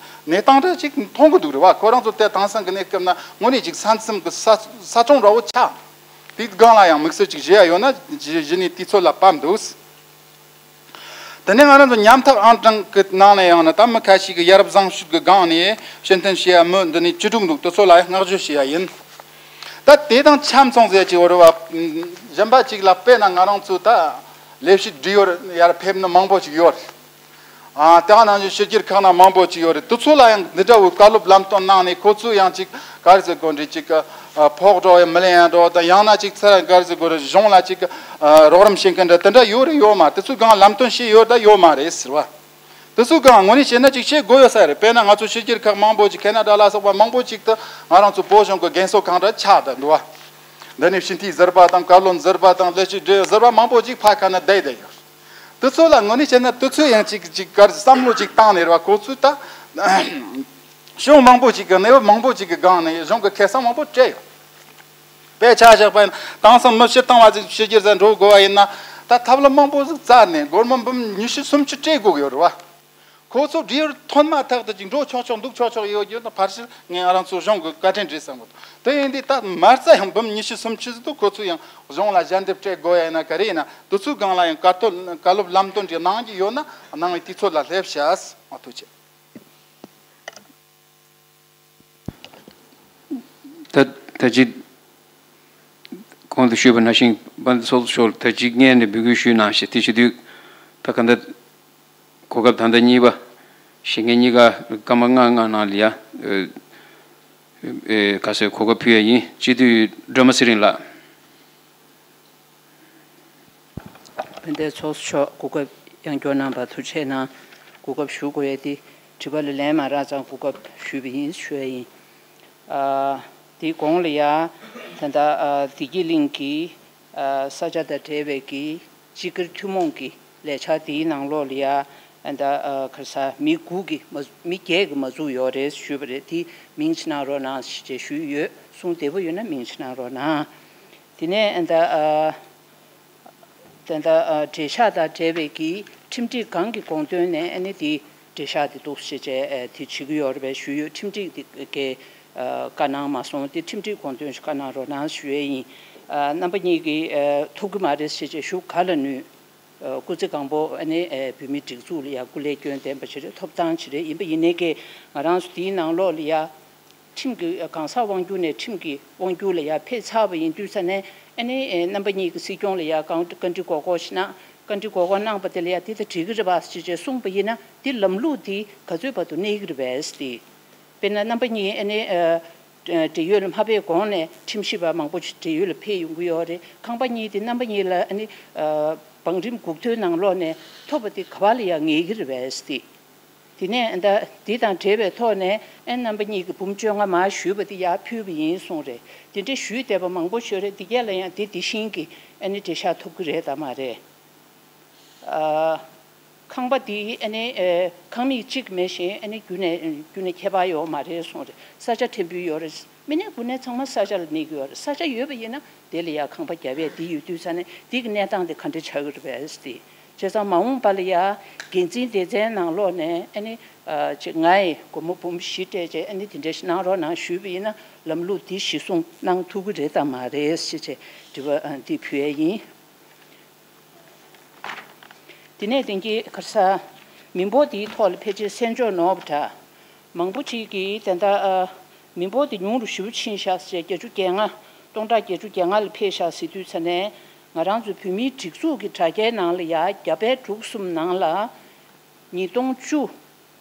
གནས་སྟངས་འདྲ་ཅིག་མཐོང་གི་འདུག་རེད་བ། ཁོ་རང་ཚོ་དེ་དེང་སང་གི་གནས་སྐབས་ན་དངོས་གནས་ཅིག་ས་མཚམས་གི་ས་ས་ཁྲོམ་འདྲ་བོ་ཆགས། དེའི་སྒང་ལ་ཡང་དམིགས་བསལ་ཅིག་བཞེས་ཡ་ཡོད་ན་གཞི་གཞི་ནས་དུས་ཚོད་ལ་བབས་འདུག་དེ་ནས་ང་རང་ཚོ་ཉམ་ཐག་ཨང་གྲངས་ཀྱི་ནང་ནས་ཡང་ན་ད་མི་ཁ་ཤས་ཀྱིས་ཡ་རབས་བཟང་སྤྱོད་ཀྱི་སྒང་ནས་ཕྱིར་འཐེན་བྱས་ཡ་མི་འདི་ནས་བཅུ་དྲུག་འདུག་དེ་ཚོ་ལ་བསྔགས་བརྗོད་བྱེད་ཡ་ཡིན། ད་དེ་དང་ཆ་མཚུངས་ཟེར་གྱི་ཡོད་རེད་བ། གཞན་པ་ཅིག་ལ་དཔེར་ན་ང་རང་ཚོ་ད་ ལས་བྱེད་འབྲི་ཡོད་ཡར་ཕེབས་ནི་མང་པོ་ཞིག་ཡོད་རེད། ཨ་དེ་ག་ནང་བཞིན་ཕྱི་རྒྱལ་ཁག་ན་མང་པོ་ཅིག་ཡོད་རེད། དེ་ཚོ་ལ་ཡང་འདི་འདྲ་བོའི་བཀའ་སློབ་ལམ་སྟོན་གནང་ནས་ཁོ་ཚོས་ཡང་ཅིག་ག་རེ་ཟེར་དགོས་རེད། ཅིག་ཨ་ཕོགས་འགྲོ་ཡང་མི་ལེན་ཡང་འགྲོ་དང་ཡང་ན་ཅིག་ཚེ་རིང་ག་རེ་ཟེར་དགོས་རེད། གཞུང་ལ་ཅིག་ཨ་རོགས་རམ་བྱེད་མཁན་འདྲ་དེ་འདྲ་ཡོད་རེད་ཡོད་མ་རེད། དེ་ཚོའི་སྒང་ལམ་སྟོན་བྱས་ཡོད་ད་ཡོད་མ་རེད་ཟེར་བ། དེ་ཚོའི་སྒང་དངོས་གནས་བྱས་ན་ཅིག་བྱེད་དགོས་ཡོད་ས་རེད། དཔེར་ན་ང་ཚོ་ཕྱི་རྒྱལ་ཁག་མང་པོ་ཅིག་ཁེ་ན་ཌ་ལ་སོགས་པ་མང་པོ་ཅིག་ཏུ་ང་རང་ཚོ་བོད་གཞུང་གི་རྒན་གསོ་ཁང་འདྲ་ཆགས་བསྡད་འདུག་བ། འདི་ནས་སྤྱི་འཐུས་ཟུར་པ་དང་བཀའ་བློན་ཟུར་པ་དང་ལས་བྱེད་ཟུར་པ་མང་པོ་ཅིག་ཕ་ཁ་ན་བསྡད་བསྡད་ཡོད། དེ་ཚོ་ལ་དངོས་གནས་བྱས་ན་དེ་ཚོས་ཡང་ཅིག་ཅིག་གར་བསམ་བློ་ཅིག་བཏང་ནས་རེད་བ། ཁོ་ཚོས་ད་ཕྱོགས་མང་པོ་ཅིག་གི་གནས་བབ་མང་པོ་ཅིག་གི་སྒང་ནས་གཞུང་གི་ཁེ་བཟང་མང་པོ་སྤྲད་ཡོད། དཔེ་ཆ་བཞག་པ་ཡིན་ན་དེང་སང་མི་སྤྱིར་བཏང་བ་ཅིག་ཕྱི་རྒྱལ་ཟ་འགྲོ་དགོས་པ་ཡིན་ན་ད་ཐབས་ལམ་མང་པོ་ཟིག་བཙལ་ནས་སྒོར་མོ་འབུམ་ཉི་ཤུ་སུམ་ཅུ་སྤྲད་དགོས་ཀྱི་ཡོད་རེད་བ། ཁོ་ཚོ་འབྲེལ་ཡོད་ཐོན་མ་ཐག་ཏུ་ཅིག་འགྲོ་ཆོག་ཆོག་འདུག་ཆོག་ཆོག་ཡོད་རྒྱུ་དང་ཕར་ཕྱིར་ངས་ང་རང་ཚོ་གཞུང་གི་བཀའ་དྲིན་རེད་བསམ་གི་འདུག་དེ་ཡིན་དུས་ད་མ་རྩ་ཡང་འབུམ་ཉི་ཤུ་སུམ་ཅུ་ཟིག་འདུག་ཁོ་ཚོ་ཡང་གཞུང་ལ་ཞལ་འདེབས་སྤྲད་དགོས་ཡ་ཡིན་ན་ག་རེ་ཡིན་ན་དེ་ཚོའི་སྒང་ལ་ཡང་བཀའ་ཐོ་བཀའ་སློབ་ལམ་སྟོན་ཅིག་གནང་རྒྱུ་ཡོད་ན་གནང་བའི་དུས་ཚོད་ལ་སླེབས་ཤག་ཨ་ཐུགས་རྗེ་ཆེ། ད་ད་ཅི་གོང་དུ་ཞུས་པ་ནང་བཞིན་དཔལ་ལྡན་ཚོགས་གཙོ་མཆོག་ལ་ད་ཅི་སྔས་ནས་འབོད་སྐུལ་ཞུས་གནང་ཞེས་དེ་བྱེད་དུས་ད་ག་འདྲ་གོ་སྐབས་ད་ལྟ་གཉིས་པ་བཞེངས་མཁན་གཉིས་ཀ་སྐར་མ་ལྔ་ལྔ་ནང་ལ་ཡ་ཨེ་ཨེ་ག་ཚོད་གོ་སྐབས་ཕུལ་ཡ་ཡིན། སྤྱི་འཐུས་སྒྲོལ་མ་ཚེ་རིང་ལགས། དཔལ་ལྡན་ཚོགས་གཙོ་མཆོག་གོ་སྐབས་ཡང་བསྐྱར་གནང་བར་ཐུགས་རྗེ་ཆེ་གནང་། གོ་སྐབས་ཞུ་དགོས་ཡས་དེ་དྲི་བ་ལ་ལན་མ་རག་ཙང་གོ་སྐབས་ཞུས་པ་ཡིན་ཞུ་ཡས་ཡིན། ཨ་དེའི་གོང་ལ་ཡ་ད་ལྟ་ཨ་བདེ་སྐྱིད་གླིང་གི་ཨ་ས་ཆ་དང་འབྲེལ་བའི་གི་སྤྱི་སྒེར་ཐུན་མོང་གི་ལས་འཆར་དེའི་ནང་ལོགས་ལ་ཡ་ད་ལྟ་ཨ་ག་རེ་ཟ་མི་དགུ་གི་མ་མི་བརྒྱད་ཀྱི་མ་འཛུགས་ཡོད་རེད་ཞུས་པ་རེད། དེ་མིང་ཅིག་གནང་རོགས་གནང་ཞེས་ཞུས་ཡོད། གསུང་བདེ་པོ་ཡོད་ན་མིང་ཅིག་གནང་རོགས་གནང་། དེ་ནས་ཨ་ད་ཨ། ད་ལྟ་ཨ་འབྲེལ་ཆགས་དང་འབྲེལ་བའི་གི་ཁྲིམས་སྒྲིག་སྒང་གི་དགོངས་དོན་ནས་ཨ་ནི་དེ་འབྲེལ་ཆགས་དེ་འདུག་ཞེས་བྱས་ཨ་དེ་བྱེད་ཀྱི་ཡོད་རེད་པས་ཞུས་ཡོད། ཁྲིམས་སྒྲིག་དེ་གའི་ཨ་བཀའ་གནང་མ་སོང་། དེ་ཁྲིམས་སྒྲིག་དགོངས་དོན་ཞིག་བཀའ་གནང་རོགས་གནང་ཞུ་ཡས་ཡིན། ཨ་རྣམ་པ་གཉིས་ཀྱིས་ཨ་ཐུབ་ཀྱི་མ་རེད་ཞེས་བྱས་ཞུ་ག་ལ་ནུས། ཨ་སྐུ་ཚེ་གང་པོ་ཨ་ནི་ཨ་བོད་མིའི་སྒྲིག་འཛུགས་ལ་ཡང་སྐུ་ལས་སྐྱོན་ལྡན་པ་ཞིག་རེད། ཐོབ་ཐང་ཞིག་རེད། ཡིན་པ་ཡིན་ནའི་ཀྱི་ང་རང་ཚོ་དེའི་ནང་ལོགས་ལ་ཡ། ཁྲིམས་ཀྱི་གང་ཟག་དབང་སྒྱུར་ནས་ཁྲིམས་ཀྱི་དབང་སྒྱུར་ལ་ཡར་ཕེབས་ཚར་བ་ཡིན་དུས་ཙ་ནས་ཨ་ནི་ཨེ་རྣམ་པ་གཉིས་ཀྱི་སྲིད་སྐྱོང་ལ་ཡར་གང་བཀའ་འདྲི་གོ་གོ་ཞིག་གནང་། བཀའ་འདྲི་གོ་གོ་གནང་བ་དེ་ལ་ཡར་དེ་ད་འགྲིག་གི་རེད་པ་ཞེས་བྱས་གསུངས་པ་ཡིན་ན་དེ་ལམ་ལུགས་དེ་ག་ཚོད་བར་དུ་གནས་ཀྱི་རེད་པས་ཏེ། དཔེར་ན་རྣམ་པ་གཉིས་ཨ་ནི་ཨ་འབྲེལ་ཡོད་ལ་མ་ཕེབས་གོང་ནས་ཁྲིམས་ཞིབ་པ་མང་པོ་ཞིག་འབྲེལ་ཡོད་ལ་ཕེབས་ཡོང་གི་ཡོད་རེད། ཁང་པ་གཉིས་དེ་རྣམ་པ་གཉིས་ལ་ཨ་ནི་ཨ་བང་རིམ་འགུག་ཐོའི་ནང་ལོགས་ནས་ཐོབ་པ་དེ་ག་པ་ལ་ཡར་ངེས་ཀྱི་རེད་པས་ཏེ། དེ་ནས་ད་འདི་དང་འབྲེལ་བའི་ཐོག་ནས་ཨེ་རྣམ་པ་གཉིས་ཀྱི་འབུམ་བཅོ་ལྔ་མར་ཞུས་པ་དེ་ཡར་ཕུལ་བ་ཡིན་གསུངས་རེད། དེ་འདྲ་ཞུས་བསྡད་པ་མང་པོ་ཞིག་རེད། འདི་གས་ལ་ཡང་དེ་འདི་བཞིན་གྱི་ཨ་ནི་འགྲེལ་བཤད་ཐོབ་ཀྱི་རེད་དམ་མ་རེད། ཨ་ཁང་པ་འདི་ཨ་ནི་ཨེ་ཁང་མིག་གཅིག་མེད་བཞིན་ཨ་ནི་རྒྱུ་ནས་རྒྱུ་ནས་ཁྱད་པར་ཡོད་མ་རེད་གསུངས་རེད། ས་ཆ་ཕྲན་བུ་ཡོད་རེད། མི་སྣ་དགུ་ནས་ཚང་མ་ས་ཆ་ལ་གནས་ཀྱི་ཡོད་རེད། ས་ཆ་ཡོད་པ་ཡིན་ན་དེ་ལ་ཡ་ཁང་པ་བརྒྱབ་ཡས་དེ་ཡོད་དུས་ས་ནས་དེ་གི་གནས་སྟངས་དེ་ག་འདྲ་ཆགས་ཀྱི་རེད་པས་ཏེ། བྱས་ཙང་མ་འོངས་པ་ལ་ཡ་འགན་འཛིན་སྡེ་ཚན་ནང་ལོགས་ནས་ཨ་ནི་ཨ་ཅིག་ང་ཡི་སྒོར་མོ་འབུམ་བཞི་སྤྲད་བྱས་ཨ་ནི་དེ་འདྲ་ཞིག་གནང་རོགས་གནང་ཞུས་པ་ཡིན་ན་ལམ་ལུགས་འདི་གཞི་བཟུང་གནང་ཐུབ་ཀྱི་རེད་དམ་མ་རེད་ཞེས་བྱས་དྲི་བ་ཨ་འདི་ཕུལ་ཡས་ཡིན། དེ་ནས་དེང་གི་ག་རེ་ཟ། མི་འབོར་འདིའི་ཐོག་ལ་ཕལ་ཆེར་གསན་འཇོག་ནོར་བ་འདྲ། མང་པོ་ཅིག་གིས་དེ་འདྲ་ཨ་མི་འབོར་འདི་ཉུང་རུ་ཞེ་པོ་ཕྱིན་ཤག་ཟེར་བརྒྱད་ཅུ་གྱ་ལྔ། སྟོང་ཕྲག་བརྒྱད་ཅུ་གྱ་ལྔ་ལ་ཕེབས་ཤག་ཟེར་དུས་ཙ་ནས་ང་རང་ཚོའི་བོད་མིའི་སྒྲིག་འཛུགས་ཀྱི་དྲ་རྒྱའི་ནང་ལ་ཡ་རྒྱ་བལ་འབྲུག་གསུམ་ནང་ལ་ཉིས་སྟོང་བཅུ།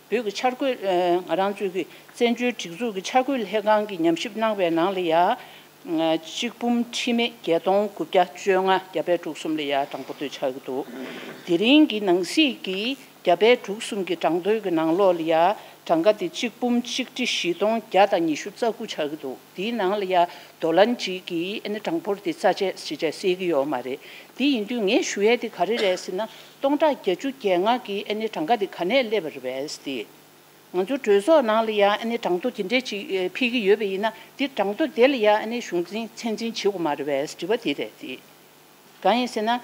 བོད་ཀྱི་འཆར་འགོད་ཨ་ང་རང་ཚོའི་གི་བཙན་བྱོལ་སྒྲིག་འཛུགས་ཀྱི་འཆར་འགོད་ལྷན་ཁང་གིས་ཉམས་ཞིབ་གནང་བའི་ནང་ལ་ཡ། ཨ་གཅིག་འབུམ་ཁྲི་མེད་བརྒྱད་སྟོང་དགུ་བརྒྱ་བཅོ་ལྔ་རྒྱ་བལ་འབྲུག་གསུམ་ལ་ཡ་གྲངས་འབོར་དེ་ཆགས་ཀྱི་འདུག་དེ་རིང་གི་ནང་གསེས་ཀྱི་རྒྱ་བལ་འབྲུག་གསུམ་གྱི་གྲངས་ཐོའི་གི་ནང་ལོགས་ལ་ཡ་གྲངས་ཀ་དེ་གཅིག་འབུམ་གཅིག་ཁྲི་བཞི་སྟོང་བརྒྱ་དང་ཉི་ཤུ་རྩ་དགུ་ཆགས་ཀྱི་འདུག་དེའི་ནང་ལ་ཡ་རྡོ་ལན་གཅིག་གི་ཨ་ནི་གྲངས་འབོར་དེ་རྩ་ཆེ་ཞེ་དྲག་གསལ་གྱི་ཡོད་མ་རེད། དེ་ཡིན་དུས་ངས་ཞུ་ཡས་དེ་ག་རེ་རེད་ཟེར་ན་སྟོང་ཕྲག་བརྒྱད་ཅུ་གྱ་ལྔ་གི་ཨ་ནི་གྲངས་ཀ་དེ་ག་ནས་སླེབས་པ་རེད་པས་ཟེར་ཏེ། ང་ཚོ་གྲོས་ཚོགས་ནང་ལ་ཡང་ཨ་ནི་གྲངས་ཐོ་དེ་འདྲས་ཅིག་ཨེ་ཕུལ་གྱི་ཡོད་པ་ཡིན་ན་དེ་གྲངས་ཐོ་དེ་ལ་ཡང་ཨ་ནི་གཞུང་འཛིན་ཚད་འཛིན་བྱེད་དགོས་མ་རེད་པས་དྲི་བ་དེ་རེད་དེ། གང་ཡིན་ཟེར་ན།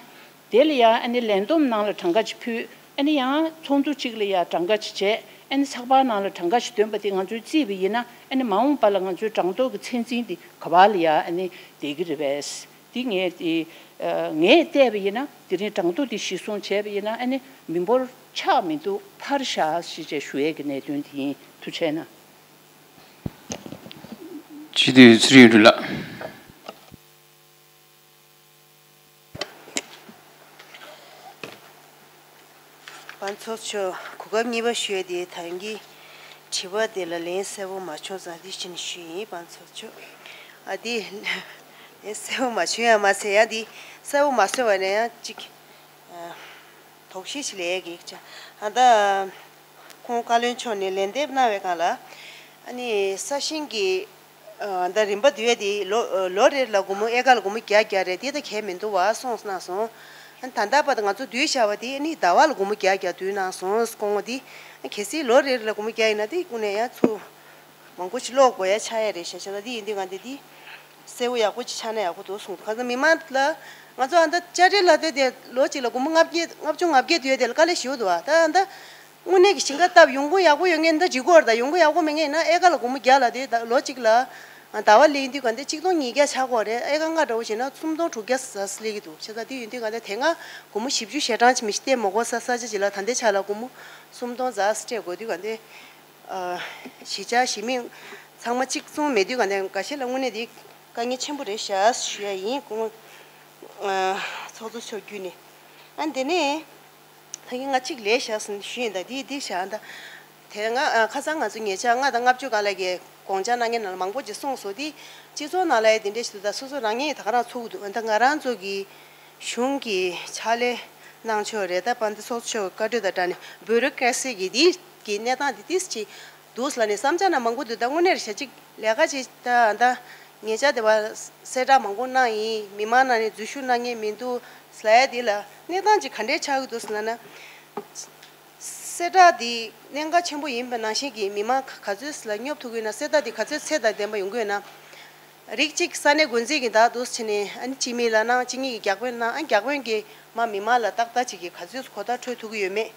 དེ་ལ་ཡང་ཨ་ནི་ལས་བསྡོམས་ནང་ལ་གྲངས་ཀ་ཅིག་ཕུལ། ཨ་ནི་ཡང་ཚོགས་འདུ་གཅིག་ལ་ཡང་གྲངས་ཀ་ཅིག་བྱས། ཨ་ནི་ཚགས་པར་ནང་ལ་གྲངས་ཀ་ཅིག་འདོན་པ་དེ་ང་ཚོས་བརྩིས་པ་ཡིན་ན་ཨ་ནི་མ་འོངས་པ་ལ་ང་ཚོའི་གྲངས་ཐོ་གི་ཚད་འཛིན་དེ་ག་པར་ལ་ཡང་ཨ་ནི་བསྡད་ཀྱི་རེད་པས། འདི་ངས་དེ་ཨ་ངས་བལྟས་པ་ཡིན་ན་དེ་རིང་གྲངས་ཐོ་འདི་གཞིར་བཟུང་བྱས་པ་ཡིན་ན་ཨ་ནི་མི་འབོར་ཆག་མི་འདུག་ཕར་བཞག་ཞེས་བྱས་ཞུ་ཡས་ཀྱི་གནད་དོན་དེ་ཡིན། ཐུགས་རྗེ་གནང་། སྤྱི་འཐུས་ཚེ་རིང་ལགས། ཚོགས་གཙོ་མཆོག་གོ་སྐབས་གཉིས་པ་ཞུ་ཡས་དེ་ད་གིན་གྱི་དྲི་བ་དེ་ལ་ལན་གསལ་པོ་མ་བྱུང་ཙང་དེ་བཞིན་ཞུས་ཡིན། པ་ཚོགས་གཙོ་མཆོག་ཨ་དེ་ལན་གསལ་པོ་མ་བྱུང་ཡ་མ་ཟད་ཡང་དེ་གསལ་པོ་མ་བཟོས་པ་ནས་ཡང་གཅིག་དོགས་གཞི་ཞིག་སླེབས་ཡས་ཀྱི་ཅིག་ཨ་ད་ཁོང་བཀའ་བློན་མཆོག་ནས་ལན་འདེབས་གནང་བའི་སྒང་ལ་ཨ་ནི་ས་ཞིང་གི་ཨ་ད་རིམ་པ་བསྡུས་ཡས་དེ་ལོ་ལོ་རེ་ལ་སྒོར་མོ་ཨེ་ཀར་ལ་སྒོར་མོ་བརྒྱ་བརྒྱ་རེད། དེ་ད་གལ་མི་འདུག་བ་གསུངས་གནང་སོང་། ཨ་ནི་ད་ལྟ་བར་དུ་ང་ཚོ་བསྡུས་བཞག་པ་དེ་ཨ་ནི་ཟླ་བ་ལ་སྒོར་མོ་བརྒྱ་བརྒྱ་བསྡུས་གནང་སོང་སྐོང་བ་དེ། ཨ་གལ་སྲིད་ལོ་རེ་རེ་ལ་སྒོར་མོ་བརྒྱ་ཡིན་ན་དེ་དངོས་གནས་ཡང་ཚུར་མང་པོ་ཞིག་ཀློག་དགོས་ཡ་ཆགས་ཡ་རེད་ཤག་ཤག་ད་དེ་ཡིན་དུས་ག་འདི་དེ་གསལ་པོ་ཡག་པོ་ཅིག་ཆགས་ན་ཡག་པོ་འདུག་གསུངས་འདུག་ཁ་སང་མི་མང་ལ་ང་ཚོ་ཨ་ད་དཔྱ་ཁྲལ་ལ་དེ་དེ་ལོ་གཅིག་ལ་སྒོར་མོ་ལྔ་བརྒྱ་ལྔ་བཅུ་ང་བརྒྱད་བསྡུས་ཡ་དེ་ལ་དཀའ་ལས་ཞེ་པོ་འདུག་ཨ་ད་ཨ་ད། དངོས་གནས་ཀྱི་ཞིང་ཁ་བཏབ་ཡོང་སྒོ་ཡག་པོ་ཡོད་མཁན་འདི་ལྗིད་ཁོག་དང་ཡོང་སྒོ་ཡག་པོ་མེད་མཁན་ཡིན་ན་ཨེ་ཀར་ལ་སྒོར་མོ་བརྒྱ་ལ་དེ་ད་ལོ་གཅིག་ལ་ཟླ་བ་ལེན་དུས་ག་འདི་གཅིག་སྟོང་ཉིས་བརྒྱ་ཆགས་ཀྱི་ཡོད་རེད། ཨེ་ཀར་ལྔ་འདྲ་བོ་བྱས་ན་སུམ་སྟོང་དྲུག་བརྒྱ་ཟ་ཟ་སླེབས་ཀྱི་འདུག་བྱས་ཙང་དེ་ཡིན་དུས་ག་འདི་དེ་སྔ་སྒོར་མོ་བཞི་བཅུ་ཞེ་གྲངས་ཅིག་མི་ཤི་བལྟས་མ་དགོས་ས་ས་ཆ་ཅིག་ལ་ད་ལྟའི་ཆ་ལ་སྒོར་མོ་སུམ་སྟོང་ཟ་སྤྲད་དགོས་དུས་ག་འདི་གཞིས་ཆགས་གཞིས་མི་ཚང་མ་གཅིག་མཚུངས་མེད་དུས་ག་འདི་འགའ་ཤས་ལ་དངོས་གནས་དེ་དཀའ་ངལ་ཆེན་པོ་རེད་ཤག་ཞུ་ཡ་ཡིན། སྐུ་ངོ་ཚོགས་གཙོ་མཆོག་བརྒྱུད་ནས་ཨ་འདི་ནས། ད་གིན་ང་གཅིག་ལས་བཞག་ཟིན་ཞུས་ཡིན་ད་དེ་དེ་བཞག་ད། དེ་ང་ཁ་སང་ང་ཚོ་ཉེ་ཆར་ལྔ་དང་ལྔ་བཅུ་སྒང་ལ་གི་དགོངས་འཆར་གནང་མཁན་ནང་ལ་མང་པོ་ཅིག་གསུངས་སོང་དེ། སྤྱི་ཚོགས་ནང་ལ་ཡ་དེ་འདྲ་ཞིག་འདུག་ད་སོ་སོ་རང་ཉིད་ད་ག་རང་ཚུགས་འདུག་ད་ང་རང་ཚོ་གི་གཞུང་གི་ཕྱག་ལས་གནང་ཕྱོགས་རེད། ད་པ་འདི་ཚོགས་གཙོ་མཆོག་བཀའ་འཁྲོལ་དང་སྦྲགས་ནས་བྷུ་རོ་ཀེ་ར་སི་གི་དེ་གི་གནས་སྟངས་དེ་ཏིས་ཅིག་འདུག་ལ་ནས་བསམ་འཆར་ན་མང་པོ་འདུག་ད་དངོས་གནས་རེ་ཞག་ཅིག་ལས་ཀ་ཅིག་ད་ད་ཉེ་ཆར་དེ་བ་གསལ་བསྒྲགས་མང་པོ་གནང་ཡིན། མི་མང་ནང་ནས་འཛུལ་ཞུགས་གནང་མཁན་མི་འདུག་ལ་ཡ་དེ་ལ་གནས་སྟངས་ཅིག་ག་འདྲས་ཆགས་ཀྱི་འདུག་ཟེར་ན་ན། གསལ་བསྒྲགས་དེ་གནད་འགག་ཆེན་པོ་ཡིན་པ་ནང་བཞིན་གྱི་མི་མང་ག་ག་ཚོད་ལ་སྙོབ་ཐུབ་ཀྱི་ཡོད་ན་གསལ་བསྒྲགས་དེ་ག་ཚོད་ཚད་དང་ལྡན་པ་ཡོང་གི་ཡོད་ན། རིགས་གཅིག་ས་གནས་འགོ་འཛིན་གྱི་བདག་འདུག་ཟེར་ནས་ཨ་ནི་སྤྱི་མི་ལ་གནང་སྤྱི་མི་གི་བརྒྱ་དཔོན་གནང་ཨ་བརྒྱ་དཔོན་གྱི་མ་མི་མང་ལ་ཏག་ཏག་ཅིག་གི་ག་ཚོད་གོ་བརྡ་འཕྲོད་ཐུབ་ཀྱི་ཡོད་མེད།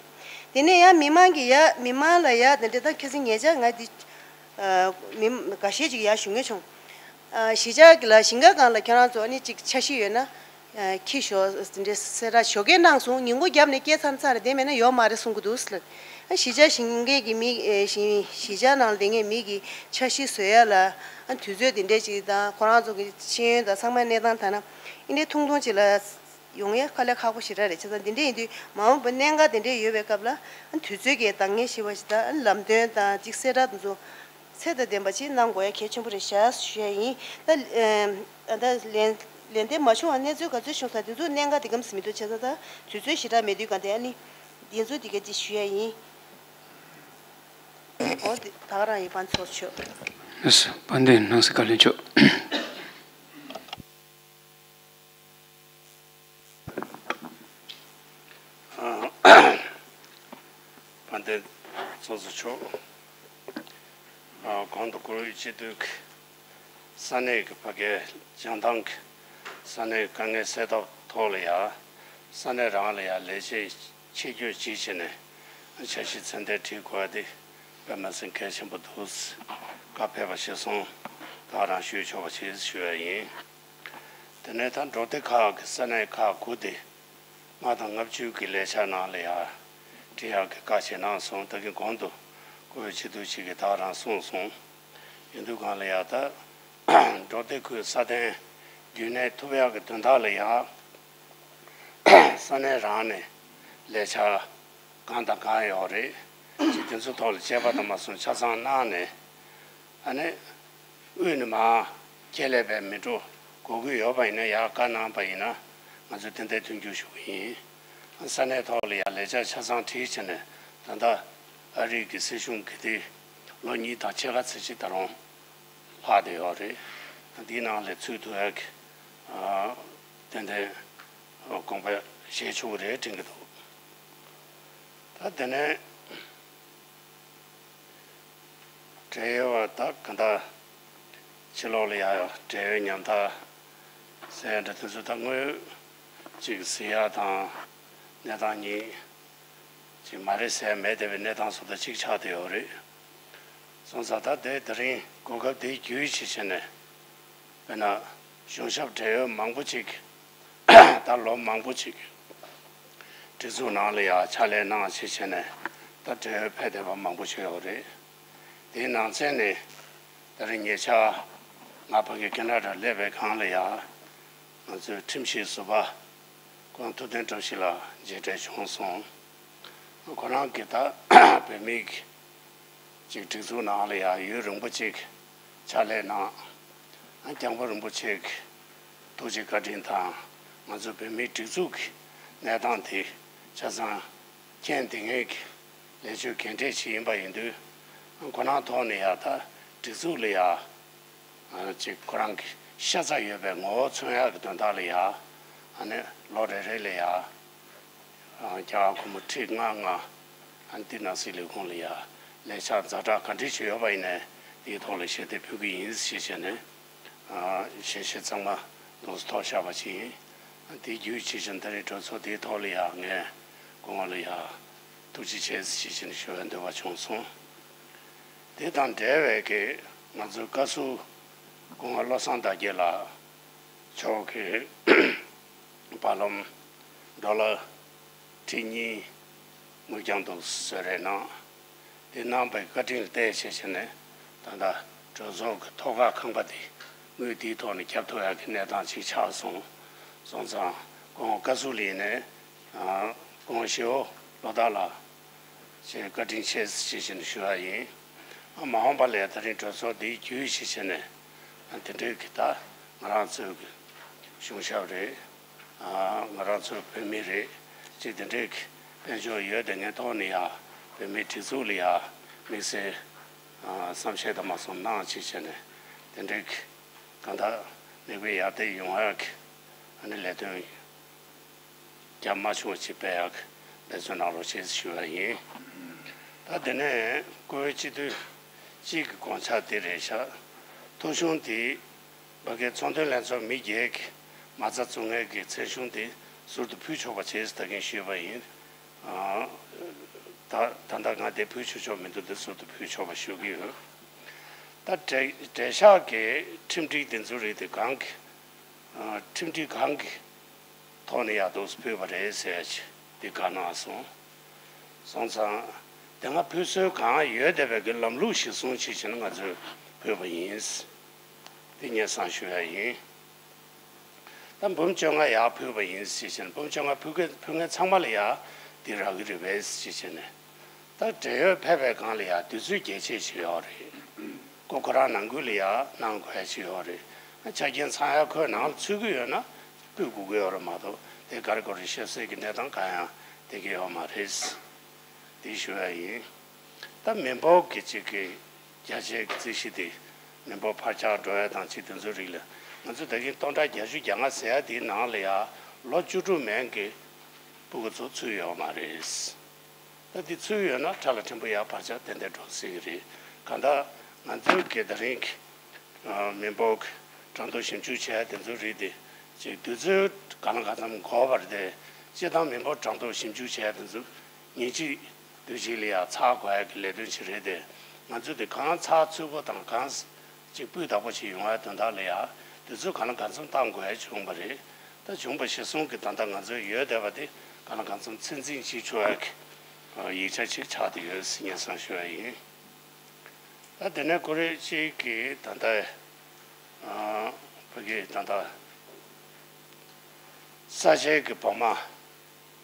དེ་ནས་ཡང་མི་མང་གི་ཡ་མི་མང་ལ་ཡ་དེ་འདྲ་ད་ཁ་སང་ཉེ་ཆར་ང་འདི་ཨ་མི་འགའ་ཤས་ཅིག་ཡར་ཞུ་མཁན་བྱུང་། ཨ་གཞིས་ཆགས་ཀྱི་ལ་ཞིང་ཁ་སྒང་ལ་ཁྱེད་རང་ཚོ་ཨ་ནི་ཅིག་འཆར་གཞི་ཡོད་ན་ཨ་འཁྱེར་ཞོག་དེ་འདྲའི་གསལ་བསྒྲགས་ཞོགས་ཀས་གནང་སོང་། ཉིན་གུང་རྒྱབ་ནས་སྐད་ཚར་ཚར་བསྡད་མེད་ན་ཡོད་མ་རེད་གསུང་གི་འདུག་ཟེར། ཨ་གཞིས་ཆགས་ཞིང་ཁའི་གི་མི་ཨེ་ཞིང་གཞིས་ཆགས་ནང་ལ་བསྡད་མཁན་མི་གི་འཆར་གཞི་བཟོ་ཡ་ལ་ཨ་དུས་ཚོད་དེ་འདྲས་ཅིག་དང་ཁོ་རང་ཚོ་གི་ཤེས་ཡོན་དང་ཚང་མའི་གནས་སྟངས་ཐ་ན་ཨིན་འདྲའི་ཐུང་ཐུང་ཅིག་ལ། ཡོང་ཡ་དཀའ་ལས་ཁག་པོ་ཞེ་དྲག་རེད། བྱས་ཙང་འདི་འདྲ་ཡིན་དུས་མ་འོངས་པ་གནད་འགག་དེ་འདྲ་ཡོད་པའི་སྐབས་ལ་དུས་ཚོད་ཀྱི་འདང་ངེས་ཤེས་པ་ཞིག་དང་ལམ་སྟོན་དང་ཅིག་གསལ་བསྒྲགས་དེ་ཚོ་ཚད་དང་ལྡན་པ་ཅིག་གནང་དགོས་ཡ་གལ་ཆེན་པོ་རེད་ཤག་ཞུ་ཡ་ཡིན། ད་ཨ་ད་ལན་ལན་འདེབས་མ་བྱུང་བ་གནས་ཚུལ་ག་ཚོད་བྱུང་ས་དེ་ཚོ་གནད་འགག་དེ་གམ་ཟིན་མི་འདུག་བྱས་ཙང་ད་དུས་ཚོད་ཞེ་དྲག་མེད་དུས་ག་དེ་ཨ་ནི་འདི་ཚོ་དེ་ག་ཅིག་ཞུ་ཡ་ཡིན། འོ་དེ་ད་ག་རང་ཡིན། པ་ཚོགས་ཆོས། ལགས་སོ། དཔལ་ལྡན་ནང་སྲིད་བཀའ་བློན་མཆོག་དཔལ་ལྡན་ཚོགས་གཙོ་མཆོག་གོང་དུ་བཀུར་འོས་སྤྱི་འཐུས་ཀྱི་ས་གནས་ཀྱི་ཕ་གིའི་བྱང་ཐང་གི་ས་གནས་དཀའ་ངལ་སེལ་ཐབས་ཐོག་ལ་ཡ་ས་གནས་རང་ལ་ཡ་ལས་བྱེད་ཆེད་བསྐྱོད་ཅིག་བྱས་ནས་འཆར་གཞི་ཚད་ལྡན་བྲིས་དགོས་པ་དེ་དཔེ་མི་སྲིད་གལ་ཆེན་པོ་འདུག་བཀའ་ཕེབས་པ་ཞིག་སོང་ད་རང་ཞུས་ཆོག་པ་ཞིག་ཞུ་ཡ་ཡིན། དེ་ནས་ད་འབྲོག་སྡེ་ཁག་གི་ས་གནས་ཁག་དགུ་དེ་ལྔ་དང་ལྔ་བཅུ་གི་ལས་འཆར་ནང་ལ་ཡ་བྲིས་ཡག་གི་བཀའ་ཆད་གནང་སོང་། ད་གིན་གོང་དུ་བཀུར་འོས་སྤྱི་འཐུས་ཅིག་གིས་ད་རང་གསུངས་སོང་། ཡིན་དུས་གང་ལ་ཡ་ད་འབྲོག་སྡེ་ཁུལ་སྲ་བརྟན་རྒྱུན་གནས་ཐུབ་ཡག་གི་དོན་དག་ལ་ཡ་ས་གནས་རང་ནས་ལས་འཆར་གང་དང་གང་ཡོད་རེད་ཅེས་དེ་ཚོའི་ཐོག་ལ་དཔྱད་པ་དང་མ་སོང་ཆ་ཚང་གནང་ནས། ཨ་ནི་དབུས་ནས་མར་ཁྱད་ལས་པའི་མི་འགྲོ་དགོས་མཁོ་ཡོད་པ་ཡིན་ན་ཡར་བཀའ་གནང་པ་ཡིན་ན་ང་ཚོས་ཏན་ཏན་མཐུན་འགྱུར་ཞུ་གི་ཡིན། ས་གནས་ཐོག་ལ་ཡར་ལས་འཆར་ཆ་ཚང་བྲིས་བྱས་ནས་ད་ལྟ་ཨ་རི་གི་སྲིད་གཞུང་གི་དེ་ལོ་གཉིས་དང་ཕྱེད་ཀ་ཙམ་ཅིག་ད་རུང་ལྷག་བསྡད་ཡོད་རེད། འདིའི་ནང་ལ་ཚུད་ཐུབ་ཡག་གི་ཏན་ཏན་དགོངས་པ་བཞེས་ཆོག་གི་རེད་དྲན་གྱི་འདུག་ད་དེ་ནས། འབྲེལ་ཡོད་པ་དག་ག་འདྲ་ཕྱི་ལོགས་ལ་ཡ་འབྲེལ་ཡོད་ཉམ་ཐག་ཟེར་འདྲ་དེ་ཚོ་ད་དངོས་གཅིག་གཟིགས་ཡག་དང་གནས་སྟངས་གཉིས་གཅིག་མ་རེད་ཟེར་མེད་བསྡད་པའི་གནས་སྟངས་སུ་ད་གཅིག་ཆགས་བསྡད་ཡོད་རེད། སོང་ཙང་ད་དེ་དེ་རིང་གོ་སྐབས་དེ་བརྒྱུད་བྱས་བྱས་ནས་དཔེར་ན་གཞུང་ཞབས་འབྲེལ་ཡོད་མང་པོ་ཅིག་ད་ལོ་མང་པོ་ཅིག་སྒྲིག་འཛུགས་ནང་ལ་ཡང་ཕྱག་ལས་གནང་བྱས་བྱས་ནས་ད་འབྲེལ་ཡོད་ཕེབས་བསྡད་པ་མང་པོ་ཅིག་ཡོད་རེད། དེའི་ནང་ཚན་ནས་ད་རེས་ཉེ་ཆར་ང་ཕ་གི་ཁེ་ན་ཌར་སླེབས་པའི་སྒང་ལ་ཡང་ང་ཚོའི་ཁྲིམས་ཞིབ་ཟུར་པ་སྐུ་ངོ་ཐུབ་བསྟན་བཀྲ་ཤིས་ལགས་མཇལ་འཕྲད་བྱུང་སོང་། ཁོ་རང་གིས་ད་བོད་མིའི་ཅིག་སྒྲིག་འཛུགས་ནང་ལ་ཡང་ཡུན་རིང་པོ་ཅིག་ཕྱག་ལས་གནང་། སྐྱབས་མགོན་རིན་པོ་ཆེ་གི་ཐུགས་རྗེ་བཀའ་དྲིན་དང་ང་ཚོ་བོད་མིའི་སྒྲིག་འཛུགས་ཀྱི་གནས་སྟངས་དེ་ཆ་ཚང་མཁྱེན་བསྡད་མཁན་གྱི་ལས་ཆོད་རྒན་གྲས་ཤིག་ཡིན་པ་ཡིན་དུས། ཁོ་རང་ཐོག་ནས་ཡང་ད་སྒྲིག་འཛུགས་ལ་ཡང་ཅིག་ཁོ་རང་གི་ཤ་ཚ་ཡོད་པའི་ངོ་བོ་མཚོན་ཡག་གི་དོན་དག་ལ་ཡང་ཨ་ནི་ལོ་རེ་རེ་ལ་ཡང་རྒྱ་གར་སྒོར་མོ་ཁྲི་ལྔ་ལྔ་ཨ་ནི་འདི་ནང་སྲིད་ལས་ཁུངས་ལ་ཡང་ལས་འཆར་ཛ་དྲག་ག་འདྲ་ཞིག་ཡོད་པ་ཡིན་ནའི་དེའི་ཐོག་ལ་ཞལ་འདེབས་ཕུལ་གི་ཡིན་ཞེས་བྱས་ནས་ཞལ་བཞེས་གཙང་མ་འདུག་སེ་ཐོགས་བཞག་པ་ཅིག་ཡིན། དེ་བརྒྱུད་ཞེས་བྱས་ནས་ད་རེས་གྲོས་ཚོགས་དེའི་ཐོག་ལ་ཡང་ངས་སྐུ་ངོ་ལ་ཡང་ཐུགས་རྗེ་ཆེ་ཞེས་བྱས་ནས་ཞུ་བའི་འདོད་པ་བྱུང་སོང་། དེ་དང་འབྲེལ་བའི་གི་ང་ཚོའི་བཀའ་ཟུར་སྐུ་ངོ་བློ་བཟང་དར་རྒྱས་ལགས་མཆོག་གིས་བར་ལམ་ཌོ་ལར་ཁྲི་གཉིས་དངུལ་རྐྱང་དུ་གསོལ་རས་གནང་། དེ་གནང་བའི་བཀའ་དྲིན་ལ་བརྟེན་བྱས་བྱས་ནས་ད་ལྟ་གྲོས་ཚོགས་ཀྱི་ཐོག་ཁག་ཁང་པ་དེ་དངུལ་དེའི་ཐོག་ནས་བརྒྱབ་ཐུབ་ཡག་གི་གནས་སྟངས་ཅིག་ཆགས་སོང་། སོང་ཙང་སྐུ་ངོ་བཀའ་ཟུར་ལ་ཡིན་ནའི་སྐུ་ངོ་ཞེ་བོ་བློ་བདག་ལགས། ཞེས་བཀའ་དྲིན་ཆེ་ཞེས་བྱས་ནས་ཞུ་བ་ཡིན། ཨ་མ་འོངས་པ་ལ་ད་རིང་གྲོས་ཚོགས་འདིའི་བརྒྱུད་ཞེས་བྱས་ནས་ཨ་དེ་འདྲའི་གི་ད་ང་རང་ཚོའི་གི་གཞུང་ཞབས་རེད། ཨ་ང་རང་ཚོའི་བོད་མི་རེད། ཅིག་དེ་འདྲའི་གི་དཔལ་འབྱོར་ཡོད་དེ་ངའི་ཐོག་ནས་ཡ་བོད་མིའི་སྒྲིག་འཛུགས་ལ་ཡ་དམིགས་བསལ་ཨ་བསམ་ཤེས་དང་མ་སོང་གནང་ཞེས་བྱས་ནས་དེ་འདྲའི་གི་གང་ལྟར་མིག་དཔེ་ཡར་ལྟས་ཡོང་ཡག་གི་ཨ་ནི་ལས་དོན་རྒྱ་མ་ཆུང་བ་ཅིག་སྤེལ་ཡག་འབད་བརྩོན་གནང་རོགས་ཞེས་ཞུ་བ་ཡིན། ད་དེ་ནས་བཀུར་འོས་སྤྱི་འཐུས་གཅིག་གི་དགོངས་འཆར་དེ་རེད་ཤག་ཐོ་གཞུང་དེ་ཕ་གིའི་ཚོང་དོན་ལྷན་ཚོགས་མི་བརྒྱད་ཀྱི་མ་རྩ་བཙུགས་མཁན་གྱི་མཚན་གཞུང་དེ་ཟུར་དུ་ཕུལ་ཆོག་པ་བྱས་ཟེར་ད་གིན་ཞུས་པ་ཡིན། ཨ་ད་ད་ལྟ་ང་དེ་ཕུལ་ཆོག་ཆོག་མི་འདུག་དེ་ཟུར་དུ་ཕུལ་ཆོག་པ་ཞུ་གི་ཡོད། ད་འབྲེལ་འབྲེལ་ཤག་གི་ཁྲིམས་སྒྲིག་དེ་ཚོ་རིགས་དེ་གང་གི་ཨ་ཁྲིམས་སྒྲིག་གང་གི་ཐོག་ནས་ཡག་འདུག་ཕུལ་བ་རེད་ཟེར་ཡ་ཅིག་འདི་བཀའ་གནང་སོང་། སོང་ཙང་དེ་སྔ་ཕུལ་སྲོལ་གང་ཡོད་བསྡད་པའི་གི་ལམ་ལུགས་གཞིར་བཟུང་བྱས་བྱས་ནས་ང་ཚོས་ཕུལ་བ་ཡིན། འདི་སྙན་སེང་ཞུ་ཡ་ཡིན། ད་འབུམ་བཅོ་ལྔ་ཡག་ཕུལ་བ་ཡིན་ཟེར་བྱས་ནས་འབུམ་བཅོ་ལྔ་ཕུལ་མཁན་ཕུལ་མཁན་ཚང་མ་ལ་ཡག་འདི་རག་གི་རེད་པས་ཟེར་བྱས་ནས། ད་འབྲེལ་ཡོད་ཕེབས་པའི་སྒང་ལ་ཡང་དུས་ཚོད་རྒྱས་ཆེ་ཞིག་ཡོད་རེད། ཁོ་ཁོ་རང་ནང་ཁུལ་ལ་ཡང་གནང་དགོས་ཡ་ཞིག་ཡོད་རེད། ཆ་རྐྱེན་ཚང་ཡ་ཁོའི་ནང་ལ་ཚུད་ཀྱི་ཡོད་ན་ཕུལ་དགོས་ཀྱི་ཡོད་རེད་མ་གཏོགས་དེ་ག་རེ་ག་རེ་བཤད་སྲོལ་གྱི་གནས་སྟངས་གང་ཡང་བསྡད་ཀྱི་ཡོད་མ་རེད། དེ་ཞུ་ཡ་ཡིན། ད་མི་འབོར་གྱི་གཅིག་གི་རྒྱ་ཆེའི་རྩིས་གཞི་དེ་མི་འབོར་འཕར་ཆག་འགྲོ་ཡ་དང་ཅིག་དེ་ཚོའི་རིགས་ལ་ང་ཚོ་ད་གིན་སྟོང་ཕྲག་བརྒྱད་ཅུ་གྱ་ལྔ་ཟེར་ཡ་དེའི་ནང་ལ་ཡང་ལོ་བཅུ་དྲུག་མན་གྱི་སྤུ་གུ་ཚོ་ཚུད་ཡོད་མ་རེད། ད་འདི་ཚུད་ཡོད་ན་ཁྲ་ལ་ཕྲན་བུ་ཡར་བར་ཆ་ཏན་ཏན་འགྲོ་སྲིད་ཀྱི་རེད། གང་ལྟར་ང་ཚོའི་གི་ད་རིང་གི་མི་འབོར་གྱི་གྲངས་ཐོ་ཞིབ་འཇུག་བྱས་དེ་ཚོའི་རིགས་དེ་ཅིག་དུས་ཚོད་གང་ལ་གང་འཚམ་འགོར་བ་རེད་དེ། སྤྱིར་བཏང་མི་འབོར་གྲངས་ཐོ་ཞིབ་འཇུག་བྱས་དེ་ཚོ་ཉིན་གཅིག་དུས་གཅིག་ལ་ཡང་ཚར་དགོས་ཡ་གི་ལས་དོན་ཞིག་རེད་དེ། ང་ཚོས་དེ་གང་ཚར་ཚུད་པོ་དང་གང་ཅིག་སྤུས་དག་པོ་ཞིག་ཡོང་བའི་དོན་དག་ལ་ཡང་དུས་ཚོད་གང་ལ་གང་འཚམ་བཏང་དགོས་ཡ་བྱུང་བ་རེད། ད་བྱུང་བ་གཞིར་བཟུང་གི་ད་ལྟ་ང་ཚོའི་ཡོད་བསྡད་པ་དེ་གང་ལ་གང་འཚམ་ཚོད་འཛིན་བྱེད་ཆོག་ཡ་གི་ཡིག་ཆ་ཅིག་ཆགས་བསྡད་ཡོད་ཟེར་སྙན་སེང་ཞུ་ཡ་ཡིན། ད་དེ་ནས་ཀོ་རེ་གཅིག་གིས་ད་ལྟ་ཨ་ཕ་གི་ད་ལྟ་ས་ཆའི་གི་བོགས་མ་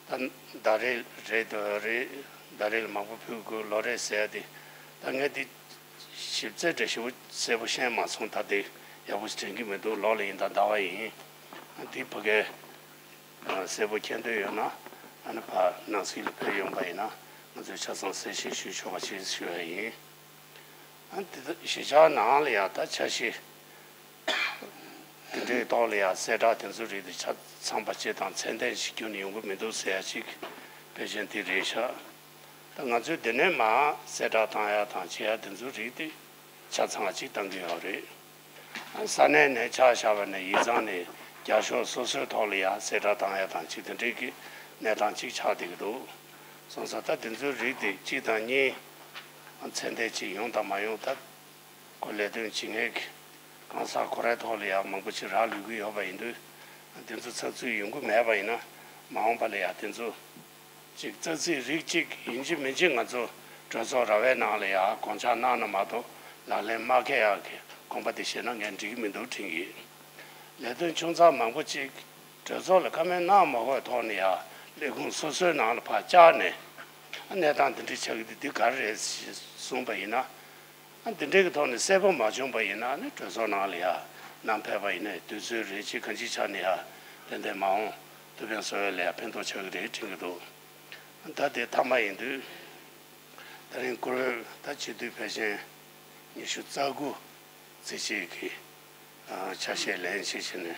ད་ཟླ་རེ་རེ་དུ་རེ་ཟླ་རེ་ལ་མང་པོ་ཕུལ་དགོས་ལོ་རེ་ཟེར་ཡ་དེ་ད་ངས་དེ་ཞིབ་རྩད་འདྲ་ཞིབ་པོ་གསལ་པོ་ཤེས་མ་སོང་། ད་དེ་ཡག་པོ་ཞིག་དྲན་གི་མི་འདུག་ལོ་ལ་ཡིན་ད་ཟླ་བ་ཡིན། ཨ་དེ་ཕ་གི་གསལ་པོ་མཁྱེན་འདོད་ཡོད་ན་ཨ་ནི་ཕ་ནང་སྲིད་ལ་ཕེབས་ཡོང་པ་ཡིན་ན་ང་ཚོས་ཆ་ཚང་གསལ་བཤད་ཞུ་ཆོག་པ་ཞིག་ཞུ་ཡ་ཡིན། ཨ་འདི་གཞིས་ཆགས་ནང་ལ་ཡང་ད་འཆར་གཞི་དེ་འདྲའི་ཐོག་ལ་ཡང་གསལ་བསྒྲགས་དེ་ཚོ་རིགས་དེ་ཆ་ཚང་པ་ཅིག་དང་ཚད་ལྡན་ཞིག་ཁྱོན་ནས་ཡོང་གི་མི་འདུག་ཟེར་ཡ་ཅིག་ཕལ་ཆེར་འདི་རེད་ཤག་ད་ང་ཚོས་འདི་ནས་མར་གསལ་བསྒྲགས་བཏང་ཡ་དང་བྱེད་ཡ་དེ་ཚོ་རིགས་དེ་ཆ་ཚང་བ་ཅིག་བཏང་གི་ཡོད་རེད། ས་གནས་ནས་ཆ་བཞག་པ་ནས་ཡིག་ཚང་ནས་རྒྱབ་ཤོག་སོ་སོའི་ཐོག་ལ་ཡང་གསལ་བསྒྲགས་བཏང་ཡ་དང་ཅིག་དེ་འདྲའི་གི་གནས་སྟངས་ཅིག་ཆགས་བསྡད་ཀྱི་འདུག་སོང་ཙང་ད་དེ་ཚོའི་རིགས་དེ་གཅིག་དང་གཉིས་ཚད་ལྡན་ཅིག་ཡོང་དང་མ་ཡོང་ད་ཁོ་ལས་དོན་བྱེད་མཁན་གྱི་གང་ཟག་ཁོ་རའི་ཐོག་ལ་ཡང་མང་པོ་ཅིག་རག་ལུས་ཀྱི་ཡོད་པ་ཡིན་དུས་དེ་ཚོ་ཚགས་ཚུད་ཡོང་གི་མེད་པ་ཡིན་ན་མ་འོངས་པ་ལ་ཡང་དེ་ཚོ། གཅིག་རྩ་ཚིག་རིགས་གཅིག་ཡིན་གཅིག་མིན་གཅིག་ང་ཚོ་གྲོས་ཚོགས་ར་བའི་ནང་ལ་ཡང་དགོངས་འཆར་གནང་ན་མ་གཏོགས་ལག་ལེན་མ་འཁེལ་ཡག་གི་དགོངས་པ་དེ་བཞེས་ན་ངས་འགྲིག་གི་མི་འདུག་དྲན་གྱི། ལས་དོན་ཆུང་ཚགས་མང་པོ་གཅིག་གྲོས་ཚོགས་ལ་བཀའ་མོལ་གནང་མ་དགོས་ཐོག་ནས་ཡང་ལས་ཁུངས་སོ་སོའི་ནང་ལ་ཕར་བཅར་ནས་ གནས་སྟངས་འདི་འདྲ་ཆགས་ཀྱི་འདུག་འདི་ག་རེ་རེད་ཞེས་གསུངས་པ་ཡིན་ན། འདི་འདྲའི་གི་ཐོག་ནས་གསལ་པོ་མ་བྱུང་པ་ཡིན་ན་ནི་གྲོས་ཚོགས་ནང་ལ་ཡ་བསྣམས་ཕེབས་པ་ཡིན་ན་དུས་ཚོད་རེ་གཅིག་གང་ཅིའི་ཆ་ནས་ཡ་ཏན་ཏན་མ་འོངས་ཐུགས་ཕན་གསོ་བའི་ལ་ཡ་ཕན་ཐོགས་ཆགས་ཀྱི་རེད་དྲན་གྱི་འདུག་ད་དེ་མཐའ་མ་ཡིན་དུས། ད་རིང་བཀུར་འོས་ད་སྤྱི་འཐུས་ཕལ་ཆེར་ཉི་ཤུ་རྩ་དགུ་ཙམ་ཞིག་གིས་ཨ་ཆ་ཤས་ལེན་བྱས་བྱས་ནས་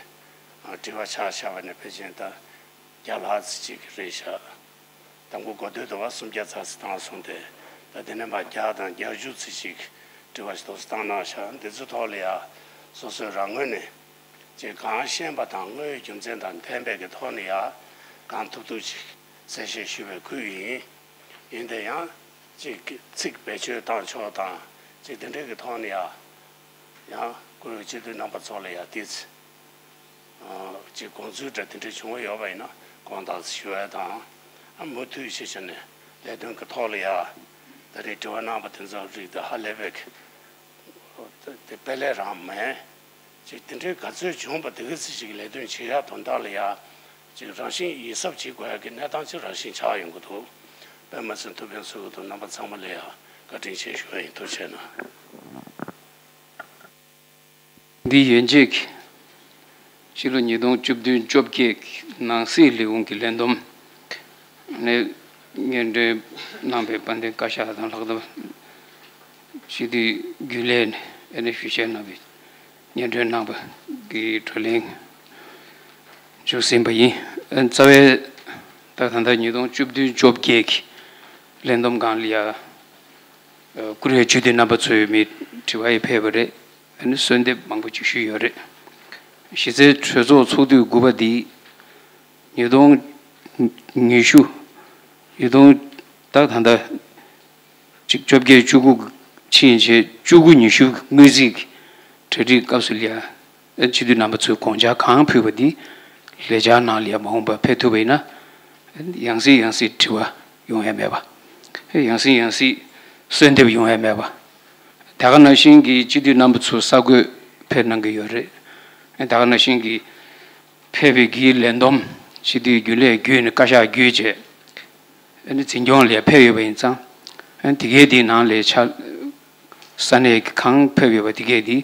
ཨ་དྲི་བ་ཆ་བཞག་པ་ནས་ཕལ་ཆེར་ད་བརྒྱ་ལྷག་ཙམ་ཞིག་རེད་ཤག་དང་པོ་འགོ་སྟོད་དུ་བ་སུམ་བརྒྱ་ཙམ་ཞིག་བཏང་སོང་སྟེ། ད་དེ་ནས་མར་བརྒྱ་དང་བརྒྱད་ཅུ་ཙམ་ཞིག་དྲི་བ་ཞིག་ཏོག་ཙམ་བཏང་གནང་ཤག་འདི་ཚོའི་ཐོག་ལ་ཡ་སོ་སོའི་རང་ངོས་ནས་ཅིག་གང་ཤེས་པ་དང་དངོས་ཡོད་རྒྱུ་མཚན་དང་ལྡན་པའི་གི་ཐོག་ནས་ཡ་གང་ཐུབ་ཐུབ་ཅིག་གསལ་བཤད་ཞུ་བའི་ཁུལ་ཡིན། ཡིན་དེ་ཡང་ཅིག་ཚིག་བེད་སྤྱོད་བཏང་ཕྱོགས་དང་ཅིག་དེ་འདྲའི་གི་ཐོག་ནས་ཡ་ཡང་བཀུར་འོས་སྤྱི་འཐུས་རྣམ་པ་ཚོ་ལ་ཡ་ཏོག་ཙམ་ཅིག་དགོངས་ཚུལ་འདྲ་དེ་འདྲ་བྱུང་བ་ཡོད་པ་ཡིན་ན་དགོངས་དག་ཞུ་བ་དང་། ཨ་མུ་མཐུད་བྱས་བྱས་ནས་ལས་དོན་གྱི་ཐོག་ལ་ཡ་ད་རེས་དྲི་བ་གནང་བ་དེ་ཚོ་རིགས་དེ་ཧ་ལས་པའི་དེ་དཔེ་ལས་རང་མེད། ཅིག་དེ་འདྲའི་ག་ཚོད་བྱུང་བ་དེ་ག་ཚོད་ཅིག་ལས་དོན་བྱེད་ཡག་དོན་དག་ལ་ཡ་ཅིག་རང་བཞིན་ཡིད་གཟབ་བྱེད་དགོས་ཡག་གི་གནས་སྟངས་ཅིག་རང་བཞིན་ཆགས་ཡོང་གི་འདུག་དཔེ་མ་ཚད་ཐུགས་ཕན་གསོས་ཀྱི་འདུག་རྣམ་པ་ཚང་མ་ལ་ཡ་བཀའ་དྲིན་ཆེ་ཞུ་བ་ཡིན། ཐུགས་རྗེ་གནང་། འདི་ཡན་ཆད་ཀྱི་ཕྱི་ལོ་ཉིས་སྟོང་བཅུ་བདུན་བཅོ་བརྒྱད་ཀྱི་ནང་སྲིད་ལས་ཁུངས་ཀྱི་ལས་བསྡོམས་ནས་སྙན་སྒྲོན་གནང་བའི་དཔལ་ལྡན་བཀའ་ཤག་དང་ལྷག་པར་སྤྱི་འཐུས་རྒྱུན་ལས་ནས་ཨ་ནི་ཞུ་བཤད་གནང་བའི་སྙན་སྒྲོན་གནང་བ་གི་བགྲོ་གླེང་མཇུག་ཟིན་པ་ཡིན། རྩ་བའི་ད་ད་ལྟ་ཉིས་སྟོང་བཅུ་བདུན་བཅོ་བརྒྱད་ཀྱི་ལས་བསྡོམས་སྒང་ལ་ཡ། བཀུར་འོས་སྤྱི་འཐུས་རྣམ་པ་ཚོས་མི་དྲི་བ་ཡི་ཕེབས་པ་རེད། ཨ་ནི་གསོལ་འདེབས་མང་པོ་ཅིག་ཞུས་ཡོད་རེད། གཞི་རྩའི་གྲོས་ཚོགས་ཚོགས་དུས་དགུ་པ་འདི་ཉིས་སྟོང་ཉི་ཤུ། ཉིས་སྟོང་ད་ད་ལྟ་གཅིག་བཅོ་བརྒྱད་བཅུ་དགུ་ཕྱིན་རྗེས་བཅུ་དགུ་ཉི་ཤུ་དངུལ་རྩིས་ཀྱི་གྲ་སྒྲིག་སྐབས་སུ་ལ་ཡ། སྤྱི་འཐུས་རྣམ་པ་ཚོས་དགོངས་འཆར་གང་ཕུལ་བ་འདི་ལས་འཆར་ནང་ལ་ཡ་མ་འོངས་པར་ཕེབས་ཐུབ་པ་ཡིན་ན། ཡང་སེ་ཡང་སེ་དྲི་བ་ཡོང་ཡ་མེད་པ། ཡང་སེ་ཡང་སེ་གསོལ་འདེབས་ཡོང་ཡ་མེད་པ། ད་ག་ནང་བཞིན་གྱི་སྤྱི་འཐུས་རྣམ་པ་ཚོ་གསར་འགོད་ཕེབས་གནང་གི་ཡོད་རེད། ད་ག་ནང་བཞིན་གྱི་ཕེབས་པའི་གི་ལས་བསྡོམས་སྤྱི་འཐུས་རྒྱུན་ལས་བརྒྱུད་ནས་བཀའ་ཤག་བརྒྱུད་བྱས། ཨ་ནི་འཛིན་སྐྱོང་ལ་ཕེབས་ཡོད་པ་ཡིན་ཙང་། ཨ་ནི་དེ་གའི་དེའི་ནང་ལས་ཆ། ས་གནས་ཀྱི་གང་ཕེབས་ཡོད་པ་དེ་གའི་དེ་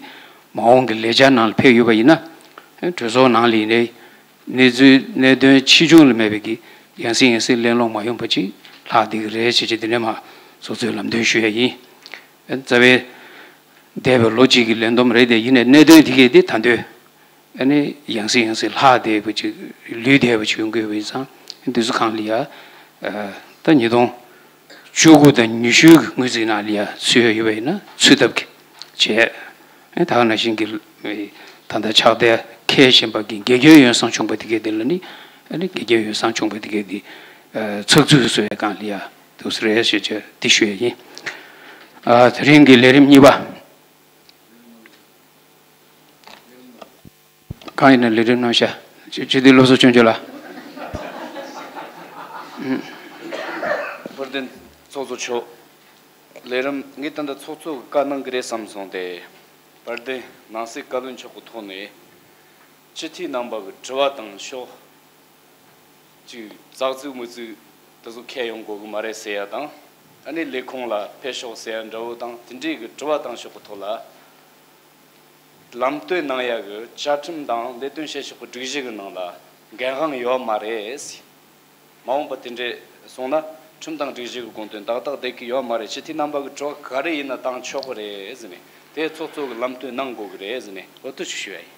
མ་འོངས་ཀྱི་ལས་འཆར་ནང་ལ་ཕེབས་ཡོད་པ་ཡིན་ན། ཨ་ནི་གྲོས་ཚོགས་ནང་ལ་ཡིན་ནའི་གནས་ཚུལ་གནད་དོན་ཆེ་ཆུང་ལ་མེད་པའི་གི་ཡང་སེ་ཡང་སེ་གླེང་སློང་མ་ཡོང་པ་ཅིག་ལྷག་བསྡད་ཀྱི་རེད་ཅེས་ཀྱི་དེ་ནས་མ་ཚོགས་གཙོས་ལམ་སྟོན་ཞུ་ཡ་ཡིན། ཨ་ནི་རྩ་བའི་འདས་པའི་ལོ་གཅིག་གི་ལས་བསྡོམས་རེད་དེ་ཡིན་ནའི་གནད་དོན་དེ་གའི་དེ་ད་འདོད། ཨ་ནི་ཡང་སེ་ཡང་སེ་ལྷག་བསྡད་པ་ཅིག་ལུས་བསྡད་པ་ཅིག་ཡོང་གི་ཡོད་པ་ཡིན་ཙང་། འདི་ཚོ་གང་ལ་ཡ། ཨ་ད་ཉིས་སྟོང་བཅུ་དགུ་དང་ཉི་ཤུ་གི་དངུལ་རྩིས་ནང་ལ་ཡ་ཚུད་ཡོད་པ་ཡིན་ན་ཚུད་ཐབས་ཀྱི་བྱས། ཨ་ནི་ད་ག་ནང་བཞིན་གྱི་ད་ལྟ་ཕྱག་དེབ་འཁྱེར་བཞིན་པ་གི་དགེ་སྐྱོན་ཡོ་བསྲང་བྱུང་པ་དེ་གའི་དེ་ལ་ནི། ཨ་ནི་དགེ་སྐྱོན་ཡོ་བསྲང་བྱུང་པ་དེ་གའི་དེ་ཨ་ཚགས་ཚུད་བཟོ་བའི་སྒང་ལ་ཡ་འདུག་སེ་རེད་ཞེས་བྱས་འདི་ཞུ་ཡ་ཡིན། ཨ་དེ་རིང་གི་ལས་རིམ་གཉིས་པ། གང་ཡིན་ན་ལས་རིམ་གནང་ཤག་སྤྱི་འཐུས་བློ་བཟང་ཆོས་འབྱོར་ལགས། དཔལ་ལྡན་ཚོགས་གཙོ་མཆོག་ལས་རིམ་ངས་ད་ལྟ་ཚོགས་གཙོ་གི་བཀའ་གནང་གི་རེད་བསམ་སོང་སྟེ། དཔལ་ལྡན་ནང་སྲིད་བཀའ་བློན་མཆོག་གི་ཐོག་ནས་སྤྱི་འཐུས་རྣམ་པ་གི་དྲི་བ་དང་ཤོག་ཅིག་ཙག་ཙིག་མུ་ཙིག་དེ་ཚོ་འཁྱེར་ཡོང་དགོས་གི་མ་རེད་ཟེར་ཡ་དང་། ཨ་ནི་ལས་ཁུངས་ལ་ཕེབས་ཤོག་ཟེར་ཡ་འདྲ་བོ་དང་དེ་འདྲའི་གི་དྲི་བ་དང་ཤོག་གི་ཐོག་ལ། ལམ་སྟོན་གནང་ཡ་གི་བཅའ་ཁྲིམས་དང་ལས་དོན་བྱེད་ཕྱོགས་ཀྱི་སྒྲིག་གཞི་གི་ནང་ལ་འགན་དབང་ཡོད་མ་རེད། མ་འོངས་པ་དེ་འདྲས་སོང་ན་ཁྲིམས་དང་སྒྲིག་གཞི་གི་དགོངས་དོན་ཏག་ཏག་བསྡད་ཀྱི་ཡོད་མ་རེད། སྤྱི་འཐུས་རྣམ་པ་གི་དྲི་བ་ག་རེ་ཡིན་ན་བཏང་ཆོག་གི་རེད་ཟེར་ནས་དེ་ཚོགས་གཙོ་གི་ལམ་སྟོན་གནང་དགོས་གི་རེད་ཟེར་ནས་འོ་དེ་ཞིག་ཞུ་ཡ་ཡིན།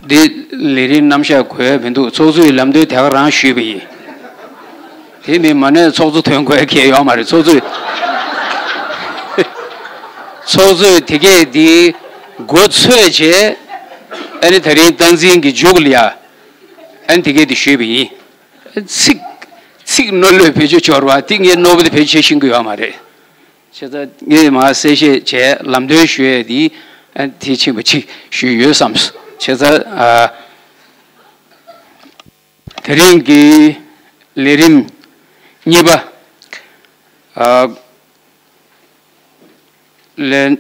འདི་ལས་རིམ་རྣམ་གཞག་དགོས་མི་འདུག་ཚོགས་གཙོས་ལམ་སྟོན་དེ་ག་རང་ཞུས་པ་ཡིན། དེ་མིན་མ་ནས་ཚོགས་གཙོ་ཐོན་དགོས་ཁེལ་ཡོད་མ་རེད། ཚོགས་གཙོས་ཚོགས་གཙོས་དེ་གས་འདི་མགོ་ཚོས་བྱས། ཨ་ནི་དེ་རིང་སྟངས་འཛིན་གྱི་མཇུག་ལ་ཡ། ཨ་ནི་དེ་གས་འདི་ཞུས་པ་ཡིན། ཚིག་ཚིག་རྣོ་ལོས་བེད་སྤྱོད་འབྱོར་བ་དེ་ངས་རྣོ་པོ་དེ་བེད་སྤྱོད་ཤེས་ཀྱི་ཡོད་མ་རེད། བྱས་ཙང་ངས་མར་གསལ་བཤད་བྱས་ལམ་སྟོན་ཞུ་ཡས་དེ་ཨ་དེ་ཕྱིན་པ་ཅིག་ཞུས་ཡོད་བསམས། བྱས་ཙང་ཨ་དེ་རིང་གི་ལས་རིམ་གཉིས་པ་ཨ་ལས་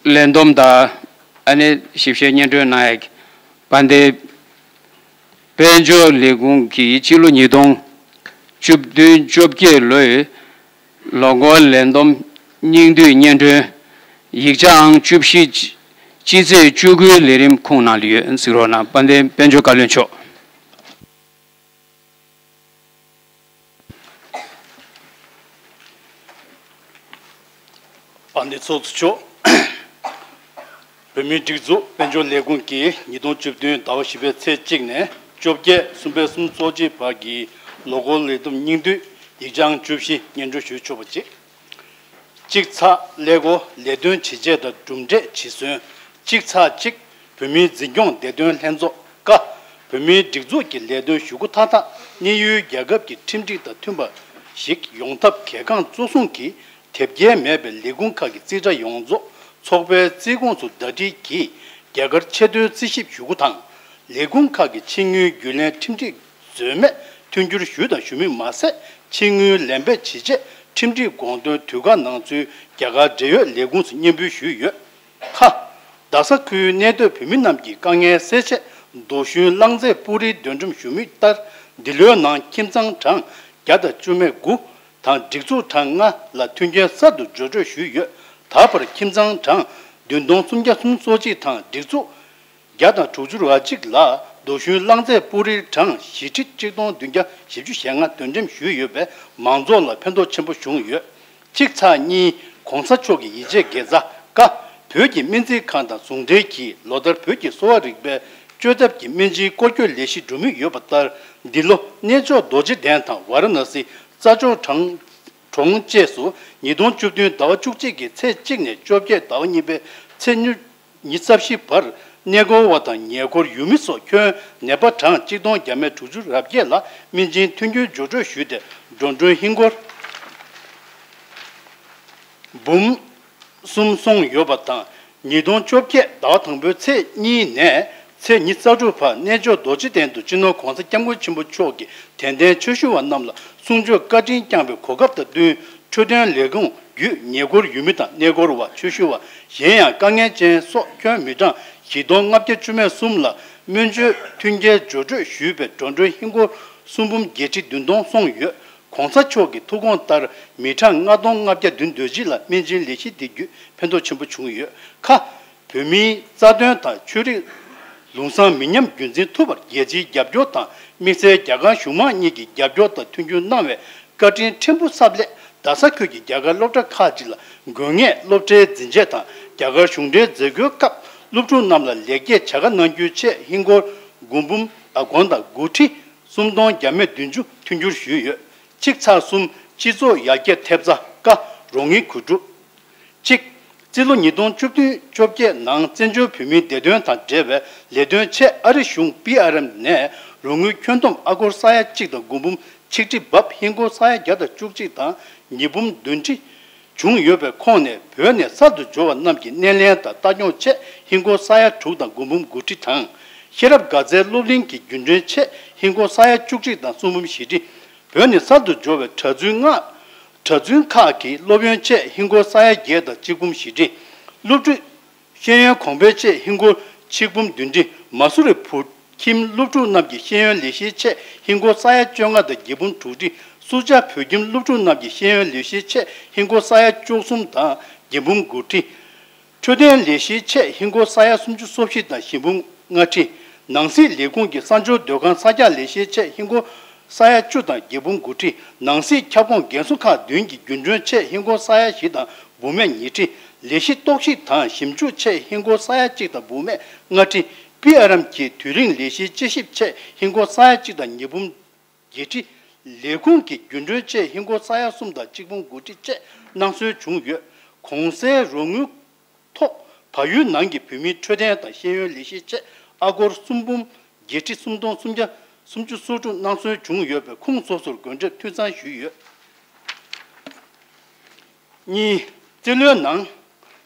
ལས་བསྡོམས་དང་ཨ་ནི་ཞིབ་བཤེར་སྙན་སྒྲོན་གནང་ཡས་ཀྱི་དཔལ་ལྡན་དཔལ་འབྱོར་ལས་ཁུངས་ཀྱི་སྤྱི་ལོ་ཉིས་སྟོང་ བཅུ་བདུན་བཅོ་བརྒྱད་ལོའི་ལོ་འཁོར་ལས་བསྡོམས་སྙིང་བསྡུས་སྙན་སྒྲོན། ཡིག་ཆའང་བཅུ་བཞི། སྤྱི་ཚེས་བཅུ་དགུའི་ལས་རིམ་ཁོངས་ནང་ལ་ཡོད། གཟིགས་རོགས་གནང་། དཔལ་ལྡན་དཔལ་འབྱོར་བཀའ་བློན་མཆོག་དཔལ་ལྡན་ཚོགས་གཙོ་མཆོག་བོད་མིའི་སྒྲིག་འཛུགས་དཔལ་འབྱོར་ལས་ཁུངས་ཀྱིས་ཉིས་སྟོང་བཅུ་བདུན་ཟླ་བ་བཞི་པའི་ཚེས་གཅིག་ནས་བཅོ་བརྒྱད་གསུམ་པའི་གསུམ་ཚོགས་གཅིག་བར་གྱི་ལོ་འཁོར་ལས་བསྡོམས་སྙིང་བསྡུས་ཡིག་ཆའང་བཅུ་བཞི་སྙན་སྒྲོན་ཞུས་ཆོག་པ་བྱས། གཅིག་ཚེག་ཀླད་ཀོར་ལས་དོན་ཇི་བྱས་དང་གྲུབ་འབྲས་ཇི་སོན། གཅིག་ཚེག་གཅིག་བོད་མིའི་འཛིན་སྐྱོང་བདེ་དོན་ལྷན་ཚོགས་ཀ་བོད་མིའི་སྒྲིག་འཛུགས་ཀྱི་ལས་དོན་ཞུ་སྒོ་མཐའ་དག་གནས་ཡུལ་རྒྱལ་ཁབ་ཀྱི་ཁྲིམས་སྒྲིག་དང་མཐུན་པ་ཞིག་ཡོང་ཐབས་གལ་འགངས་གཙོ་བཟུང་གིས་དེབ་སྐྱེལ་མེད་པའི་ལས་ཁུངས་ཁག་གི་རྩིས་ཁྲ་ཡོངས་རྫོགས་ཚོགས་པའི་རྩིས་ཁོངས་སུ་ཟླ་སྒྲིལ་གྱིས་རྒྱ་གར་ཆེད་དོན་རྩིས་ཞིབ་ཞུ་སྒོ་དང་། ལས་ཁུངས་ཁག་གི་ཕྱི་དངུལ་རྒྱུན་ལེན་ཁྲིམས་སྒྲིག་ཟོལ་མེད་མཐུན་འགྱུར་ཞུས་དང་ཞུ་མུས་མ་ཟད། ཕྱི་དངུལ་ལེན་འབེབས་ཇི་བྱས་ཁྲིམས་སྒྲིག་དགོངས་དོན་དུས་བཀག་ནང་ཚུད་རྒྱ་གར་འབྲེལ་ཡོད་ལས་ཁུངས་སུ་སྙན་འབུལ་ཞུས་ཡོད། ཁ། རྡ་ས་ཁུལ་གནས་སྡོད་བོད་མི་རྣམས་ཀྱི་དཀའ་ངལ་སེལ་ཆེད་རྡོ་ཤུན་རླངས་རྫས་སྤུ་རིས་འདོན་སྒྲོམ་ཞུ་མུས་ལྟར། འདི་ལོའི་ནང་ཁྱིམ་ཚང་གྲངས་བརྒྱ་དང་བཅུ་མེད་དགུ་དང་སྒྲིག་འཛུགས་གྲངས་ལྔ་ལ་མཐུན་རྐྱེན་གསར་དུ་སྦྱོར་སྤྲོད་ཞུས་ཡོད། ད་བར་ཁྱིམ་ཚང་གྲངས་བདུན་སྟོང་སུམ་བརྒྱ་སུམ་ཅུ་སོ་གཅིག་དང་སྒྲིག་འཛུགས་བརྒྱ་དང་དྲུག་ཅུ་རེ་གཅིག་ལ་རྡོ་ཤུན་རླངས་རྫས་སྤུ་རིས་གྲངས་བཞི་ཁྲི་གཅིག་སྟོང་བདུན་བརྒྱ་བཞི་བཅུ་ཞེ་ལྔ་འདོན་འགྲེམས་ཞུས་ཡོད་པས་མང་ཚོགས་ལ་ཕན་ཐོགས་ཆེན་པོ་བྱུང་ཡོད། གཅིག་ཚེག་གཉིས་གོང་ས་མཆོག་གི་ཡིད་ཆེས་དགེ་རྩ་ཀ་བོད་ཀྱི་སྨན་རྩིས་ཁང་དང་ཟུང་འབྲེལ་གྱིས་ལོ་ལྟར་བོད་ཀྱི་གསོ་བ་རིག་པའི་བཅོས་ཐབས་ཀྱི་སྨན་སྦྱིན་སྐོར་སྐྱོད་ལས་གཞི་འགྲོ་མུས་ཡོད་པ་ལྟར། འདི་ལོ་གནས་མཆོག་རྡོ་རྗེ་གདན་དང་ཝཱ་ར་ཎ་སི་རྩྭ་མཆོག་གྲོང་གྲོང་བཅས་སུ་ཉིས་སྟོང་བཅུ་བདུན་ཟླ་བ་བཅུ་གཅིག་གི་ཚེས་གཅིག་ནས་བཅོ་བརྒྱད་ཟླ་བ་གཉིས་པའི་ཚེས་ཉི་ཉི་ཤུ་རྩ་བཞི་བར་གནས་སྐོར་བ་དང་ཉེ་འཁོར་ཡུལ་མི་སོགས་ཁྱོན་ནད་པ་གྲངས་གཅིག་སྟོང་བརྒྱ་མེད་དྲུག་ཅུ་རེ་བརྒྱད་ལ་སྨན་སྦྱིན་མཐུན་འགྱུར་སྦྱོར་སྤྲོད་ཞུས་ཏེ་འགྲོ་གྲོན་ཧིན་སྒོར་འབུམ་གསུམ་སོང་ཡོད་པ་དང་། ཉིས་སྟོང་བཅོ་བརྒྱད་ཟླ་བ་དང་པོའི་ཚེས་གཉིས་ནས་ཚེས་ཉི་ཤུ་རྩ་དྲུག་བར་གནས་མཆོག་རྡོ་རྗེ་གདན་དུ་སྤྱི་ནོར་༸གོང་ས་༸སྐྱབས་མགོན་ཆེན་པོ་མཆོག་གིས་དད་ལྡན་ཆོས་ཞུ་བ་རྣམས་ལ་གསུང་ཆོས་བཀའ་དྲིན་བསྐྱངས་པའི་གོ་སྐབས་དང་བསྟུན། འཕྲོད་བསྟེན་ལས་ཁུངས་བརྒྱུད་ཉེ་འཁོར་ཡུལ་མི་དང་གནས་སྐོར་བ། ཆོས་ཞུ་བ། གཞན་ཡང་དཀའ་ངལ་ཅན་སོགས་ཁྱོན་མི་གྲངས་བཞི་སྟོང་ལྔ་བརྒྱ་བཅུ་མེད་གསུམ་ལ་སྨན་བཅོས་མཐུན་རྐྱེན་སྦྱོར་སྤྲོད་ཞུས་པའི་འགྲོ་གྲོན་ཧིན་སྒོར་སུམ་འབུམ་བརྒྱད་ཁྲི་བདུན་སྟོང་སོང་ཡོད། ༸གོང་ས་མཆོག་གི་ཐུགས་དགོངས་ལྟར་མི་གྲངས་ལྔ་སྟོང་ལྔ་བརྒྱ་བདུན་ཅུ་དོན་གཅིག་ལ་སྨན་སྦྱིན་ལས་གཞི་དེ་བརྒྱུད་ཕན་ཐོགས་ཆེན་པོ་བྱུང་ཡོད། ཁ། བོད་མིའི་རྩ་དོན་དང་ཆོས་རིག་ལུགས་བཟང་མི་ཉམས་རྒྱུན་འཛིན་ཐུབ་པར་རྒྱལ་སྤྱིའི་རྒྱབ་སྐྱོར་དང་དམིགས་བསལ་རྒྱ་གར་གཞུང་མང་གཉིས་ཀྱིས་རྒྱབ་སྐྱོར་དང་མཐུན་འགྱུར་གནང་བའི་བཀའ་དྲིན་ཕྲན་བུ་གསབ་སླད། རྡ་ས་ཁུལ་གྱི་རྒྱ་གར་སློབ་གྲྭ་ཁག་ཅིག་ལ་དགོས་ངེས་སློབ་གྲྭའི་འཛིན་ཆས་དང་རྒྱ་གར་གཞུང་འབྲེལ་མཛད་སྒོའི་སྐབས་སློབ་ཕྲུག་རྣམས་ལ་ལེགས་སྐྱེས་བྱ་དགའ་གནང་རྒྱུའི་ཆེད་ཧིན་སྒོར་སྒོར་འབུམ་ཨ་སྒོར་དང་དགུ་ཁྲི་སུམ་སྟོང་བརྒྱ་མེད་བདུན་ཅུ་མཐུན་འགྱུར་ཞུས་ཡོད། གཅིག་ཚེག་གསུམ་སྤྱི་ཚོགས་ཡར་རྒྱས་ཐེབས་རྩ་ཀ་རོགས་དངུལ་གོ་སྒྲུབ། གཅིག་རྩིས་ལོ་ཉིས་སྟོང་བཅུ་བདུན་བཅོ་བརྒྱད་ནང་བཙན་བྱོལ་བོད་མིའི་བདེ་དོན་དང་འབྲེལ་བའི་ལས་དོན་ཆེད་ཨ་རི་གཞུང་པི་ཨར་ཨེམ་ནས་རོགས་དངུལ་ཁྱོན་བསྡོམས་ཨ་སྒོར་ས་ཡ་གཅིག་དང་སྒོར་འབུམ་ཆིག་ཁྲི་བབས། ཧིན་སྒོར་ས་ཡ་བརྒྱ་དང་བཅུ་གཅིག་དང་ཉིས་འབུམ་བདུན་ཁྲི་བྱུང་ཡོད་པའི་ཁོངས་ནས་བོད་ནས་གསར་དུ་འབྱོར་བ་རྣམས་ཀྱི་སྣེ་ལེན་དང་ལྟ་སྐྱོང་ཆེད་ཧིན་སྒོར་ས་ཡ་དྲུག་དང་སྒོར་འབུམ་དགུ་ཁྲི་དང་། ཤེས་རབ་དགའ་ཚལ་སློབ་གླིང་གི་རྒྱུན་གྲོན་ཆེད་ཧིན་སྒོར་ས་ཡ་བཅུ་གཅིག་དང་སུམ་འབུམ་བཞི་ཁྲི། བོད་ནས་གསར་དུ་འབྱོར་བའི་གྲྭ་བཙུན་ལྔ། གྲྭ་བཙུན་ཁག་གི་སློབ་ཡོན་ཆེད་ཧིན་སྒོར་ས་ཡ་བརྒྱད་དང་གཅིག་འབུམ་བཞི་ཁྲི། སློབ་ཕྲུག་ཤེས་ཡོན་གོང་འཕེལ་ཆེད་ཧིན་སྒོར་ཆིག་འབུམ་བདུན་ཁྲི། མ་སུ་རི་བོད་ཁྱིམ་སློབ་ཕྲུག་རྣམས་ཀྱི་ཤེས་ཡོན་ལས་གཞིའི་ཆེད་ཧིན་སྒོར་ས་ཡ་བཅོ་ལྔ་དང་བརྒྱད་འབུམ་དྲུག་ཁྲི། སུ་ཇཱ་བོད་ཁྱིམ་སློབ་ཕྲུག་རྣམས་ཀྱི་ཤེས་ཡོན་ལས་གཞིའི་ཆེད་ཧིན་སྒོར་ས་ཡ་བཅུ་གསུམ་དང་བརྒྱད་འབུམ་དགུ་ཁྲི། འཕྲོད་བསྟེན་ལས་གཞིའི་ཆེད་ཧིན་སྒོར་ས་ཡ་སུམ་ཅུ་སོ་བཞི་དང་བཞི་འབུམ་ལྔ་ཁྲི། ནང་སྲིད་ལས་ཁུངས་ཀྱི་གསར་འབྱོར་སྡོད་ཁང་གསར་རྒྱག་ལས་གཞིའི་ཆེད་ཧིན་སྒོར་ས་ཡ་བཅུ་དང་བརྒྱད་འབུམ་དགུ་ཁྲི། ནང་སྲིད་ཁྱབ་ཁོངས་རྒན་གསོ་ཁག་བདུན་གྱི་རྒྱུན་གྲོན་ཆེད་ཧིན་སྒོར་ས་ཡ་བཞི་དང་འབུམ་མེད་ཉིས་ཁྲི། ལས་གཞི་རྟོག་ཞིབ་དང་ཞིབ་འཇུག་ཆེད་ཧིན་སྒོར་ས་ཡ་གཅིག་དང་འབུམ་མེད་ལྔ་ཁྲི། པི་ཨར་ཨེམ་གྱི་དུས་རིང་ལས་གཞིའི་དཔྱད་ཞིབ་ཆེད་ཧིན་སྒོར་ས་ཡ་གཅིག་དང་ཉིས་འབུམ་བརྒྱད་ཁྲི། ལས་ཁུངས་ཀྱི་རྒྱུན་གྲོན་ཆེད་ཧིན་སྒོར་ས་ཡ་གསུམ་དང་གཅིག་འབུམ་དགུ་ཁྲི་བཅས་གནང་སྲོལ་བྱུང་ཡོད། གོང་གསལ་རོགས་དངུལ་ཐོག་བལ་ཡུལ་ནང་གི་བོད་མིའི་འཕྲོད་བསྟེན་དང་ཤེས་ཡོན་ལས་གཞིའི་ཆེད་ཨ་སྒོར་སུམ་འབུམ་བརྒྱད་ཁྲི་སུམ་སྟོང་སུམ་བརྒྱ་སུམ་ཅུ་སོ་དྲུག་གནང་སྲོལ་བྱུང་ཡོད་པས་ཁུངས་སོ་སོར་དགོས་འབྲེལ་འཐུས་ཚང་ཞུས་ཡོད། གཉིས། རྩིས་ལོའི་ནང་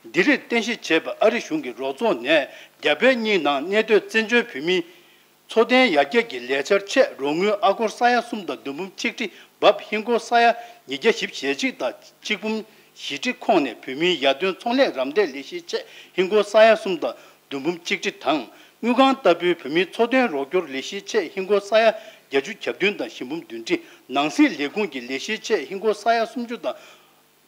ལྡི་ལིར་རྟེན་གཞི་བྱས་པའི་ཨ་རི་གཞུང་གི་རོགས་ཚོགས་ནས་རྒྱ་བལ་གཉིས་ནང་གནས་སྡོད་བཙན་བྱོལ་བོད་མིའི་འཚོ་རྟེན་ཡར་རྒྱས་ཀྱི་ལས་འཆར་ཆེད་རོགས་དངུལ་ཨ་སྒོར་ས་ཡ་གསུམ་དང་བདུན་འབུམ་ཆིག་ཁྲི་བབས། ཧིན་སྒོར་ས་ཡ་ཉིས་བརྒྱ་བཞི་བཅུ་ཞེ་གཅིག་དང་གཅིག་འབུམ་བཞི་ཁྲི་ཁོངས་ནས་བོད་མིའི་ཡར་ཐོན་ཚོང་ལས་རམ་འདེགས་ལས་གཞིའི་ཆེད་ཧིན་སྒོར་ས་ཡ་གསུམ་དང་བདུན་འབུམ་གཅིག་ཁྲི་དང་། དངུལ་ཁང་ལྟ་བུའི་བོད་མིའི་འཚོ་རྟེན་རོགས་སྐྱོར་ལས་གཞིའི་ཆེད་ཧིན་སྒོར་ས་ཡ་ བརྒྱད་ཅུ་གྱ་བདུན་དང་ཞིང་འབུམ་བདུན་ཁྲི། ནང་སྲིད་ལས་ཁུངས་ཀྱི་ལས་གཞིའི་ཆེད་ཧིན་སྒོར་ས་ཡ་སུམ་ཅུ་དང་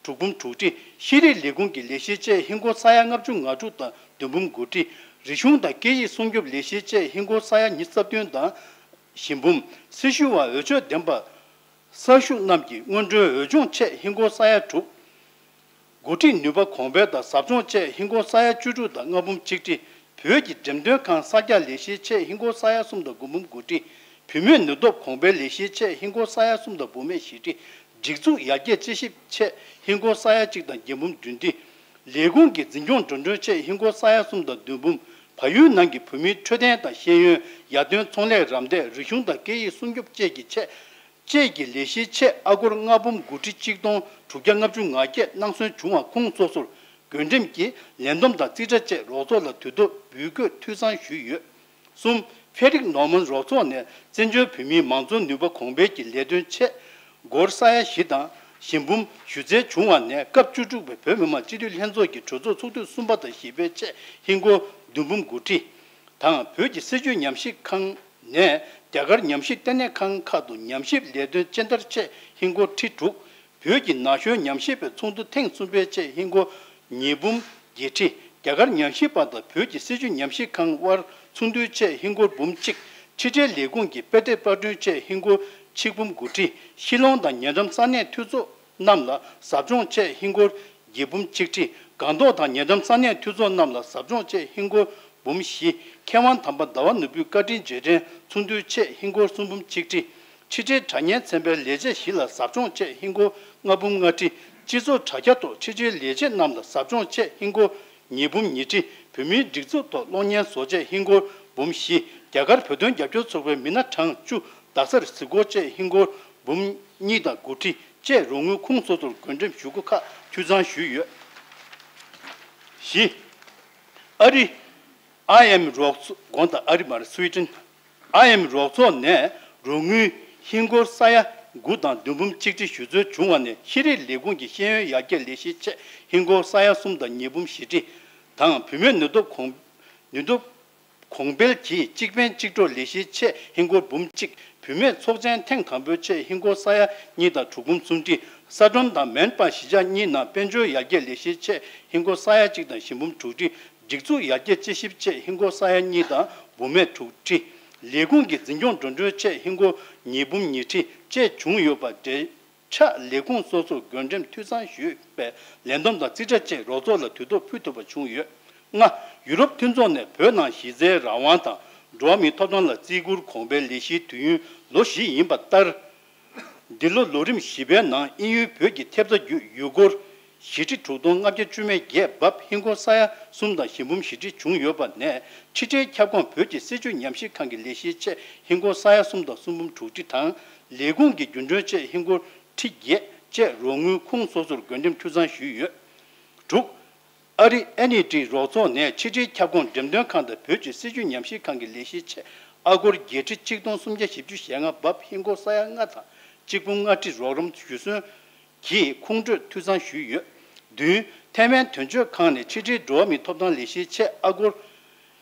དྲུག་འབུམ་དྲུག་ཁྲི། ཤེས་རིག་ལས་ཁུངས་ཀྱི་ལས་གཞིའི་ཆེད་ཧིན་སྒོར་ས་ཡ་ལྔ་བཅུ་ང་དྲུག་དང་བདུན་འབུམ་དགུ་ཁྲི། རིག་གཞུང་དང་སྐད་ཡིག་སྲུང་སྐྱོབ་ལས་གཞིའི་ཆེད་ཧིན་སྒོར་ས་ཡ་ཉི་ཤུ་རྩ་བདུན་དང་། ཞིང་འབུམ། སྲི་ཞུ་བ་འོས་ཆོས་ལྡན་པ་གསར་ཞུགས་རྣམས་ཀྱི་སྔོན་འགྲོའི་འོས་སྦྱོང་ཆེད་ཧིན་སྒོར་ས་ཡ་དྲུག་འགོ་ཁྲིད་ནུས་པ་གོང་འཕེལ་དང་ཟབ་སྦྱོང་ཆེད་ཧིན་སྒོར་ས་ཡ་བཅུ་དྲུག་དང་ལྔ་འབུམ་གཅིག་ཁྲི། བོད་ཀྱི་འགྲེམས་སྟོན་ཁང་གསར་རྒྱག་ལས་གཞིའི་ཆེད་ཧིན་སྒོར་ས་ཡ་གསུམ་དང་དགུ་འབུམ་དགུ་ཁྲི། བུད་མེད་ནུས་སྟོབས་གོང་འཕེལ་ལས་གཞིའི་ཆེད་ཧིན་སྒོར་ས་ཡ་གསུམ་དང་བུད་མེད་བཞི་ཁྲི། སྒྲིག་འཛུགས་ཡར་རྒྱས་དཔྱད་ཞིབ་ཆེད་ཧིན་སྒོར་ས་ཡ་གཅིག་དང་བརྒྱད་འབུམ་བདུན་ཁྲི། ལས་ཁུངས་ཀྱི་འཛིན་སྐྱོང་འགྲོ་གྲོན་ཆེད་ཧིན་སྒོར་ས་ཡ་གསུམ་དང་བདུན་འབུམ། བལ་ཡུལ་ནང་གི་བོད་མིའི་འཕྲོད་བསྟེན་དང་ཤེས་ཡོན། ཡར་ཐོན་ཚོང་ལས། རམ་འདེགས། རིག་གཞུང་དང་སྐད་ཡིག་སྲུང་སྐྱོབ་བཅས་ཀྱི་ཆེད། བཅས་ཀྱི་ལས་གཞིའི་ཆེད་ཨ་སྒོར་ལྔ་འབུམ་དགུ་ཁྲི་གཅིག་སྟོང་དྲུག་བརྒྱ་ལྔ་བཅུ་ང་བརྒྱད་སྣང་སོན་བྱུང་བ་ཁུངས་སོ་སོར་བགོ་འགྲེམས་ཀྱིས་ལས་བསྡོམས་དང་རྩིས་ཁྲ་བཅས་རོགས་ཚོགས་ལ་དུས་ཐོག་འབུལ་དགོས་ཐུགས་བསམ་ཞུས་ཡོད། གསུམ། ཕེ་རིག་ནོར་མོན་རོགས་ཚོགས་ནས་བཙན་བྱོལ་བོད་མིའི་མང་གཙོ་ནུས་པ་གོང་འཕེལ་གྱི་ལས་དོན་ཆེད་སྒོར་ས་ཡ་བཞི་དང་ཞིང་འབུམ་ཞུ་སྩལ་བྱུང་བ་ནས་སྐབས་བཅུ་དྲུག་པའི་བོད་མི་མང་སྤྱི་འཐུས་ལྷན་ཚོགས་ཀྱི་གྲོས་ཚོགས་ཚོགས་དུས་གསུམ་པ་དང་བཞི་པའི་ཆེད་ཧིན་སྒོར་བདུན་འབུམ་དགུ་ཁྲི། དང་བོད་ཀྱི་སྲིད་བྱུས་ཉམས་ཞིབ་ཁང་ནས་རྒྱ་གར་ཉམས་ཞིབ་ལྟེ་གནས་ཁང་ཁག་ཏུ་ཉམས་ཞིབ་ལས་དོན་སྤྱན་བསྟར་ཆེད་ཧིན་སྒོར་ཁྲི་དྲུག་བོད་ཀྱི་ན་གཞོན་ཉམས་ཞིབ་པའི་ཚོགས་འདུ་ཐེངས་གསུམ་པའི་ཆེད་ཧིན་སྒོར་ཉིས་འབུམ་བརྒྱད་ཁྲི། རྒྱ་གར་ཉམས་ཞིབ་པ་དང་བོད་ཀྱི་སྲིད་བྱུས་ཉམས་ཞིབ་ཁང་དབར་ཚོགས་འདུའི་ཆེད་ཧིན་སྒོར་འབུམ་གཅིག་ཕྱི་དྲིལ་ལས་ཁུངས་ཀྱི་དཔེ་དེབ་པར་སྐྲུན་ཆེད་ཧིན་སྒོར་ཆིག་འབུམ་དགུ་ཁྲི། ཤི་ལོང་དང་ཉེ་འགྲམ་ས་གནས་འཐུས་ཚོགས་རྣམས་ལ་ཟབ་སྦྱོང་ཆེད་ཧིན་སྒོར་བརྒྱད་འབུམ་གཅིག་ཁྲི། སྒང་ཏོག་དང་ཉེ་འགྲམ་ས་གནས་འཐུས་ཚོགས་རྣམས་ལ་ཟབ་སྦྱོང་ཆེད་ཧིན་སྒོར་འབུམ་བཞི། མཁས་དབང་དམ་པ་ཟླ་བ་ནོར་བུའི་བཀའ་དྲིན་རྗེས་དྲན་ཚོགས་འདུའི་ཆེད་ཧིན་སྒོར་གསུམ་འབུམ་གཅིག་ཁྲི། ཕྱི་དྲིལ་དྲ་བརྙན་ཚན་པའི་ལས་བྱེད་བཞི་ལ་ཟབ་སྦྱོང་ཆེད་ཧིན་སྒོར་ལྔ་འབུམ་ལྔ་ཁྲི། སྤྱི་ཚོགས་དྲ་རྒྱ་ཐོག་ཕྱི་དྲིལ་ལས་བྱེད་རྣམས་ལ་ཟབ་སྦྱོང་ཆེད་ཧིན་སྒོར་ཉིས་འབུམ་ཉིས་ཁྲི། བོད་མིའི་སྒྲིག་འཛུགས་ཐོག་གློག་བརྙན་བཟོ་ཆེད་ཧིན་སྒོར་འབུམ་བཞི། རྒྱ་གར་བོད་དོན་རྒྱབ་སྐྱོར་ཚོགས་པའི་མི་སྣ་གྲངས་བཅུ་རྡ་སར་གཟིགས་སྐོར་ཆེད་ཧིན་སྒོར་འབུམ་གཉིས་དང་དགུ་ཁྲི་བཅས་རོགས་དངུལ་ཁུངས་སོ་སོར་བགོ་འགྲེམས་ཞུ་སྒོ་ཁག་འཐུས་ཚང་ཞུས་ཡོད། བཞི། ཨ་རི། ཨའི་ཨེམ་རོགས་ཚོགས། དགོངས་དག་ཨ་རི་མ་རེད། སུའི་ཏན། ཨའི་ཨེམ་རོགས་ཚོགས་ནས་རོགས་དངུལ་ཧིན་སྒོར་ས་ཡ་དགུ་དང་བདུན་འབུམ་གཅིག་ཁྲི་ཞུ་སྩོལ་བྱུང་བ་ནས་ཤེས་རིག་ལས་ཁུངས་ཀྱི་ཤེས་ཡོན་ཡར་རྒྱས་ལས་གཞིའི་ཆེད་ཧིན་སྒོར་ས་ཡ་གསུམ་དང་ཉིས་འབུམ་བཞི་ཁྲི་དང་བུད་མེད་ནུས་སྟོབས་གོང་ནུས་སྟོབས་གོང་འཕེལ་གྱི་གཅིག་ཕན་གཅིག་གྲོགས་ལས་གཞིའི་ཆེད་ཧིན་སྒོར་འབུམ་གཅིག་བུད་མེད་ཚོགས་ཆེན་ཐེངས་དང་པོའི་ཆེད་ཧིན་སྒོར་ས་ཡ་གཉིས་དང་དྲུག་འབུམ་གསུམ་ཁྲི། ས་ཁྲོམ་དང་མེན་པ་གཞིས་ཆགས་གཉིས་ནང་དཔལ་འབྱོར་ཡར་རྒྱས་ལས་གཞིའི་ཆེད་ཧིན་སྒོར་ས་ཡ་གཅིག་དང་བཞི་འབུམ་དྲུག་ཁྲི། སྒྲིག་འཛུགས་ཡར་རྒྱས་དཔྱད་ཞིབ་ཆེད་ཧིན་སྒོར་ས་ཡ་གཉིས་དང་བུད་མེད་དྲུག་ཁྲི། ལས་ཁུངས་ཀྱི་འཛིན་སྐྱོང་འགྲོ་གྲོན་ཆེད་ཧིན་སྒོར་ཉིས་འབུམ་ཉིས་ཁྲི་བཅས་བྱུང་ཡོད་པ་འབྲེལ་ཆགས་ལས་ཁུངས་སོ་སོར་བགོ་འགྲེམས་འཐུས་ཚང་ཞུས་པས་ལས་བསྡོམས་དང་རྩིས་ཁྲ་བཅས་རོགས་ཚོགས་ལ་དུས་ཐོག་ཕུལ་ཐུབ་པ་བྱུང་ཡོད། ལྔ། ཡུ་རོབ་མཐུན་ཚོགས་ནས་བོད་ནང་གཞི་རྩའི་རང་དབང་དང་འགྲོ་བ་མིའི་ཐོབ་ཐང་ལ་བརྩི་བཀུར་གོང་འཕེལ་ལས་གཞིའི་དུས་ཡུན་ལོ་བཞི་ཡིན་པ་ལྟར། འདི་ལོ་ལོ་རིམ་བཞི་པའི་ནང་དབྱིན་ཡུལ་བོད་ཀྱི་ཐེབས་རྩ་བརྒྱུད་ཡུ་སྒོར་བཞི་ཁྲི་དྲུག་སྟོང་ལྔ་བརྒྱ་བཅུ་མེད་བརྒྱད་འབབ་ཧིན་སྒོར་ས་ཡ་གསུམ་དང་བཞི་འབུམ་བཞི་ཁྲི་བྱུང་ཡོད་པ་ནས་ཕྱི་འབྲེལ་ཁྱབ་ཁོངས་བོད་ཀྱི་སྲིད་བྱུས་ཉམས་ཞིབ་ཁང་གི་ལས་གཞིའི་ཆེད་ཧིན་སྒོར་ས་ཡ་གསུམ་དང་གསུམ་འབུམ་དྲུག་ཁྲི་དང་ལས་ཁུངས་ཀྱི་རྒྱུན་གྲོན་ཆེད་ཧིན་སྒོར་ཁྲི་བརྒྱད་བཅས་རོགས་དངུལ་ཁུངས་སོ་སོར་བགོ་འགྲེམས་འཐུས་ཚང་ཞུས་ཡོད། དྲུག། ཨ་རི་ཨེ་ནི་ཏི་རོགས་ཚོགས་ནས་ཕྱི་འབྲེལ་ཁྱབ་ཁོངས་འགྲེམས་སྟོན་ཁང་དང་བོད་ཀྱི་སྲིད་བྱུས་ཉམས་ཞིབ་ཁང་གི་ལས་གཞིའི་ཆེད་ཨ་སྒོར་བརྒྱད་ཁྲི་ཆིག་སྟོང་སུམ་བརྒྱ་བཞི་བཅུ་ཞེ་ལྔ་འབབ་ཧིན་སྒོར་ས་ཡ་ལྔ་དང་གཅིག་འབུམ་ལྔ་ཁྲི་རོགས་རམ་ཞུ་སོན་གྱིས་ཁོང་ཁྲོས་འཐུས་ཚང་ཞུས་ཡོད། བདུན། ཐའེ་ཝན་དོན་གཅོད་ཁང་ནས་ཕྱི་འབྲེལ་འགྲོ་བ་མིའི་ཐོབ་ཐང་ལས་གཞིའི་ཆེད་ཨ་སྒོར་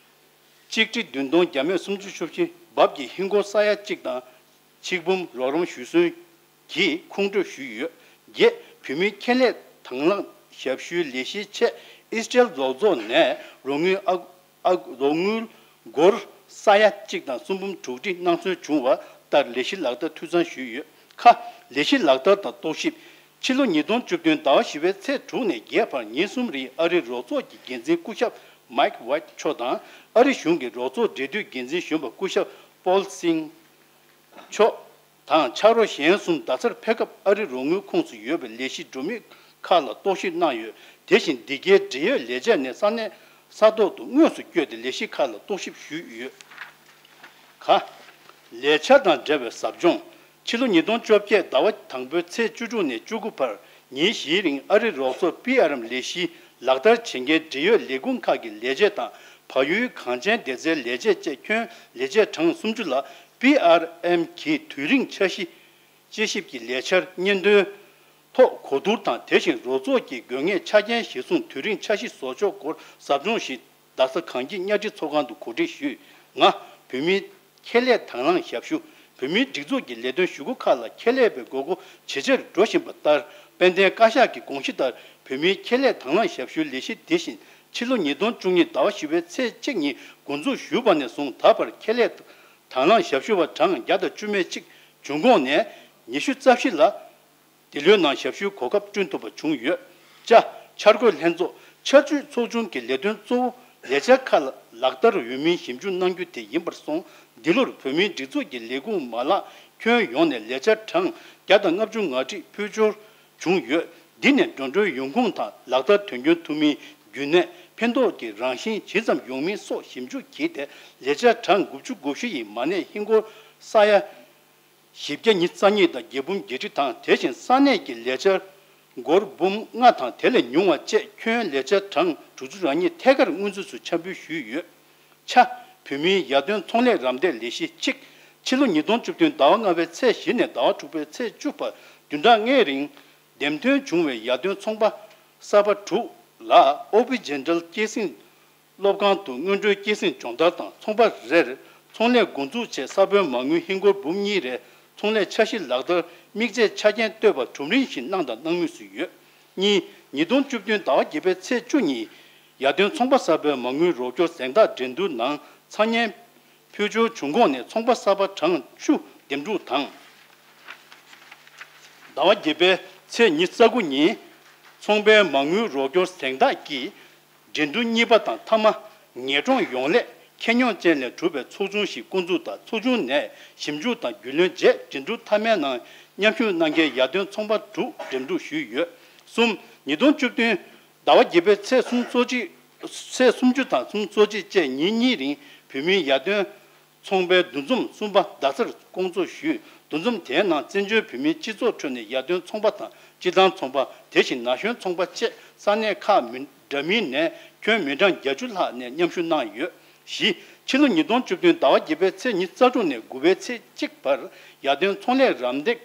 གཅིག་ཁྲི་བདུན་སྟོང་བརྒྱ་མེད་སུམ་ཅུ་སོ་བཞི་འབབ་ཀྱི་ཧིན་སྒོར་ས་ཡ་གཅིག་དང་གཅིག་འབུམ་རོགས་རམ་ཞུ་སོན་གྱིས་ཁོང་ཁྲོ་ཞུས་ཡོད། བརྒྱད། བོད་མིའི་ཁེ་ལས་དང་བླངས་ཞབས་ཞུའི་ལས་གཞིའི་ཆེད་ཨི་སི་ཊེལ་རོགས་ཚོགས་ནས་རོགས་དངུལ་ཨ་ཨ་རོགས་དངུལ་སྒོར་ས་ཡ་གཅིག་དང་གསུམ་འབུམ་དྲུག་ཁྲི་གནང་སོན་བྱུང་བ་ལྟར་ལས་གཞི་ལག་བསྟར་འཐུས་ཚང་ཞུས་ཡོད། ཁ། ལས་གཞི་ལག་བསྟར་དང་རྟོག་ཞིབ། ཕྱི་ལོ་ཉིས་སྟོང་བཅུ་བདུན་ཟླ་བ་བཞི་པའི་ཚེས་དྲུག་ནས་བརྒྱད་བར་ཉིན་གསུམ་རིང་ཨ་རིའི་རོགས་ཚོགས་ཀྱི་འགན་འཛིན་སྐུ་ཞབས་མཱིག་ཝེད་མཆོག་དང་ཨ་རི་གཞུང་གི་རོགས་ཚོགས་འབྲེལ་མཐུད་འགན་འཛིན་གཞོན་པ་སྐུ་ཞབས་པོལ་སིང་མཆོག་དང་ཕྱག་རོགས་གཞན་གསུམ་རྡ་སར་ཕེབས་སྐབས་ཨ་རི་རོགས་དངུལ་ཁོངས་སུ་ཡོད་པའི་ལས་གཞི་སྒྲོམ་མི་ཁག་ལ་རྟོག་ཞིབ་གནང་ཡོད། དེ་བཞིན་འདི་གའི་འབྲེལ་ཡོད་ལས་བྱེད་ནས་ས་གནས་ས་ཐོག་ཏུ་དངོས་སུ་བསྐྱོད་དེ་ལས་གཞི་ཁག་ལ་རྟོག་ཞིབ་ཞུས་ཡོད། ག་ལས་འཆར་དང་འབྲེལ་བའི་ཟབ་སྦྱོང་། ཕྱི་ལོ་ཉིས་སྟོང་བཅོ་བརྒྱད་ཟླ་བ་དང་པོའི་ཚེས་བཅུ་དྲུག་ནས་བཅུ་དགུ་བར་ཉིན་བཞིའི་རིང་ཨ་རི་རོགས་ཚོགས་པི་ཨར་ཨེམ་ལས་གཞི་ལག་བསྟར་བྱེད་མཁན་འབྲེལ་ཡོད་ལས་ཁུངས་ཁག་གི་ལས་བྱེད་དང་བལ་ཡུལ་གངས་ཅན་བདེ་རྩའི་ལས་བྱེད་བཅས་ཁྱོན་ལས་བྱེད་གྲངས་སུམ་ཅུ་ལ་པི་ཨར་ཨེམ་གྱི་དུས་རིང་འཆར་གཞི་དཔྱད་ཞིབ་ཀྱི་ལས་འཆར་སྙན་ཐོའི་ཐོག་གོ་བསྡུར་དང་དེ་བཞིན་རོགས་ཚོགས་ཀྱི་དགོས་ངེས་ཆ་རྐྱེན་གཞིར་བཟུང་དུས་རིང་འཆར་གཞི་བཟོ་ཕྱོགས་སྐོར་ཟབ་སྦྱོང་ཞིག་རྡ་ས་གངས་སྐྱིད་གཉའ་ཁྲི་ཚོགས་ཁང་དུ་གོ་སྒྲིག་ཞུས། ལྔ། བོད་མིའི་ཁེ་ལས་དང་བླངས་ཞབས་ཞུ། བོད་མིའི་སྒྲིག་འཛུགས་ཀྱི་ལས་དོན་ཞུ་སྒོ་ཁག་ལ་ཁྱད་ལས་པའི་དགོས་མཁོ་ཇེ་ཆེར་འགྲོ་བཞིན་པ་ལྟར། དཔལ་ལྡན་བཀའ་ཤག་གི་དགོངས་གཞི་ལྟར། བོད་མིའི་ཁྱད་ལས་དང་བླངས་ཞབས་ཞུའི་ལས་གཞི་དེ་བཞིན་ཕྱི་ལོ་ཉིས་སྟོང་བཅུ་གཉིས་ཟླ་བ་བཞི་པའི་ཚེས་གཅིག་ཉིན་འགོ་འཛུགས་ཞུས་པ་ནས་བཟུང་ད་བར་ཁྱད་ལས་དང་བླངས་ཞབས་ཞུ་བ་གྲངས་བརྒྱ་དང་བཅུ་མེད་གཅིག་བྱུང་ཁོངས་ནས་ཉི་ཤུ་རྩ་བཞི་ལ། འདི་ལོའི་ནང་ཞབས་ཞུའི་གོ་སྐབས་བསྐྲུན་ཐུབ་པ་བྱུང་ཡོད། བཅའ། འཆར་འགོད་ལྷན་ཚོགས། ཆར་ཆུའི་ཚོགས་ཆུང་གི་ལས་དོན་གཙོ་བོ་ལས་འཆར་ཁག་ལག་བསྟར་འོས་མིན་ཞིབ་འཇུག་གནང་རྒྱུ་དེ་ཡིན་པར་སོང་། འདི་ལོར་བོད་མིའི་སྒྲིག་འཛུགས་ཀྱི་ལས་ཁུངས་མ་ལག་ཁྱོན་ཡོངས་ནས་ལས་འཆར་གྲངས་བརྒྱ་དང་ལྔ་བཅུ་ང་གཅིག་འཕོ་འགྱུར་བྱུང་ཡོད། འདི་ནས་འགྲོ་གྲོན་ཡོང་ཁུངས་དང་ལག་བསྟར་དོན་འཁྱོལ་ཐུབ་མིན། རྒྱུན་གནས་ཕན་ཐོགས་ཀྱི་རང་བཞིན་ཇི་ཙམ་ཡོང་མིན་སོགས་ཞིབ་འཇུག་བགྱིས་ཏེ། ལས་འཆར་གྲངས་དགུ་བཅུ་གོ་བཞི་ཡི་མ་གནས་ཧིན་སྒོར་ས་ཡ་བཞི་བརྒྱ་ཉི་ཤུ་རྩ་གཉིས་དང་བརྒྱད་འབུམ་བརྒྱད་ཁྲི་དང་། དེ་བཞིན་ས་གནས་ཀྱི་ལས་འཆར་སྒོར་འབུམ་ལྔ་དང་དེ་ལས་ཉུང་བ་བཅས་ཁྱོན་ལས་འཆར་གྲངས་དྲུག་ཅུ་རེ་གཉིས་ཐད་ཀར་སྔོན་ཚུད་དུ་འཆར་འབུལ་ཞུས་ཡོད། ཆ། བོད་མིའི་ཡར་ཐོན་ཚོང་ལས་རམ་འདེགས་ལས་གཞི་གཅིག་ཕྱི་ལོ་ཉིས་སྟོང་བཅུ་བདུན་ཟླ་བ་ལྔ་པའི་ཚེས་བཞི་ནས་ཟླ་བ་དྲུག་པའི་ཚེས་བཅུ་བར་བདུན་ཕྲག་ལྔའི་རིང་འདེམས་ཐོན་བྱུང་བའི་ཡར་ཐོན་ཚོང་པ་གསར་པ་དྲུག་ལ་ཨོ་པི་ཇེན་ཊལ་སྐྱེད་སྲིང་སློབ་ཁང་དུ་སྔོན་འགྲོའི་སྐྱེད་སྲིང་སྦྱོང་བརྡར་དང་། ཚོང་པ་རེར་ཚོང་ལས་འགོ་འཛུགས་ཆེད་ས་བོན་མ་དངུལ་ཧིན་སྒོར་འབུམ་གཉིས་རེ་ཚོང་ལས་འཆར་གཞི་ལག་བསྟར་དམིགས་ཚད་ཆ་རྐྱེན་བཏོད་པ་གྲུབ་རིམ་བཞིན་གནང་དང་གནང་མུས་སུ་ཡོད། གཉིས། ཉིས་སྟོང་བཅུ་བདུན་ཟླ་བ་བརྒྱད་པའི་ཚེས་བཅུ་ཉིན་ཡར་ཐོན་ཚོང་པ་གསར་པའི་མ་དངུལ་རོགས་སྐྱོར་གཟེངས་རྟགས་འགྲན་བསྡུར་ནང་འཚང་སྙན་འཕོ་འགྱུར་བྱུང་ཁོངས་ནས་ཚོང་པ་གསར་པ་གྲངས་བཅུ་འདེམས་སྒྲུག་དང་། ཟླ་བ་བརྒྱད་པའི་ཚེས་ཉི་ཤུ་རྩ་དགུ་ཉིན་ཚོང་པའི་མ་དངུལ་རོགས་སྐྱོར་གཟེངས་རྟགས་ཀྱི་འགྲན་བསྡུར་གཉིས་པ་དང་། མཐའ་མ་ངེས་གྲོང་ཡོང་སླད་ཁྱད་མྱོང་ཅན་ལས་གྲུབ་པའི་ཚོགས་ཆུང་ཞིག་བསྐོ་འཛུགས་དང་། ཚོགས་ཆུང་ནས་ཞིབ་འཇུག་དང་རྒྱུས་ལོན་རྗེས་འགྲན་བསྡུར་མཐའ་མའི་ནང་མཉམ་ཞུགས་གནང་མཁན་ཡར་ཐོན་ཚོང་པ་དྲུག་འདེམས་སྒྲུག་ཞུས་ཡོད། གསུམ། ཉིས་སྟོང་བཅུ་བདུན་ཟླ་བ་བརྒྱད་པའི་ཚེས་སུམ་ཅུ་ཚེས་སུམ་ཅུ་དང་སུམ་ཅུ་སོ་གཅིག་བཅས་ཉིན་གཉིས་རིང་བོད་མིའི་ཡར་ཐོན་ཚོང་པའི་འདུ་འཛོམས་གསུམ་པ་རྡ་སར་བསྐོང་ཚོགས་ཞུས། འདུ་འཛོམས་དེའི་ནང་བཙན་བྱོལ་བོད་མིའི་སྤྱི་ཚོགས་ཁྲོད་ནས་ཡར་ཐོན་ཚོང་པ་དང་སྤྱིར་བཏང་ཚོང་པ། དེ་བཞིན་ན་གཞོན་ཚོང་པ་བཅས་ས་གནས་ཁག་མི་འདྲ་མིན་ནས་ཁྱོན་མི་གྲངས་བརྒྱད་ཅུ་ལྷག་ནས་མཉམ་ཞུགས་གནང་ཡོད། བཞི། ཕྱི་ལོ་ཉིས་སྟོང་བཅུ་བདུན་ཟླ་བ་བརྒྱད་པའི་ཚེས་ཉི་ཤུ་རྩ་དྲུག་ནས་དགུ་པའི་ཚེས་གཅིག་བར་ཡར་ཐོན་ཚོང་ལས་རམ་འདེགས་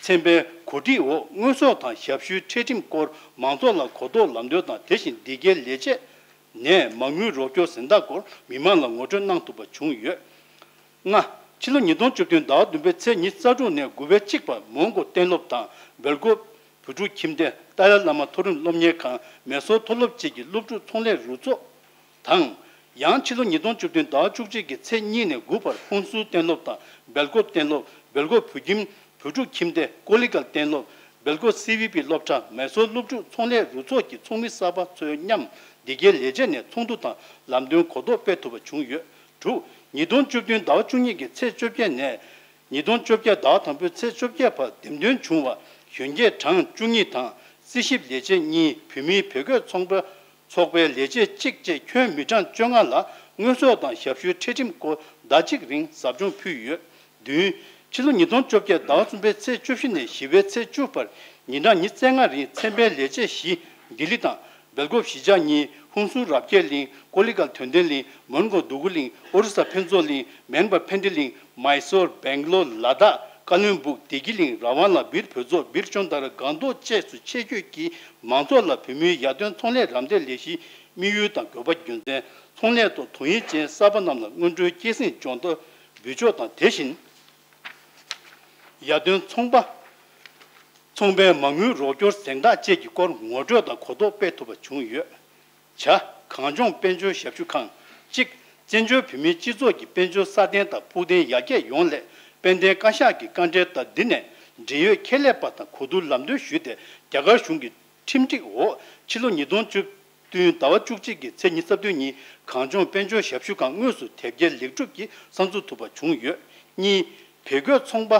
ཚན་པའི་གོ་སྒྲིག་འོག་དངོས་ཟོག་དང་ཞབས་ཞུའི་ཁྲལ་ཁྲིམས་སྐོར་མང་ཚོགས་ལ་གོ་རྟོགས་ལམ་སྟོན་དང་། དེ་བཞིན་འདི་གའི་ལས་བྱེད་ནས་མ་དངུལ་རོགས་སྐྱོར་གཟེངས་རྟགས་སྐོར་མི་མང་ལ་ངོ་སྤྲོད་གནང་ཐུབ་པ་བྱུང་ཡོད། ལྔ། ཕྱི་ལོ་ཉིས་སྟོང་བཅུ་བདུན་ཟླ་བ་བདུན་པའི་ཚེས་ཉི་ཤུ་རྩ་དྲུག་ནས་དགུ་པའི་གཅིག་བར་མོན་གྷོ་གཏན་སློབ་དང་སྦེལ་ཀོབ་བོད་ཕྲུག་ཁྱིམ་སྡེ། ཏཱ་ལའི་བླ་མ་མཐོ་རིམ་སློབ་གཉེར་ཁང་། མེ་སོར་མཐོ་སློབ་བཅས་ཀྱི་སློབ་ཕྲུག་ཚོང་ལས་རུ་ཚོགས་དང་། ཡང་ཕྱི་ལོ་ཉིས་སྟོང་བཅུ་བདུན་ཟླ་བ་བཅུ་གཅིག་གི་ཚེས་གཉིས་ནས་དགུ་བར་ཧུན་སུར་གཏན་སློབ་དང་སྦེལ་ཀོབ་གཏན་སློབ། སྦེལ་ཀོབ་བོད་ཁྱིམ་བོད་ཕྲུག་ཁྱིམ་སྡེ། ཀོ་ལི་གྷལ་གཏན་སློབ། སྦེལ་ཀོབ་སི་ཝི་པི་སློབ་གྲྭ། མེ་སོར་སློབ་ཕྲུག་ཚོང་ལས་རུ་ཚོགས་ཀྱི་ཚོགས་མི་གསར་པ་ཚོའི་མཉམ་འདི་གའི་ལས་བྱེད་ནས་ཚོགས་འདུ་དང་ལམ་སྟོན་གོ་རྟོགས་སྤེལ་ཐུབ་པ་བྱུང་ཡོད། དྲུག། ཉིས་སྟོང་བཅུ་བདུན་ཟླ་བ་བཅུ་གཉིས་ཀྱི་ཚེས་བཅོ་བརྒྱད་ནས་ཉིས་སྟོང་བཅོ་བརྒྱད་ཟླ་བ་དང་པོའི་ཚེས་བཅོ་བརྒྱད་བར་འདེམས་ཐོན་བྱུང་བ་གཞོན་སྐྱེས་གྲངས་བཅུ་གཉིས་དང་རྩིས་ཞིབ་ལས་བྱེད་གཉིས། བོད་མིའི་བོད་སྐད་ཚོང་པ་ཚོགས་པའི་ལས་བྱེད་གཅིག་བཅས་ཁྱོན་མི་གྲངས་བཅོ་ལྔ་ལ་དངོས་ཟོག་དང་ཞབས་ཞུའི་ཁྲལ་ཁྲིམས་སྐོར་ཟླ་གཅིག་རིང་ཟབ་སྦྱོང་ཕུལ་ཡོད། བདུན། ཕྱི་ལོ་ཉིས་སྟོང་བཅོ་བརྒྱད་ཟླ་བ་གསུམ་པའི་ཚེས་བཅུ་བཞི་ནས་བཞི་པའི་ཚེས་བཅུ་བར་ཉིན་གྲངས་ཉི་ཤུ་རྩ་ལྔ་རིང་ཚན་པའི་ལས་བྱེད་བཞི་ལྡི་ལི་དང་སྦེལ་ཀོབ་གཞིས་ཆགས་གཉིས། ཧུན་སུར་རབ་རྒྱས་གླིང་། ཀོ་ལི་གྷལ་དོན་ལྡན་གླིང་། མོན་གྷོ་འདུ་ཁུ་གླིང་། ཨོ་རི་ས་ཕུན་ཚོགས་གླིང་། མེན་པ་ཕན་བདེ་གླིང་། མཱི་སོར། སྦེང་ལོར། ལ་དྭགས། ཀ་བློན་སྦུག། བདེ་སྐྱིད་གླིང་། ར་ཝང་ལ། སྦིར་བོད་ཚོགས། སྦིར་ཅོན་དར། སྒང་ཏོག་བཅས་སུ་ཆེད་བསྐྱོད་ཀྱིས་མང་ཚོགས་ལ་བོད་མིའི་ཡར་ཐོན་ཚོང་ལས་རམ་འདེགས་ལས་གཞིའི་དམིགས་ཡུལ་དང་དགོས་པ་རྒྱུ་མཚན། ཚོང་ལས་ཐོག་དོ་དབྱིངས་ཅན་གསར་པ་རྣམས་ལ་སྔོན་འགྲོའི་སྐྱེད་སྲིང་སྦྱོང་བརྡར་འབུལ་ཕྱོགས་དང་། དེ་བཞིན་ཡར་ཐོན་ཚོང་པ་ཚོང་པའི་མ་དངུལ་རོགས་སྐྱོར་གཟེངས་རྟགས་བཅས་ཀྱི་སྐོར་ངོ་སྤྲོད་དང་གོ་རྟོགས་སྤེལ་ཐུབ་པ་བྱུང་ཡོད། བྱ། གངས་ལྗོངས་དཔལ་འབྱོར་ཞབས་ཞུ་ཁང་། གཅིག་བཙན་བྱོལ་བོད་མིའི་སྤྱི་ཚོགས་ཀྱི་དཔལ་འབྱོར་སྲ་བརྟན་དང་ཕུགས་བརྟན་ཡར་རྒྱས་ཡོང་སླད། དཔལ་ལྡན་བཀའ་ཤག་གི་བཀའ་འབྲེལ་ལྟར། འདི་ནས་འབྲེལ་ཡོད་ཁྱད་ལས་པ་དང་གོ་བསྡུར་ལམ་སྟོན་ཞུས་ཏེ། རྒྱ་གར་གཞུང་གི་ཁྲིམས་སྒྲིག་འོག་ཕྱི་ལོ་ཉིས་སྟོང་བཅུ་བདུན་ཟླ་བ་བཅུ་གཅིག་གི་ཚེས་ཉི་ཤུ་རྩ་བདུན་ཉིན་གངས་ལྗོངས་དཔལ་འབྱོར་ཞབས་ཞུ་ཁང་དངོས་སུ་དེབ་སྐྱེལ་ལེགས་གྲུབ་ཀྱིས་གསར་འཛུགས་ཐུབ་པ་བྱུང་ཡོད། གཉིས། བོད་སྐྱོད་ཚོང་པ་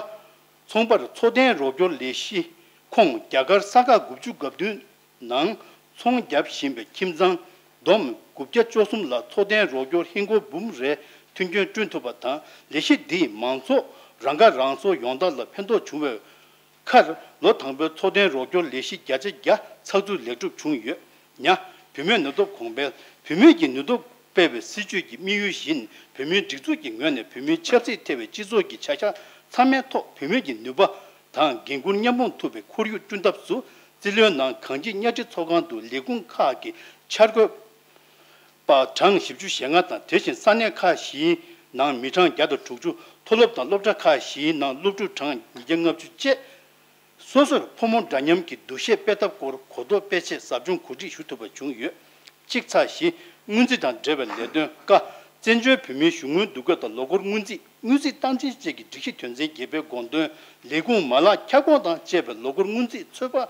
ཚོང་པར་འཚོ་རྟེན་རོགས་སྐྱོར་ལས་གཞི་ཁོངས་རྒྱ་གར་ས་ཁག་དགུ་བཅུ་གོ་བདུན་ནང་ཚོང་བརྒྱབ་བཞིན་པའི་ཁྱིམ་ཚང་བསྡོམས་དགུ་བརྒྱ་བཅུ་གསུམ་ལ་འཚོ་རྟེན་རོགས་སྐྱོར་ཧིན་སྒོར་འབུམ་རེ་མཐུན་རྐྱེན་བསྐྲུན་ཐུབ་པ་དང་། ལས་གཞི་འདིས་མང་ཚོགས་རང་ཁ་རང་གསོ་ཡོང་སྟངས་ལ་ཕན་ཐོགས་བྱུང་བའི་ཁར། ལོ་དང་པོའི་འཚོ་རྟེན་རོགས་སྐྱོར་ལས་གཞི་བརྒྱ་ཆ་བརྒྱ་ཚགས་ཚུད་ལེགས་གྲུབ་བྱུང་ཡོད། ཉ། བུད་མེད་ནུས་སྟོབས་གོང་འཕེལ། བུད་མེད་ཀྱི་ནུས་སྟོབས་སྤེལ་བའི་སྲིད་ཇུས་ཀྱི་དམིགས་ཡུལ་བཞིན། བོད་མིའི་སྒྲིག་འཛུགས་ཀྱི་ངོས་ནས་བོད་མིའི་ཆབ་སྲིད་ཐེ་བའི་སྤྱི་ཚོགས་ཀྱི་བྱ་གཞག་ཚང་མའི་ཐོག་བུད་མེད་ཀྱི་ནུས་པ་དང་འགན་འཁུར་མཉམ་སྤུངས་ཐུབ་པའི་ཁོར་ཡུག་བསྐྲུན་ཐབས་སུ། རྩིས་ལོའི་ནང་གངས་སྐྱིད་གཉའ་ཁྲི་ཚོགས་ཁང་དུ་ལས་ཁུངས་ཁག་གི་འཆར་འགོད་པ་གྲངས་བཞི་བཅུ་ཞེ་ལྔ་དང་། དེ་བཞིན་ས་གནས་ཁག་བཞིའི་ ནང་མི་གྲངས་བརྒྱ་དང་དྲུག་ཅུ། མཐོ་སློབ་དང་སློབ་གྲྭ་ཁག་བཞིའི་ནང་སློབ་ཕྲུག་གྲངས་ཉིས་བརྒྱ་ལྔ་བཅུ་བཅས། སོ་སོར་ཕོ་མོ་འདྲ་མཉམ་གྱི་འདུ་ཤེས་སྤེལ་ཐབས་སྐོར་གོ་རྟོགས་སྤེལ་ཆེད་ཟབ་སྦྱོང་གོ་སྒྲིག་ཞུ་ཐུབ་པ་བྱུང་ཡོད། གཅིག་ཚེག་བཞི། སྔོན་རྩིས་དང་འབྲེལ་བའི་ལས་དོན། ཀ། བཙན་བྱོལ་བོད་མིའི་གཞུང་དངུལ་བསྡུ་སྐོར་དང་ལོ་འཁོར་སྔོན་རྩིས། དངུལ་རྩིས་སྟངས་འཛིན་བཅས་ཀྱི་སྒྲིག་གཞི་དོན་ཚན་བརྒྱད་པའི་དགོངས་དོན། ལས་ཁུངས་མ་ལག་ཁྱབ་ཁོངས་དང་བཅས་པའི་ལོ་འཁོར་སྔོན་རྩིས་ཚོད་དཔག་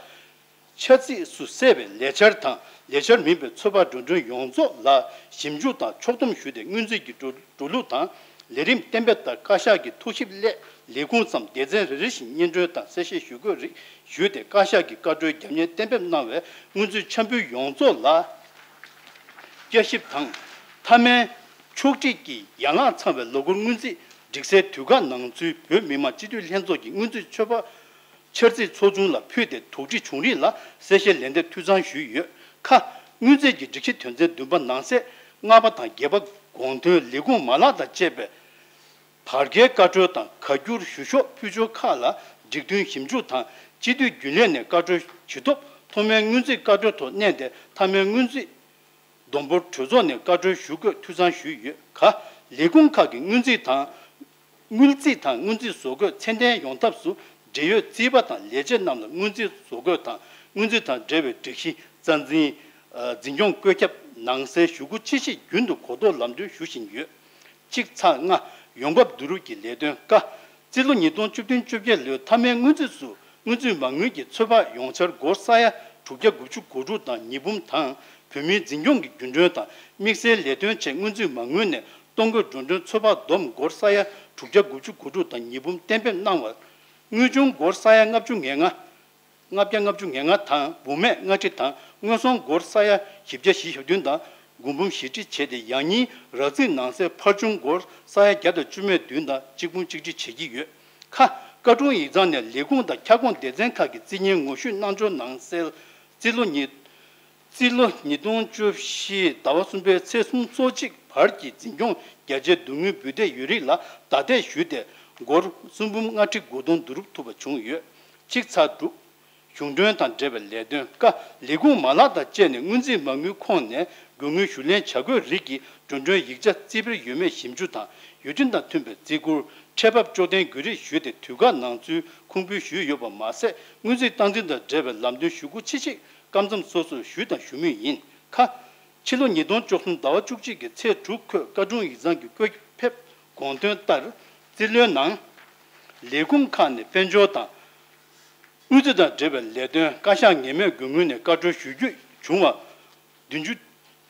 འཆར་རྩིས་སུ་གསལ་བའི་ལས་འཆར་དང་ལས་འཆར་མིན་པའི་ཚོད་དཔག་འགྲོ་གྲོན་ཡོངས་རྫོགས་ལ་ཞིབ་འཇུག་དང་ཕྱོགས་བསྡོམས་ཞུས་ཏེ། སྔོན་རྩིས་ཀྱི་འགྲོ་འགྲོ་ལུགས་དང་ལས་རིམ་གཏན་འབེབས་ལྟར་བཀའ་ཤག་གི་ཐུགས་ཞིབ་སླད་ལས་ཁུངས་སམ་སྡེ་ཚན་རེ་རེ་བཞིན་སྙན་སྒྲོན་དང་གསལ་བཤད་ཞུ་དགོས་རིགས་ཞུས་ཏེ། བཀའ་ཤག་གིས་བཀའ་འཁྲོལ་རྒྱབ་གཉེར་གཏན་འབེབས་གནང་བའི་སྔོན་རྩིས་འཆར་འབུལ་ཡོངས་རྫོགས་ལ་བསྐྱར་ཞིབ་དང་། མཐའ་མའི་ཕྱོགས་སྒྲིག་གི་ཡན་ལག་ཚང་བའི་ལོ་འཁོར་སྔོན་རྩིས་སྒྲིག་གསལ་དུས་བཀག་ནང་ཚུད། བོད་མི་མང་སྤྱི་འཐུས་ལྷན་ཚོགས་ཀྱི་སྔོན་རྩིས་ཚོད་དཔག་འཆར་རྩིས་ཚོགས་ཆུང་ལ་ཕུལ་ཏེ། དོགས་འདྲི་བྱུང་རིགས་ལ་གསལ་བཤད་ལན་འདེབས་འཐུས་ཚང་ཞུས་ཡོད། ཁ། སྔོན་རྩིས་ཀྱི་སྒྲིག་གཞི་དོན་ཚན་བདུན་པ་ནང་གསེས་ལྔ་པ་དང་བརྒྱད་པ་དགོངས་དོན། ལས་ཁུངས་མ་ལག་དང་བཅས་པའི་བར་བརྒལ་བཀའ་འཁྲོལ་དང་བཀའ་འགྱུར་ཞུ་ཕྱོགས་ཕུལ་ཕྱོགས་ཁག་ལ་སྒྲིག་མཐུན་ཞིབ་འཇུག་དང་སྤྱི་འཐུས་རྒྱུན་ལས་ནས་བཀའ་འཁྲོལ་ཇི་ཐོབ་ཐོག་མའི་སྔོན་རྩིས་བཀའ་འཁྲོལ་ཐོག་བསྣན་ཏེ། མཐའ་མའི་སྔོན་རྩིས་བསྡོམས་འབོར་གྲོས་ཚོགས་ནས་བཀའ་འཁྲོལ་ཞུ་དགོས་ཐུགས་བསམ་ཞུས་ཡོད། ག། ལས་ཁུངས་ཁག་གི་སྔོན་རྩིས་དང་། དངུལ་རྩིས་དང་སྔོན་རྩིས་བཟོ་འགོད་ཚད་ལྡན་ཡོང་ཐབས་སུ། འབྲེལ་ཡོད་རྩིས་པ་དང་ལས་བྱེད་རྣམས་ལ་སྔོན་རྩིས་བཟོ་འགོད་དང་སྔོན་རྩིས་དང་འབྲེལ་བའི་སྒྲིག་གཞི་རྩ་འཛིན། འཛིན་སྐྱོང་བཀོད་ཁྱབ་ནང་གསལ་ཞུ་སྒོ་ཆེ་བཞི་རྒྱུན་དུ་གོ་རྟོགས་ལམ་སྟོན་ཞུ་བཞིན་ཡོད། གཅིག་ཚེག་ལྔ། ཡོང་འབབ་བསྡུ་རུབ་ཀྱི་ལས་དོན། ཀ། རྩིས་ལོ་ཉིས་སྟོང་བཅུ་བདུན་བཅོ་བརྒྱད་ལོའི་མཐའ་མའི་སྔོན་རྩིས་སུ་སྔོན་རྩིས་མ་དངུལ་གྱི་ཚོད་དཔག་ཡོངས་འཆར་སྒོར་ས་ཡ་དྲུག་བརྒྱ་དགུ་བཅུ་གོ་དྲུག་དང་ཉིས་འབུམ་དང་། བོད་མིའི་འཛིན་སྐྱོང་གི་རྒྱུན་གྲོན་དང་དམིགས་བསལ་ལས་དོན་ཆེད་སྔོན་རྩིས་མ་དངུལ་ནས་གཏོང་དགོས་འགྲོ་གྲོན་ཚོད་དཔག་བསྡོམས་སྒོར་ས་ཡ་དྲུག་བརྒྱ་དགུ་བཅུ་གོ་དྲུག་དང་ཉིས་འབུམ་གཏན་འབེབས་གནང་བ། དངུལ་ཆུང་སྒོར་ས་ཡ་ལྔ་བཅུ་ང་ལྔ། ལྔ་བརྒྱ་ལྔ་བཅུ་ང་ལྔ་དང་། འབུམ་མེད་ལྔ་ཁྲི་དང་དངོས་ཟོང་སྒོར་ས་ཡ་བཞི་བརྒྱ་བཞི་བཅུ་ཞེ་བདུན་དང་། དགུ་འབུམ་བཞི་ཁྲི་བྱས་ཏེ། ཡང་སྙིང་རགས་རྩིས་ནང་གསེས་ཕར་ཆུང་སྒོར་ས་ཡ་བརྒྱ་དང་བཅུ་མེད་བདུན་དང་གཅིག་འབུམ་གཅིག་ཁྲི་བྱེད་ཀྱི་ཡོད། ཁ། བཀའ་དྲུང་ཡིག་ཚང་ནས་ལས་ཁུངས་དང་ཁྱབ་ཁོངས་སྡེ་ཚན་ཁག་གི་རྩིས་གཉེར་ངོ་བཤུས་གནང་འབྱོར་ནང་གསལ། རྩིས་ལོ་ཉིས། རྩིས་ལོ་ཉིས་སྟོང་བཅུ་བཞི་ཟླ་བ་གསུམ་པའི་ཚེས་སུམ་ཅུ་སོ་གཅིག་བར་གྱི་འཛིན་སྐྱོང་བརྒྱ་ཆའི་བསྡུ་དངུལ་འབུལ་འདེད་ཡོད་རིགས་ལ་བརྡ་དེད་ཞུས་ཏེ། སྒོར་གསུམ་འབུམ་ལྔ་ཁྲི་དགུ་སྟོང་བསྡུ་རུབ་ཐུབ་པ་བྱུང་ཡོད། གཅིག་ཚེག་དྲུག། གཞུང་གྲོན་དང་འབྲེལ་བའི་ལས་དོན། ཀ། ལས་ཁུངས་མ་ལག་དང་བཅས་ནས་སྔོན་རྩིས་མ་དངུལ་ཁོངས་ནས་དགོས་དངུལ་ཞུ་ལེན་བྱ་དགོས་རིགས་ཀྱི་འགྲོ་གྲོན་ཡིག་ཆ་རྩིས་འབེལ་ཡོད་མེད་ཞིབ་འཇུག་དང་། ཡུལ་ཁྲིམས་དང་མཐུན་པའི་རྩིས་བཀུར། ཁྲལ་འབབ་གཅོག་འཐེན་དགོས་རིགས་ཞུས་ཏེ། དུས་བཀག་ནང་ཚུད་ཁུངས་འབུལ་ཞུས་ཡོད་པ་མ་ཟད། སྔོན་རྩིས་སྟངས་འཛིན་དང་འབྲེལ་བའི་ལམ་སྟོན་ཞུ་སྒོ་ཆེ་བཞི་སྐབས་མཚམས་སོ་སོར་ཞུས་དང་ཞུ་མུས་ཡིན། ཁ། ཕྱི་ལོ་ཉིས་སྟོང་བཅུ་གསུམ་ཟླ་བ་བཅུ་གཅིག་གི་ཚེས་དྲུག་འཁོད་བཀའ་དྲུང་ཡིག་ཚང་གི་བཀོད་ཕེབས་དགོངས་དོན་ལྟར། རྩིས་ལོའི་ནང་ལས་ཁུངས་ཁག་ནས་དཔལ་འབྱོར་དང་། དངུལ་རྩིས་དང་འབྲེལ་བའི་ལས་དོན། བཀའ་ཤག་ངེས་མེད་དགོས་དངུལ་ནས་བཀའ་འཁྲོལ་ཞུ་རྒྱུ་བྱུང་བ། བདུན་ཅུ་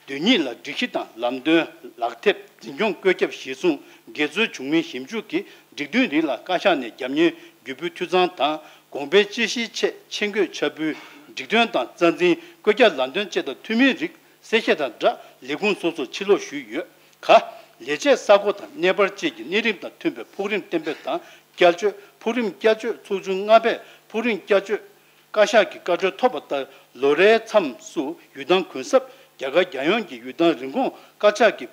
དོན་གཉིས་ལ་སྒྲིག་གཞི་དང་ལམ་སྟོན། ལག་དེབ། འཛིན་སྐྱོང་བཀོད་ཁྱབ་གཞིར་བཟུང་འགལ་འཛོལ་བྱུང་མིན་ཞིབ་འཇུག་གིས་སྒྲིག་མཐུན་རིགས་ལ་བཀའ་ཤག་ནས་རྒྱབ་གཉེར་བརྒྱུད་འབུལ་ཐུབ་ཚང་དང་། དགོངས་པའི་དཔྱད་གཞིའི་ཆེད་ཆེད་འགོད་འཆར་འབུལ། སྒྲིག་དོན་དང་རྩ་འཛིན། བཀོད་ཁྱབ་ལམ་སྟོན་བཅས་དང་མཐུན་མིན་རིགས་གསལ་བཤད་དང་སྦྲགས་ལས་ཁུངས་སོ་སོར་ཕྱིར་སློག་ཞུས་ཡོད། ག། ལས་བྱེད་ས་ཁོངས་དང་གནས་བབ་བཅས་ཀྱི་གནས་རིམ་དང་མཐུན་པའི་ཕུགས་རིམ་གཏན་འབེབས་དང་བསྐྱར་བཅོས། ཕུགས་རིམ་བསྐྱར་བཅོས་ཚོགས་ཆུང་ལྔ་པས་ཕུགས་རིམ་བསྐྱར་བཅོས་བཀའ་ཤག་གི་བཀའ་འཁྲོལ་ཐོབ་པ་ལྟར། ལོ་རེའི་མཚམས་སུ་ཡུལ་ཐང་གུན་གསབ། རྒྱ་གར་རྒྱལ་ཡོངས་ཀྱི་ཡུལ་ཐང་རིན་གོང་བཀག་ཆ་གི་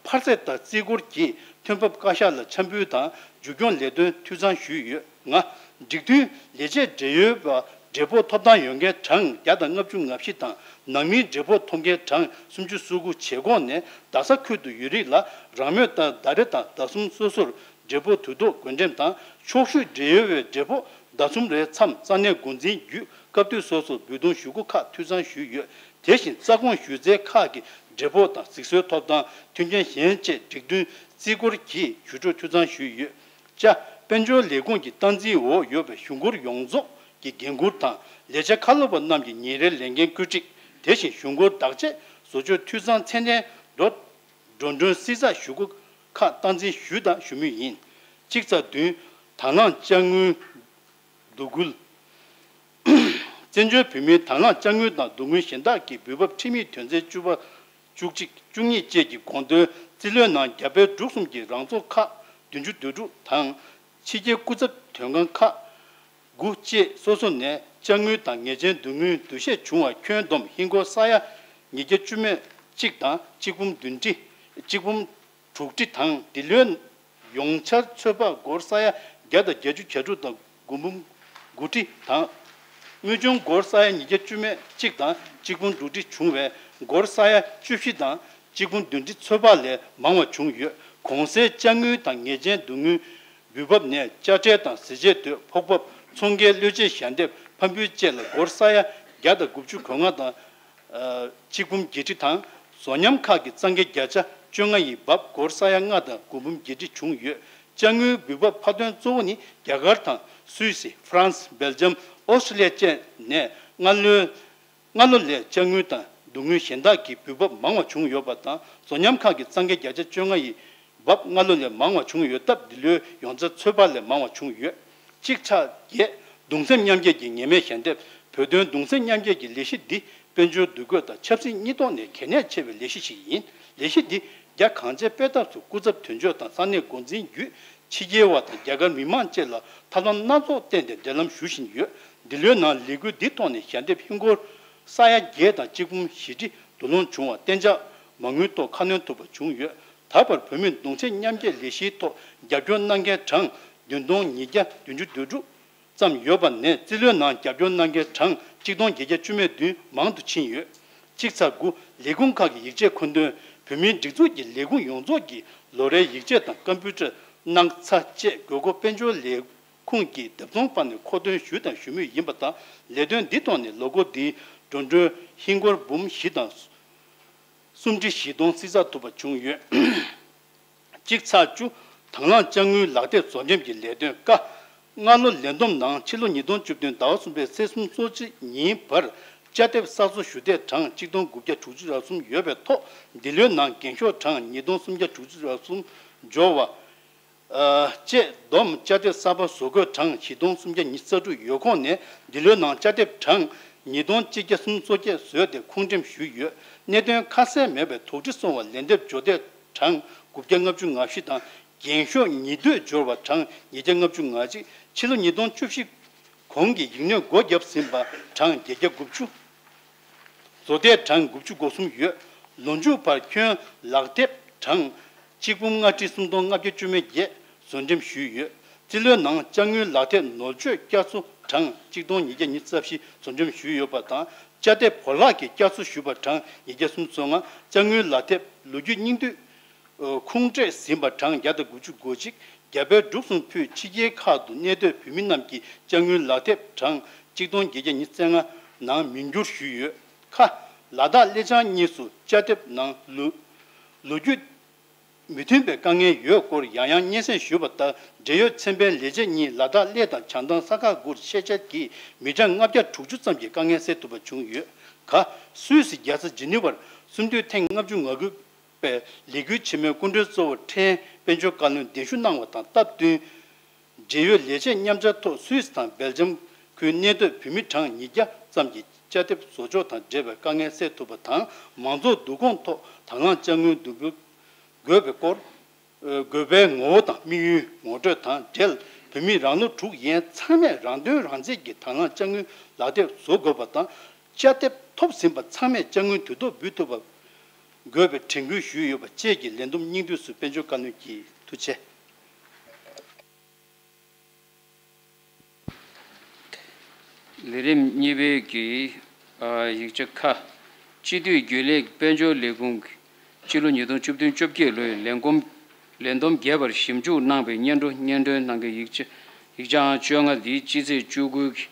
འཕར་ཚད་ལྟར་རྩིས་འཁོར་གྱིས་ཐོན་འབབ་བཀའ་ཤག་ལ་འཆར་འབུལ་དང་། མཇུག་སྐྱོང་ལས་དོན་འཐུས་ཚང་ཞུས་ཡོད། ལྔ། སྒྲིག་མཐུན་ལས་བྱེད་འབྲེལ་ཡོད་པ་འབྲས་སྤོགས་ཐོབ་ཐང་ཡོད་མཁན་གྲངས་བརྒྱ་དང་ལྔ་བཅུ་ང་བཞི་དང་། ནང་མིའི་འབྲས་སྤོགས་ཐོབ་མཁན་གྲངས་སུམ་ཅུ་སོ་དགུ་བྱེད་ཁོངས་ནས་རྡ་ས་ཁུལ་དུ་ཡོད་རིགས་ལ་རང་མོས་ལྟར་ཟླ་རེ་དང་ཟླ་གསུམ་སོ་སོར་འབྲས་སྤོགས་དུས་ཐོག་བགོ་འགྲེམས་དང་། ཕྱོགས་བཞུགས་འབྲེལ་ཡོད་པའི་འབྲས་སྤོགས་ཟླ་གསུམ་རེའི་མཚམས་ས་གནས་འགོ་འཛིན་བརྒྱུད་སྐབས་དུས་སོ་སོར་འབུལ་གཏོང་ཞུ་སྒོ་ཁག་འཐུས་ཚང་ཞུས་ཡོད། དེ་བཞིན་རྩ་ཁོངས་གཞི་རྩའི་ཁག་གི་འབྲས་སྤོགས་དང་གཟིགས་གསོལ་ཐོབ་ཐང་། མཐུན་རྐྱེན་གཞན་བཅས་སྒྲིག་མཐུན་རྩིས་འཁོར་གྱིས་ཞུ་སྒྲོག་འཐུས་ཚང་ཞུས་ཡོད། བཅའ། དཔལ་འབྱོར་ལས་ཁུངས་ཀྱི་སྟངས་འཛིན་འོག་ཡོད་པའི་གཞུང་སྒོར་ཡོངས་རྫོགས་ཀྱི་འགན་འཁུར་དང་། ལས་བྱེད་ཁ་ལོ་པ་རྣམས་ཀྱི་ཉིན་རེའི་ལས་འགན་བཀོད་སྒྲིག་དེ་བཞིན་གཞུང་སྒོར་བདག་གཅེས་བཟོ་བཅོས་འཐུས་ཚང་ཚད་ལྡན་འགྲོ་འགྲོ་གྲོན་བསྲི་ཚགས་ཞུ་སྒོ་ཁག་སྟངས་འཛིན་ཞུས་དང་ཞུ་མུས་ཡིན། གཅིག་ཚེག་བདུན། དང་བླངས་དཔྱ་དངུལ་བསྡུ་སྐུལ། བཙན་བྱོལ་བོད་མིའི་དང་བླངས་དཔྱ་དངུལ་དང་བསྡུ་དངུལ་གཞན་དག་གི་འབུལ་འབབ་ཁྲིམས་ཡིག་དོན་ཚན་བཅུ་པ། བཅུ་གཅིག་བཅུ་གཉིས་བཅས་ཀྱི་དགོངས་དོན། རྩིས་ལོའི་ནང་རྒྱ་བལ་འབྲུག་གསུམ་གྱི་རང་ཚོགས་ཁག་བདུན་ཅུ་དོན་དྲུག་དང་། ཕྱི་རྒྱལ་སྐུ་ཚབ་དོན་ཁང་ཁག་དགུ་བཅས་སོ་སོ་ནས་དཔྱ་དངུལ་དང་ངེས་ཅན་བསྡུ་དངུལ་བསྡུ་བཞེས་བྱུང་བ་ཁྱོན་བསྡོམས་ཧིན་སྒོར་ས་ཡ་ཉིས་བརྒྱ་བཅུ་མེད་གཅིག་དང་གཅིག་འབུམ་བདུན་ཁྲི། གཅིག་འབུམ་དྲུག་ཁྲི་དང་། འདི་ལོའི་ཡོངས་འཆར་ཚོད་དཔག་སྒོར་ས་ཡ་བརྒྱ་དང་བརྒྱད་ཅུ་གྱ་དྲུག་དང་དགུ་འབུམ་དགུ་ཁྲི་དང་། དངུལ་ཆུང་སྒོར་ས་ཡ་ཉིས་བརྒྱ་བཅུ་མེད་གཅིག་དང་གཅིག་འབུམ་དྲུག་ཁྲི་བྱུང་བས། སྒོར་ས་ཡ་བཅུ་བཞི་དང་གཅིག་འབུམ་བདུན་ཁྲི་ཚོད་དཔག་ལས་མང་བ་བྱུང་ཡོད། གོང་གསལ་དཔྱ་དངུལ་དང་ངེས་ཅན་བསྡུ་དངུལ་འབུལ་འབབ་ནས་དཔྱ་ཁྲལ་དང་གཟི་བརྗིད་དོད་ཕོགས་འབབ་ཚོང་ཁེ་བློས་བཅད་ཞལ་འདེབས་ཕབ་འབུལ་བཅས་ལ་སྒོར་ས་ཡ་བརྒྱ་དང་དགུ་བཅུ་གོ་ལྔ་དང་། ཨ། གཅིག་འབུམ་བརྒྱད་ཁྲི་དང་། བཟོ་ཉམས་ཁག་གི་གཙང་ཁེ་བརྒྱ་ཆ་བཅོ་ལྔ་ཡི་འབབ་སྒོར་ས་ཡ་ལྔ་དང་དགུ་འབུམ་བརྒྱད་ཁྲི་བྱུང་ཡོད། དཔྱ་དངུལ་འབུལ་འབབ་ཕབ་དོན་གཙོ་བོ་ནི་རྒྱ་གར་དང་སུད་སི། ཧྥ་རན་སི། སྦེལ་ཇམ། ཨོ་སི་ཀྲི་ལི་ཡ་བཅས་ནས་སྔ་ལོའི་སྔ་ལོ་ལས་དཔྱ་དངུལ་དང་བསྡུ་དངུལ་གཞན་དག་གི་འབུལ་འབབ་མང་བ་བྱུང་ཡོད་པ་དང་། བཟོ་ཉམས་ཁག་གི་གཙང་ཁེ་བརྒྱ་ཆ་བཅོ་ལྔ་ཡི་འབབ་སྔ་ལོ་ལས་མང་བ་བྱུང་ཡོད་སྟབས། འདི་ལོའི་ཡོངས་འབྲེལ་ཚོད་དཔག་ལས་མང་བ་བྱུང་ཡོད། གཅིག་ཆ་བརྒྱད། གདུང་སེམས་མཉམ་སྐྱེད་ཀྱི་ངེས་མེད་ཞལ་འདེབས། བོད་དོན་གདུང་སེམས་མཉམ་སྐྱེད་ཀྱི་ལས་གཞི་འདི་དཔལ་འབྱོར་འདུ་འགོད་དང་ཆབ་སྲིད་གཉིས་ཐོག་ནས་གལ་གནད་ཆེ་བའི་ལས་གཞི་ཞིག་ཡིན། ལས་གཞི་འདི་རྒྱ་གངས་ཅན་དཔེ་མཐའ་ཚོ་སྐུ་ཚབ་དོན་གཅོད་དང་ས་གནས་འགོ་འཛིན་བརྒྱུད། ཕྱི་རྒྱལ་བ་དང་རྒྱ་གར་མི་མང་བཅས་ལ་ཐབས་ལམ་སྣ་ཚོགས་བསྟན་ཏེ་འབྲེལ་ལམ་ཞུ་བཞིན་ཡོད། འདི་ལོའི་ནང་ལས་འགུལ་འདི་ཐོག་ནས་ཞལ་འདེབས་ཧིན་སྒོར་ས་ཡ་བརྒྱད་དང་གཅིག་འབུམ་བཞི་ཁྲི་བསྡུ་སློང་བྱུང་བ་གཏན་འཇགས་མ་དངུལ་ཐོག་ཁ་སྣོན་ཐུབ་པ་བྱུང་ཡོད། ད་བར་བོད་མིར་གདུང་སེམས་མཉམ་སྐྱེད་ལས་གཞིའི་ཐོག་རྒྱབ་སྐྱོར་གནང་མཁན་གྲངས་བདུན་སྟོང་ཉིས་བརྒྱ་བདུན་ཅུ་དོན་དྲུག་ཙམ་ཡོད་པ་ནས། རྩིས་ལོའི་ནང་རྒྱབ་སྐྱོར་གནང་མཁན་གྲངས་གཅིག་སྟོང་བརྒྱད་བརྒྱ་བཅུ་མེད་བདུན་མང་དུ་ཕྱིན་ཡོད། གཅིག་ཚེག་དགུ། ལས་ཁུངས་ཁག་གི་ཡིག་ཆའི་མཁོ་འདོན། བོད་མིའི་སྒྲིག་འཛུགས་ཀྱི་ལས་ཁུངས་ཡོངས་རྫོགས་ཀྱི་ལོ་རེའི་ཡིག་ཆ་དང་ཀམ་པུ་ཊར་སྣག་ཚ་བཅས་དགོས་མཁོ་དཔལ་འབྱོར་ལས་ཁུངས་ཀྱི་བརྡ་བརྩོན་པ་ནས་མཁོ་འདོན་ཞུས་དང་ཞུ་མུས་ཡིན་པ་དང་། ལས་དོན་འདི་ཐོག་ནས་ལོ་འཁོར་འདིའི་འགྲོ་གྲོན་ཧིན་སྒོར་འབུམ་བཞི་དང་སུམ་ཁྲི་བཞི་སྟོང་བསྲི་ཚགས་ཐུབ་པ་བྱུང་ཡོད། གཅིག་ཚེག་བཅུ། དང་བླངས་དཔྱ་དངུལ་ལག་དེབ་བཟོ་འགྲེམས་ཀྱི་ལས་དོན་ཀ། སྔ་ལོ་ལས་བསྡོམས་ནང་ཕྱི་ལོ་ཉིས་སྟོང་བཅུ་བདུན་ཟླ་བ་གསུམ་པའི་ཚེས་སུམ་ཅུ་སོ་གཅིག་ཉིན་བར་དཔྱ་དེབ་གསར་བཟོ་ཞུ་དེབ་གྲངས་གཅིག་སྟོང་དགུ་བརྒྱ་དྲུག་ཅུ་རེ་གསུམ་ཡོད་པའི་ཐོག་འདི་ལོའི་ནང་འགེངས་ཤོག་གྲངས་ཉིས་སྟོང་སུམ་བརྒྱ་དྲུག་ཅུ་རེ་གསུམ་འབྱོར་བ། ཨ། བཅས་བསྡོམས་དཔྱ་དེབ་གསར་པ་བཟོ་འགོད་གྲངས་བཞི་སྟོང་སུམ་བརྒྱ་ཉི་ཤུ་རྩ་དྲུག་ཡོད་ཁོངས་ནས་འདི་ལོའི་ནང་དཔྱ་དེབ་གྲངས་ཉིས་སྟོང་གཅིག་བརྒྱ་སུམ་ཅུ་སོ་བརྒྱད་བཟོས་ཏེ་ཁུངས་འགྲེམས་ཞུས་ཡོད། གནད་དོན་ཁ་གསལ་མེད་པའི་དོགས་འདྲི་སོང་བར་ལན་འདེབས་འབྱོར་དེབ་གྲངས་དགུ་བརྒྱ་ལྔ་བཅུ་ང་བཞི་དང་། འགེངས་ཤོག་ཉིས་ཟློས་འབྱོར་བ་གྲངས་ཉིས་བརྒྱ་ལྔ་བཅུ་ང་གཅིག་ཕྱི་ལོ་ཉིས་སྟོང་བཅུ་བཞི་གོང་གི་ཡིག་སྣོད་སྒོ་བརྒྱབ་ཟིན་པ་གྲངས་བརྒྱད་བརྒྱ་དགུ་བཅུ། བཟོ་དེབ་གྲངས་དགུ་བཅུ་གོ་གསུམ་ཡོད། ལོ་མཇུག་བར་ཁྱོན་ལག་དེབ་གྲངས་གཅིག་འབུམ་ལྔ་ཁྲི་སུམ་སྟོང་ལྔ་བརྒྱ་བཅུ་མེད་བརྒྱད་བཟོ་འགྲེམས་ཞུས་ཡོད། རྩིས་ལོའི་ནང་དཔྱ་དངུལ་ལག་དེབ་ནོར་བཅོས་བསྐྱར་གསོ་གྲངས་གཅིག་སྟོང་ཉིས་བརྒྱ་ཉི་ཤུ་རྩ་བཞི་བཟོ་འགྲེམས་ཞུས་ཡོད་པ་དང་། དཔྱ་དེབ་བོར་བརླག་གི་བསྐྱར་གསོ་ཞུས་པ་གྲངས་ཉིས་བརྒྱ་སུམ་ཅུ་སོ་ལྔ། དཔྱ་དངུལ་ལག་དེབ་ལོ་རྒྱུས་སྙིང་བསྡུས་ཁུངས་བཀྲས་ཟིན་པ་གྲངས་བརྒྱ་དང་དགུ་བཅུ་གོ་གཅིག་རྒྱ་བལ་འབྲུག་གསུམ་ཕུད་ཕྱི་རྒྱལ་ཁག་ཏུ་གནས་སྡོད་བོད་མི་རྣམས་ཀྱི་དཔྱ་དངུལ་ལག་དེབ་གྲངས་གཅིག་སྟོང་བརྒྱད་བརྒྱ་ཉི་ཤུ་རྩ་ལྔ་ནང་མིང་བསྒྱུར་ཞུས་ཡོད། ཁ། ལ་དྭགས་གླེ་བྱང་གཉིས་སུ་དཔྱ་དེབ་ནང་ལོ་ལོ་རྒྱུས་མི་མཐུན་པའི་དཀའ་ངལ་ཡོད་སྐོར་ཡང་ཡང་སྙན་སེང་ཞུས་པ་ལྟར། འབྲེལ་ཡོད་ཚན་པའི་ལས་བྱེད་གཉིས་ལ་དྭགས་གླེ་དང་བྱང་ཐང་ས་ཁ་དགུར་ཤེས་བྱ་གྱིས་མི་གྲངས་ལྔ་བརྒྱ་དྲུག་ཅུ་ཙམ་གྱི་དཀའ་ངལ་སེལ་ཐུབ་པ་བྱུང་ཡོད། ཁ། སུད་སི་རྒྱལ་ས་ཇི་ནི་ཝར་གསུམ་དུས་ཐེངས་ལྔ་བཅུ་ང་དགུ་པའི་ལས་འགུལ་ཆེན་མོའི་སྐུ་མགྲོན་གཙོ་བོར་ཕྲན་དཔལ་འབྱོར་བཀའ་བློན་གདན་ཞུ་གནང་བ་དང་སྟབས་བསྟུན། འབྲེལ་ཡོད་ལས་བྱེད་མཉམ་འབྲེལ་ཐོག་སུད་སི་དང་སྦེལ་ཇམ་ཁུལ་གནས་སྡོད་བོད་མི་གྲངས་ཉིས་བརྒྱ་ཙམ་གྱིས་དཔྱ་དེབ་བཟོ་ཕྱོགས་དང་འབྲེལ་བའི་དཀའ་ངལ་སེལ་ཐུབ་པ་དང་། མང་ཚོགས་བསྡུ་སྐོང་ཐོག་དང་བླངས་དཔྱ་དངུལ་བསྡུ་འབུལ་དགོས་པའི་སྐོར། དགོས་པའི་ངོ་བོ་དང་དམིགས་ཡུལ་ངོ་སྤྲོད་དང་འབྲེལ། བོད་མི་རང་ལོ་དྲུག་ཡན་ཚང་མས་རང་དོན་རང་གཅེས་ཀྱིས་དང་བླངས་དཔྱ་དངུལ་ལག་དེབ་བཟོ་དགོས་པ་དང་། དཔྱ་དེབ་ཐོབ་ཟིན་པ་ཚང་མས་དཔྱ་དངུལ་དུས་ཐོག་འབུལ་ཐུབ་པ་དགོས་པའི་དྲན་སྐུལ་ཞུས་ཡོད་པ་བཅས་ཀྱི་ལས་བསྡོམས་སྙིང་བསྡུས་སུ་དཔལ་འབྱོར་བཀའ་བློན་གྱིས། ཐུགས་རྗེ་ཆེ། ལས་རིམ་གཉིས་པའི་གི་ཨ་ཡིག་ཆ་ཁ། སྤྱི་འཐུས་རྒྱུན་ལས་དཔལ་འབྱོར་ལས་ཁུངས་ཀྱི་སྤྱི་ལོ་ཉིས་སྟོང་བཅུ་བདུན་བཅོ་བརྒྱད་ལོའི་ལས་ཁུངས་ལས་བསྡོམས་རྒྱས་པར་ཞིབ་འཇུག་གནང་བའི་སྙན་སྒྲོན། སྙན་སྒྲོན་གནང་མཁན་ཡིག་ཆ་ཡིག་ཆ་ཨང་བཅོ་ལྔ་འདི་སྤྱི་ཚེས་བཅུ་དགུ་གི་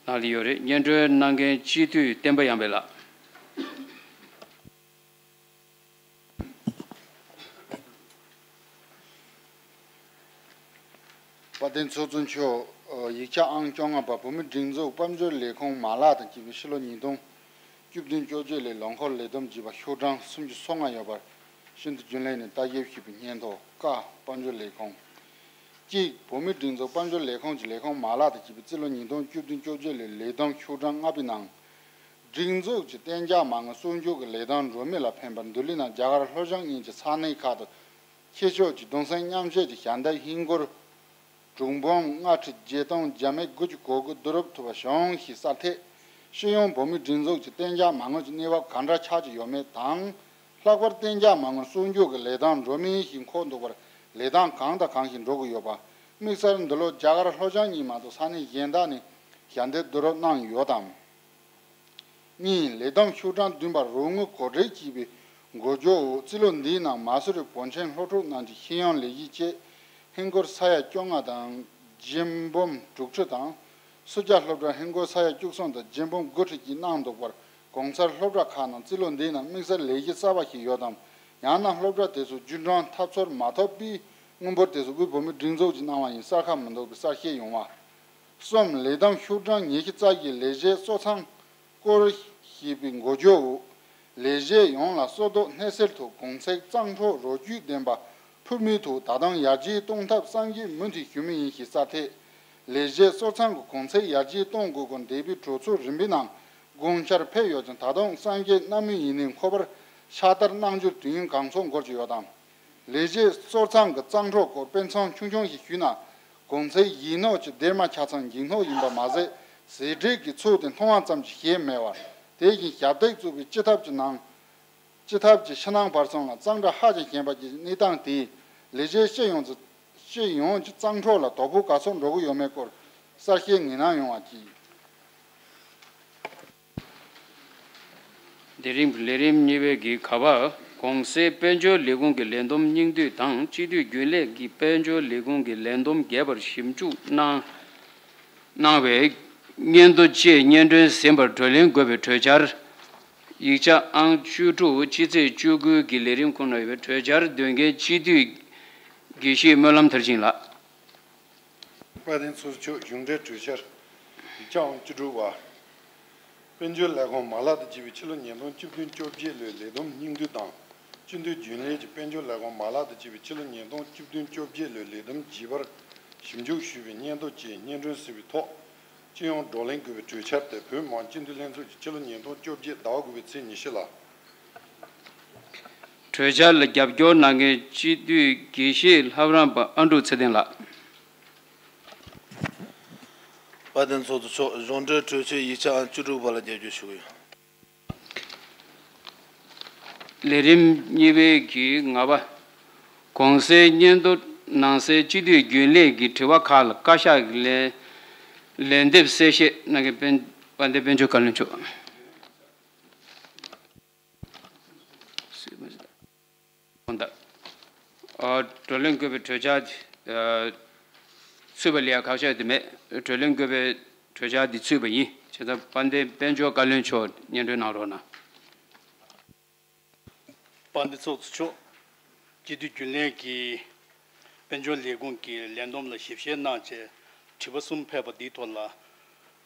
ནང་ལ་ཡོད་རེད། སྙན་སྒྲོན་གནང་མཁན་སྤྱི་འཐུས་བསྟན་པ་ཡར་འཕེལ་ལགས། དཔལ་ལྡན་ཚོགས་གཙོ་མཆོག་ཡིག་ཆ་ཨང་བཅོ་ལྔ་པ། བོད་མིའི་སྒྲིག་འཛུགས་དཔལ་འབྱོར་ལས་ཁུངས་མ་ལག་དང་བཅས་པའི་ཕྱི་ལོ་ཉིས་སྟོང་བཅུ་བདུན་བཅོ་བརྒྱད་ལོའི་ལོ་འཁོར་ལས་བསྡོམས་བགྱིས་པ་ཤོག་གྲངས་སུམ་ཅུ་སོ་ལྔ་ཡོད་པར་ཤིན་ཏུ་རྒྱུན་ལས་ནས་ལྟ་ཞིབ་ཞུས་པའི་སྙན་ཐོ། ཀ། དཔལ་འབྱོར་ལས་ཁུངས། གཅིག་བོད་མིའི་སྒྲིག་འཛུགས་དཔལ་འབྱོར་ལས་ཁུངས་ཀྱི་ལས་ཁུངས་མ་ལག་དང་བཅས་པའི་རྩིས་ལོ་ཉིས་སྟོང་བཅུ་བདུན་བཅོ་བརྒྱད་ལོའི་ལས་བསྡོམས་ཤོག་གྲངས་ལྔ་པའི་ནང་། སྒྲིག་འཛུགས་ཀྱི་གཏན་འཇགས་མ་དངུལ་གསོག་འཇོག་གི་ལས་དོན་འགྲོ་མུས་ལ་ཕན་པར་ལྡི་ལི་ནང་རྒྱ་གར་ལྷོ་བྱང་གཉིས་ཀྱི་ས་གནས་ཁག་ཏུ་ཆེ་ཤོས་ཀྱི་གདུང་སེམས་མཉམ་སྐྱེད་ཀྱི་ཞལ་འདེབས་ཧིན་སྒོར་དྲུག་འབུམ་ལྔ་ཁྲི་བརྒྱད་སྟོང་བརྒྱ་མེད་དགུ་བཅུ་གོ་དགུ་བསྡུ་རུབ་ཐུབ་པ་བྱུང་ཞེས་གསལ་ཐད། སྤྱི་ཡོངས་བོད་མིའི་སྒྲིག་འཛུགས་ཀྱི་གཏན་འཇགས་མ་དངུལ་གྱི་གནས་བབ་གང་འདྲ་ཆགས་ཀྱི་ཡོད་མེད་དང་། ལྷག་པར་གཏན་འཇགས་མ་དངུལ་གསོག་འཇོག་གི་ལས་དོན་འགྲོ་མུས་ཤིག་འཁོར་འདུག་པར་ལས་སྟངས་གང་དང་གང་ཞིག་འགྲོ་དགོས་ཡོད་པ། དམིགས་བསལ་འདི་ལོ་རྒྱ་གར་ལྷོ་བྱང་གཉིས་མ་གཏོགས་ས་གནས་གཞན་དག་ནས་ཞལ་འདེབས་བསྡུ་རུབ་གནང་ཡོད་དམ། གཉིས། ལས་བསྡོམས་ཤོག་གྲངས་བདུན་པར་རོགས་དངུལ་གོ་སྒྲིག་བྱས་པའི་ འགོ་འཇོག་འོག་རྩིས་ལོ་འདིའི་ནང་མ་སུ་རི་བོན་ཆེན་སློབ་ཕྲུག་རྣམས་ཀྱི་ཤེས་ཡོན་ལས་གཞི་བཅས་ཧིན་སྒོར་ས་ཡ་བཅོ་ལྔ་དང་རྒྱན་འབུམ་དྲུག་ཁྲི་དང་། སུ་ཇཱ་སློབ་གྲྭ་ཧིན་སྒོར་ས་ཡ་བཅུ་གསུམ་དང་རྒྱན་འབུམ་དགུ་ཁྲི་བཅས་གནང་འདུག་པར། གོང་གསལ་སློབ་གྲྭ་ཁག་ནང་རྩིས་ལོ་འདིའི་ནང་དམིགས་བསལ་ལས་གཞི་གསར་པ་ཞིག་ཡོད་དམ། ཡང་ན་སློབ་གྲྭ་དེ་ཚོ་རྒྱུན་གྲོན་ཐབས་ཚོར་མ་ཐོབ་པའི་དངུལ་འབོར་དེ་ཚོ་དབུས་བོད་མིའི་སྒྲིག་འཛུགས་ཀྱིས་གནང་བ་ཡིན་གསལ་ཁ་མི་འདུག་པའི་གསལ་བཤད་ཡོང་བ། གསུམ། ལས་བསྡོམས་ཤོག་གྲངས་ཉི་ཤུ་རྩ་བཞི་ལས་བྱེད་གསོ་ཚང་སྐོར་ཞེས་པའི་འགོ་བརྗོད་འོག་ལས་བྱེད་ཡོངས་ལ་གསོལ་རྡོག་སྣེ་སེལ་ཐོག་གོང་ཚད་གཙང་སྦྲ་རོ་བཅུད་ལྡན་པ་ཕུལ་མུས་ཐོག་ད་དུང་ཡར་རྒྱས་གཏོང་ཐབས་སངས་རྒྱས་མུ་མཐུད་ཞུ་མུས་ཡིན་ཞེས་གསལ་ཐད། ལས་བྱེད་གསོ་ཚང་གི་གོང་ཚད་ཡར་རྒྱས་གཏོང་དགོས་སྐོར་འདས་པའི་གྲོས་ཚོགས་རིམ་པའི་ནང་དགོངས་འཆར་ཕེབས་ཡོད་ཅིང་། ད་དུང་གསང་སྤྱོད་གནང་མུས་ཡིན་ནའི་ཁོ་པར་ཕྱག་བསྟར་གནང་རྒྱུར་དུས་ཡུན་གང་འཚམ་འགོར་གྱི་ཡོད་དམ། ལས་བྱེད་གསོ་ཚང་གི་གཙང་སྦྲ་སྐོར་དཔེ་མཚོན་ཆུང་ཆུང་ཞིག་ཞུས་ན། གོང་ཚད་ཡིག་ནོར་གྱི་སྡེར་མ་ཆ་ཚང་ཡིག་ནོར་ཡིན་པ་མ་ཟད། ཟས་བྲིས་ཀྱི་ཚུལ་དེ་མཐོང་བ་ཙམ་གྱིས་ཤེས་མེད་པར། དེ་བཞིན་ཞབས་སྟེགས་བཙུགས་པའི་སྤྱི་ཐབ་ཀྱི་ནང་སྤྱི་ཐབ་ཀྱི་ཕྱི་ནང་བར་གསུམ་ལ་གཙང་སྦྲ་ཧ་ཅང་ཞན་པ་གྱི་གནས་སྟངས་དེས་ལས་བྱེད་སྤྱི་ཡོངས་ཀྱི་སྤྱི་ཡོངས་ཀྱི་གཙང་སྦྲ་ལ་དོ་ཕོག་ག་ཚོད་འགྲོ་གི་ཡོད་མེད་སྐོར་གསལ་བཤད་ངེས་གནང་ཡོང་བ་གྱིས། དེ་རིང་ལས་རིམ་གཉིས་པའི་གི་ག་པ། གོང་གསལ་དཔལ་འབྱོར་ལས་ཁུངས་ཀྱི་ལས་བསྡོམས་སྙིང་བསྡུས་དང་སྤྱི་འཐུས་རྒྱུན་ལས་ཀྱིས་དཔལ་འབྱོར་ལས་ཁུངས་ཀྱི་ལས་བསྡོམས་རྒྱས་པར་ཞིབ་འཇུག་གནང་གནང་བའི་སྙན་ཐོ་བཅས་སྙན་སྒྲོན་ཟིན་པར་བགྲོ་གླེང་དགོས་པའི་གྲོས་འཆར། ཡིག་ཆ་ཨང་བཅུ་དྲུག་སྤྱི་ཚེས་བཅུ་དགུ་གི་ལས་རིམ་ཁོངས་ན་ཡོད་པའི་གྲོས་འཆར་འདོན་མཁན་སྤྱི་འཐུས་དགེ་བཤེས་སྨོན་ལམ་མཐར་ཕྱིན་ལགས། དཔལ་ལྡན་ཚོགས་གཙོ་མཆོག་གཞུང་འབྲེལ་གྲོས་འཆར། ཡིག་ཆ་ཨང་བཅུ་དྲུག་པ། དཔལ་འབྱོར་ལས་ཁུངས་མ་ལག་དང་བཅས་པའི་ཕྱི་ལོ་ཉིས་སྟོང་བཅུ་བདུན་བཅོ་བརྒྱད་ལོའི་ལས་བསྡོམས་སྙིང་བསྡུས་དང་། སྤྱི་འཐུས་རྒྱུན་ལས་ཀྱི་དཔལ་འབྱོར་ལས་ཁུངས་མ་ལག་དང་བཅས་པའི་ཕྱི་ལོ་ཉིས་སྟོང་བཅུ་བདུན་བཅོ་བརྒྱད་ལོའི་ལས་བསྡོམས་བརྗེ་བར་ཞིབ་འཇུག་ཞུས་པའི་སྙན་ཐོ་བཅས་སྙན་སྒྲོན་ཟིན་པའི་ཐོག་སྤྱི་ཡོངས་བགྲོ་གླེང་དགོས་པའི་གྲོས་འཆར་དེ་བོད་མི་མང་སྤྱི་འཐུས་ལྷན་ཚོགས་ཀྱི་ཕྱི་ལོ་ཉིས་སྟོང་བཅོ་བརྒྱད་ཟླ་བ་དགུ་པའི་ཚེས་ཉི་ཤུ་ལ། གྲོས་འཆར་ལ་རྒྱབ་སྐྱོར་གནང་མཁན་སྤྱི་འཐུས་དགེ་བཤེས་ལྷ་རམས་པ་ཨ་འབྲུག་ཚེ་བརྟན་ལགས། དཔལ་ལྡན་ཚོགས་གཙོ་མཆོག་གཞུང་འབྲེལ་གྲོས་ཆོད་ཡིག་ཆ་ཨང་བཅུ་དྲུག་པ་ལ་རྒྱབ་སྐྱོར་ཞུ་གི་ཡོད། ལས་རིམ་གཉིས་པའི་གི་ལྔ་པ། གོང་གསལ་སྙན་ཐོ་ནང་གསལ་སྤྱི་འཐུས་རྒྱུན་ལས་ཀྱི་དྲི་བ་ཁག་ལ་བཀའ་ཤག་གི་ལན་ལན་འདེབས་གསལ་བཤད་གནང་མཁན་དཔལ་དཔལ་ལྡན་དཔལ་འབྱོར་བཀའ་བློན་མཆོག་གསུས་པ་རེད། ཨ། བགྲོ་གླེང་དགོས་པའི་གྲོས་འཆར་འདི། ཨ། ཚུད་པ་ལ་ཡང་ཁག་ཆེ་དེ་མེད། བགྲོ་གླེང་དགོས་པའི་གྲོས་འཆར་འདི་ཚུད་པ་ཡིན། བྱས་ཙང་དཔལ་ལྡན་དཔལ་འབྱོར་བཀའ་བློན་མཆོག་སྙན་སྒྲོན་གནང་རོགས་གནང་། དཔལ་ལྡན་ཚོགས་གཙོ་མཆོག་སྤྱི་འཐུས་རྒྱུན་ལས་ཀྱིས་དཔལ་འབྱོར་ལས་ཁུངས་ཀྱི་ལས་བསྡོམས་ལ་ཞིབ་བཤེར་གནང་བྱས། དྲི་བ་གསུམ་ཕེབས་པ་འདིའི་ཐོག་ལ་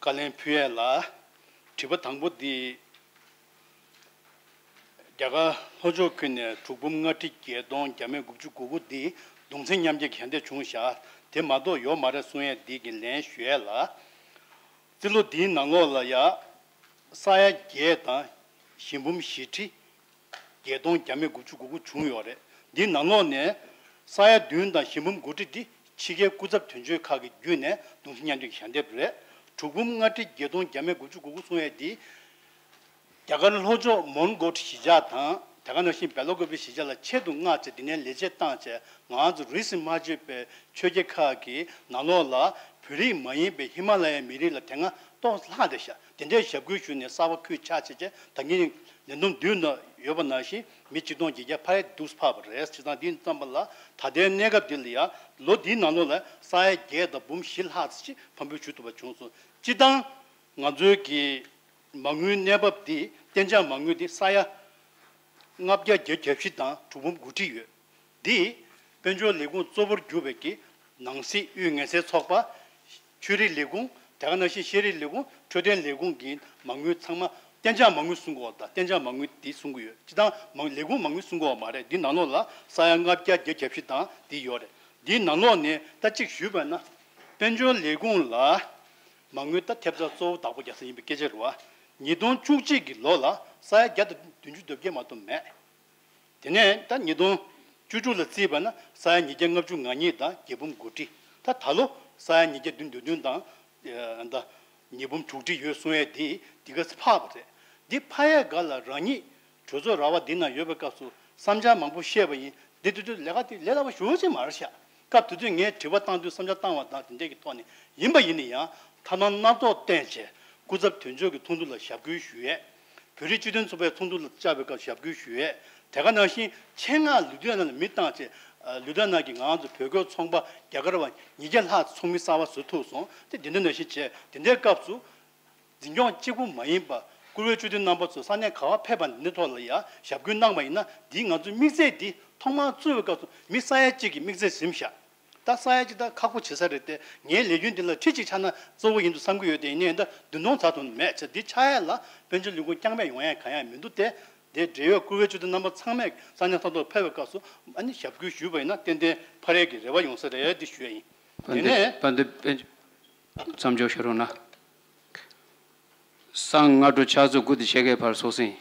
བཀའ་ལན་ཕུལ་ཡས་ལ། དྲི་བ་དང་པོ་འདི། རྒྱ་གར་ལྷོ་ཕྱོགས་ཁུལ་ནས་འབྲུག་འབུམ་ལྔ་ཁྲི་བརྒྱད་སྟོང་བརྒྱ་མེད་དགུ་བཅུ་གོ་དགུ་འདི་གདུང་སེམས་མཉམ་སྐྱེད་ཀྱི་ཞལ་འདེབས་བྱུང་བཞག་དེ་མ་གཏོགས་ཡོད་མ་རེད་གསུང་ཡས་འདི་གི་ལན་ཞུ་ཡས་ལ། རྩིས་ལོ་འདིའི་ནང་ལོགས་ལ་ཡ། ས་ཡ་བརྒྱད་དང་ཞིང་འབུམ་བཞི་ཁྲི་བརྒྱད་སྟོང་བརྒྱ་མེད་དགུ་བཅུ་གོ་དགུ་བྱུང་ཡོད་རེད། འདིའི་ནང་ལོགས་ནས་ས་ཡ་བདུན་དང་ཞིང་འབུམ་དགུ་ཁྲི་འདི་ཕྱི་རྒྱལ་སྐུ་ཚབ་དོན་གཅོད་ཁག་གི་བརྒྱུད་ནས་གདུང་སེམས་མཉམ་སྐྱེད་ཀྱི་ཞལ་འདེབས་རེད། འབྲུག་འབུམ་ལྔ་ཁྲི་བརྒྱད་སྟོང་བརྒྱ་མེད་དགུ་བཅུ་གོ་དགུ་གསུང་ཡས་འདི། རྒྱ་གར་ལྷོ་ཕྱོགས་མོན་གྷོ་གཞིས་ཆགས་དང་། དེ་ག་ནང་བཞིན་སྦེལ་ཀོབ་གཞིས་ཆགས་ལ་ཆེད་དུ་མངགས་བྱས་འདི་ནས་ལས་བྱེད་བཏང་བྱས། ང་ཚོ་རིས་སུ་མ་ཆད་པའི་ཆོས་བརྒྱུད་ཁག་གི་ནང་ལོགས་ལ་བོད་རིགས་མ་ཡིན་པའི་ཧི་མ་ལ་ཡའི་མི་རིགས་ལ་དེ་སྔ་ཏོག་ཙམ་ལྷག་བསྡད་ཤག་དེ་འདྲའི་ཞབས་སྐུལ་ཞུས་ནས་གསར་པ་ཁུལ་ཆགས་བྱས་བྱས་ད་གིན་ལས་བསྡོམས་བསྡུས་ན་ཡོད་པ་ནང་བཞིན་མི་ཆིག་སྟོང་བརྒྱད་བརྒྱ་ཕ་ཡས་འདུག་སེ་འཕར་བ་རེད། བྱས་ཙང་འདི་ཙམ་པ་ལ་ད་ལྟའི་གནས་སྐབས་འདི་ལ་ཡང་ལོ་འདིའི་ནང་ལོགས་ལ་ས་ཡ་བརྒྱད་དང་འབུམ་བཞི་ལྷག་ཙམ་ཅིག་ཕབ་འབུལ་ཞུ་ཐུབ་པ་བྱུང་སོང་། སྤྱིར་བཏང་ང་ཚོའི་གི་མ་དངུལ་གནས་བབ་འདི་གཏན་འཇགས་མ་དངུལ་འདི་ས་ཡ་ལྔ་བརྒྱ་བརྒྱད་ཅུ་གྱ་བཞི་དང་དྲུག་འབུམ་དགུ་ཁྲི་ཡོད། འདི་དཔལ་འབྱོར་ལས་ཁུངས་གཙོ་བོར་གྱུར་པའི་གི་ནང་སྲིད་དབུས་ངལ་སེལ་ཚོགས་པ། ཆོས་རིག་ལས་ཁུངས། དེ་ག་ནང་བཞིན་ཤེས་རིག་ལས་ཁུངས། འཕྲོད་བསྟེན་ལས་ཁུངས་ཀྱི་མ་དངུལ་ཚང་མ་གཏན་འཇགས་མ་དངུལ་གསུང་གི་ཡོད། ད་གཏན་འཇགས་མ་དངུལ་འདི་གསུང་གི་ཡོད། སྤྱིར་བཏང་མ་ལས་ཁུངས་མ་དངུལ་གསུང་གི་ཡོད་མ་རེད། འདི་ནང་ལོགས་ལ་ས་ཡ་ལྔ་བརྒྱ་བརྒྱད་ཅུ་གྱ་བཞི་དང་འདི་ཡོད་རེད། འདི་ནང་ལོགས་ནས་ད་གཅིག་ཞུས་པ་ན་དཔལ་འབྱོར་ལས་ཁུངས་ལ། མ་དངུལ་ད་ཐེབས་རྩ་གཙོ་བོ་བདག་པོ་རྒྱག་ས་ཡིན་པའི་སྐད་ཆ་རེད་བ། ཉིས་སྟོང་བཅུ་གཅིག་གི་ལོ་ལ་ས་ཡ་བརྒྱ་དང་བདུན་ཅུ་དོན་བརྒྱད་མ་གཏོགས་མེད། དེ་ནས་ད་ཉིས་སྟོང་བཅུ་དྲུག་ལ་བརྩིས་པ་ན་ས་ཡ་ཉིས་བརྒྱ་ལྔ་བཅུ་ང་གཉིས་དང་བརྒྱད་འབུམ་དགུ་ཁྲི། ད་ད་ལོ་ས་ཡ་ཉིས་བརྒྱ་བདུན་དོན་བདུན་དང་། ཨ། ད་ཉིས་འབུམ་དྲུག་ཁྲི་ཡོད་གསུང་ཡས་དེ་འདི་ག་ཚོད་འཕར་བ་རེད། འདི་འཕར་ཡས་སྒང་ལ་རང་ཉིད་གྲོས་ཚོགས་ར་བ་འདི་ན་ཡོད་པའི་སྐབས་སུ་བསམ་འཆར་མང་པོ་བཤད་པ་ཡིན། འདི་དུས་ཚོད་ལས་ཀ་དེ་ལས་སླ་པོ་ཞེ་པོ་ཅིག་མ་རེད་ཤག་སྐབས་དེ་དུས་ངས་དྲི་བ་བཏང་དུས་བསམ་འཆར་བཏང་བ་དང་དེ་འདྲས་ཀྱི་ཐོག་ནས་ཡིན་པ་ཡིན་ན་ཡང་ཐབས་ལམ་སྣ་ཚོགས་བསྟེན་བྱས་སྐུ་ཚབ་དོན་གཅོད་ཀྱི་ཚོགས་འདུ་ལ་ཞབས་སྐུལ་ཞུ་ཡས། བོད་རིགས་སྤྱི་མཐུན་ཚོགས་པའི་ཚོགས་འདུ་ལ་བཅར་བའི་སྐབས་ཞབས་སྐུལ་ཞུ་ཡས། དེ་ག་ནང་བཞིན་ཆེད་མངགས་ལུ་ཐུ་ཡ་ན་ལ་མི་བཏང་བྱས། ཨ། ལུ་ཐུ་ཡ་ན་གིས་ང་ཚོ་བོད་སྐྱོར་ཚོང་པ་རྒྱ་གར་བ་ཉིས་བརྒྱ་ལྷག་ཚོགས་མི་གསར་པ་བཟོ་ཐུབ་སོང་། དེ་དེ་འདྲ་ནང་བཞིན་བྱས། དེ་འདྲའི་སྐབས་སུ་འཛིན་སྐྱོང་གཅིག་པུ་མ་ཡིན་པ་བཀུར་འོས་སྤྱི་འཐུས་རྣམ་པ་ཚོ་ས་གནས་ག་བ་ཕེབས་པ་འདི་ཐོག་ལ་ཡ་ཞབས་སྐུལ་གནང་བ་ཡིན་ན། འདིས་ང་ཚོའི་དམིགས་བསལ་འདི་ཐོག་མར་བཙུགས་པའི་སྐབས་སུ་མི་ས་ཡ་གཅིག་གིས་དམིགས་བསལ་ཟིན་བཞག་ད་ས་ཡ་གཅིག་ད་ཁག་པོ་བྱེད་ས་རེད་དེ། ངའི་ལས་རྒྱུན་འདི་ལ་ཁྲི་གཅིག་ཆགས་ན་གཙོ་བོ་ཡིན་དུ་བསམ་གྱི་ཡོད་དེ། ཡིན་ནའི་ད་བདུན་སྟོང་ཚར་དུ་མེད་ཚེ་འདི་ཆགས་ཡ་ལ་དཔལ་འབྱོར་ལས་ཁུངས་རྐྱང་པས་ཡོང་ཡ་གང་ཡང་མི་འདུག་སྟེ། དེ་འབྲེལ་ཡོད་བཀུར་འོས་སྤྱི་འཐུས་རྣམ་པ་ཚང་མས་ས་གནས་ས་ཐོག་ཕེབས་པའི་སྐབས་སུ་ཨ་ནི་ཞབས་སྐུལ་ཞུས་པ་ཡིན་ན་ཏན་ཏན་ཕ་རེ་གི་རེ་བ་ཡོང་ས་རེད་འདི་ཞུ་ཡ་ཡིན། དཔལ་དེ་ལྡན། ནས་དཔལ་ལྡན་དཔལ་འབྱོར་མཚམས་འཇོག་ཞུ་རོགས་གནང་། གསང་སྔ་དྲོ་ཕྱག་ཚོད་དགུ་དང་ཕྱེད་ཀའི་བར་སྲོག་ཟིན།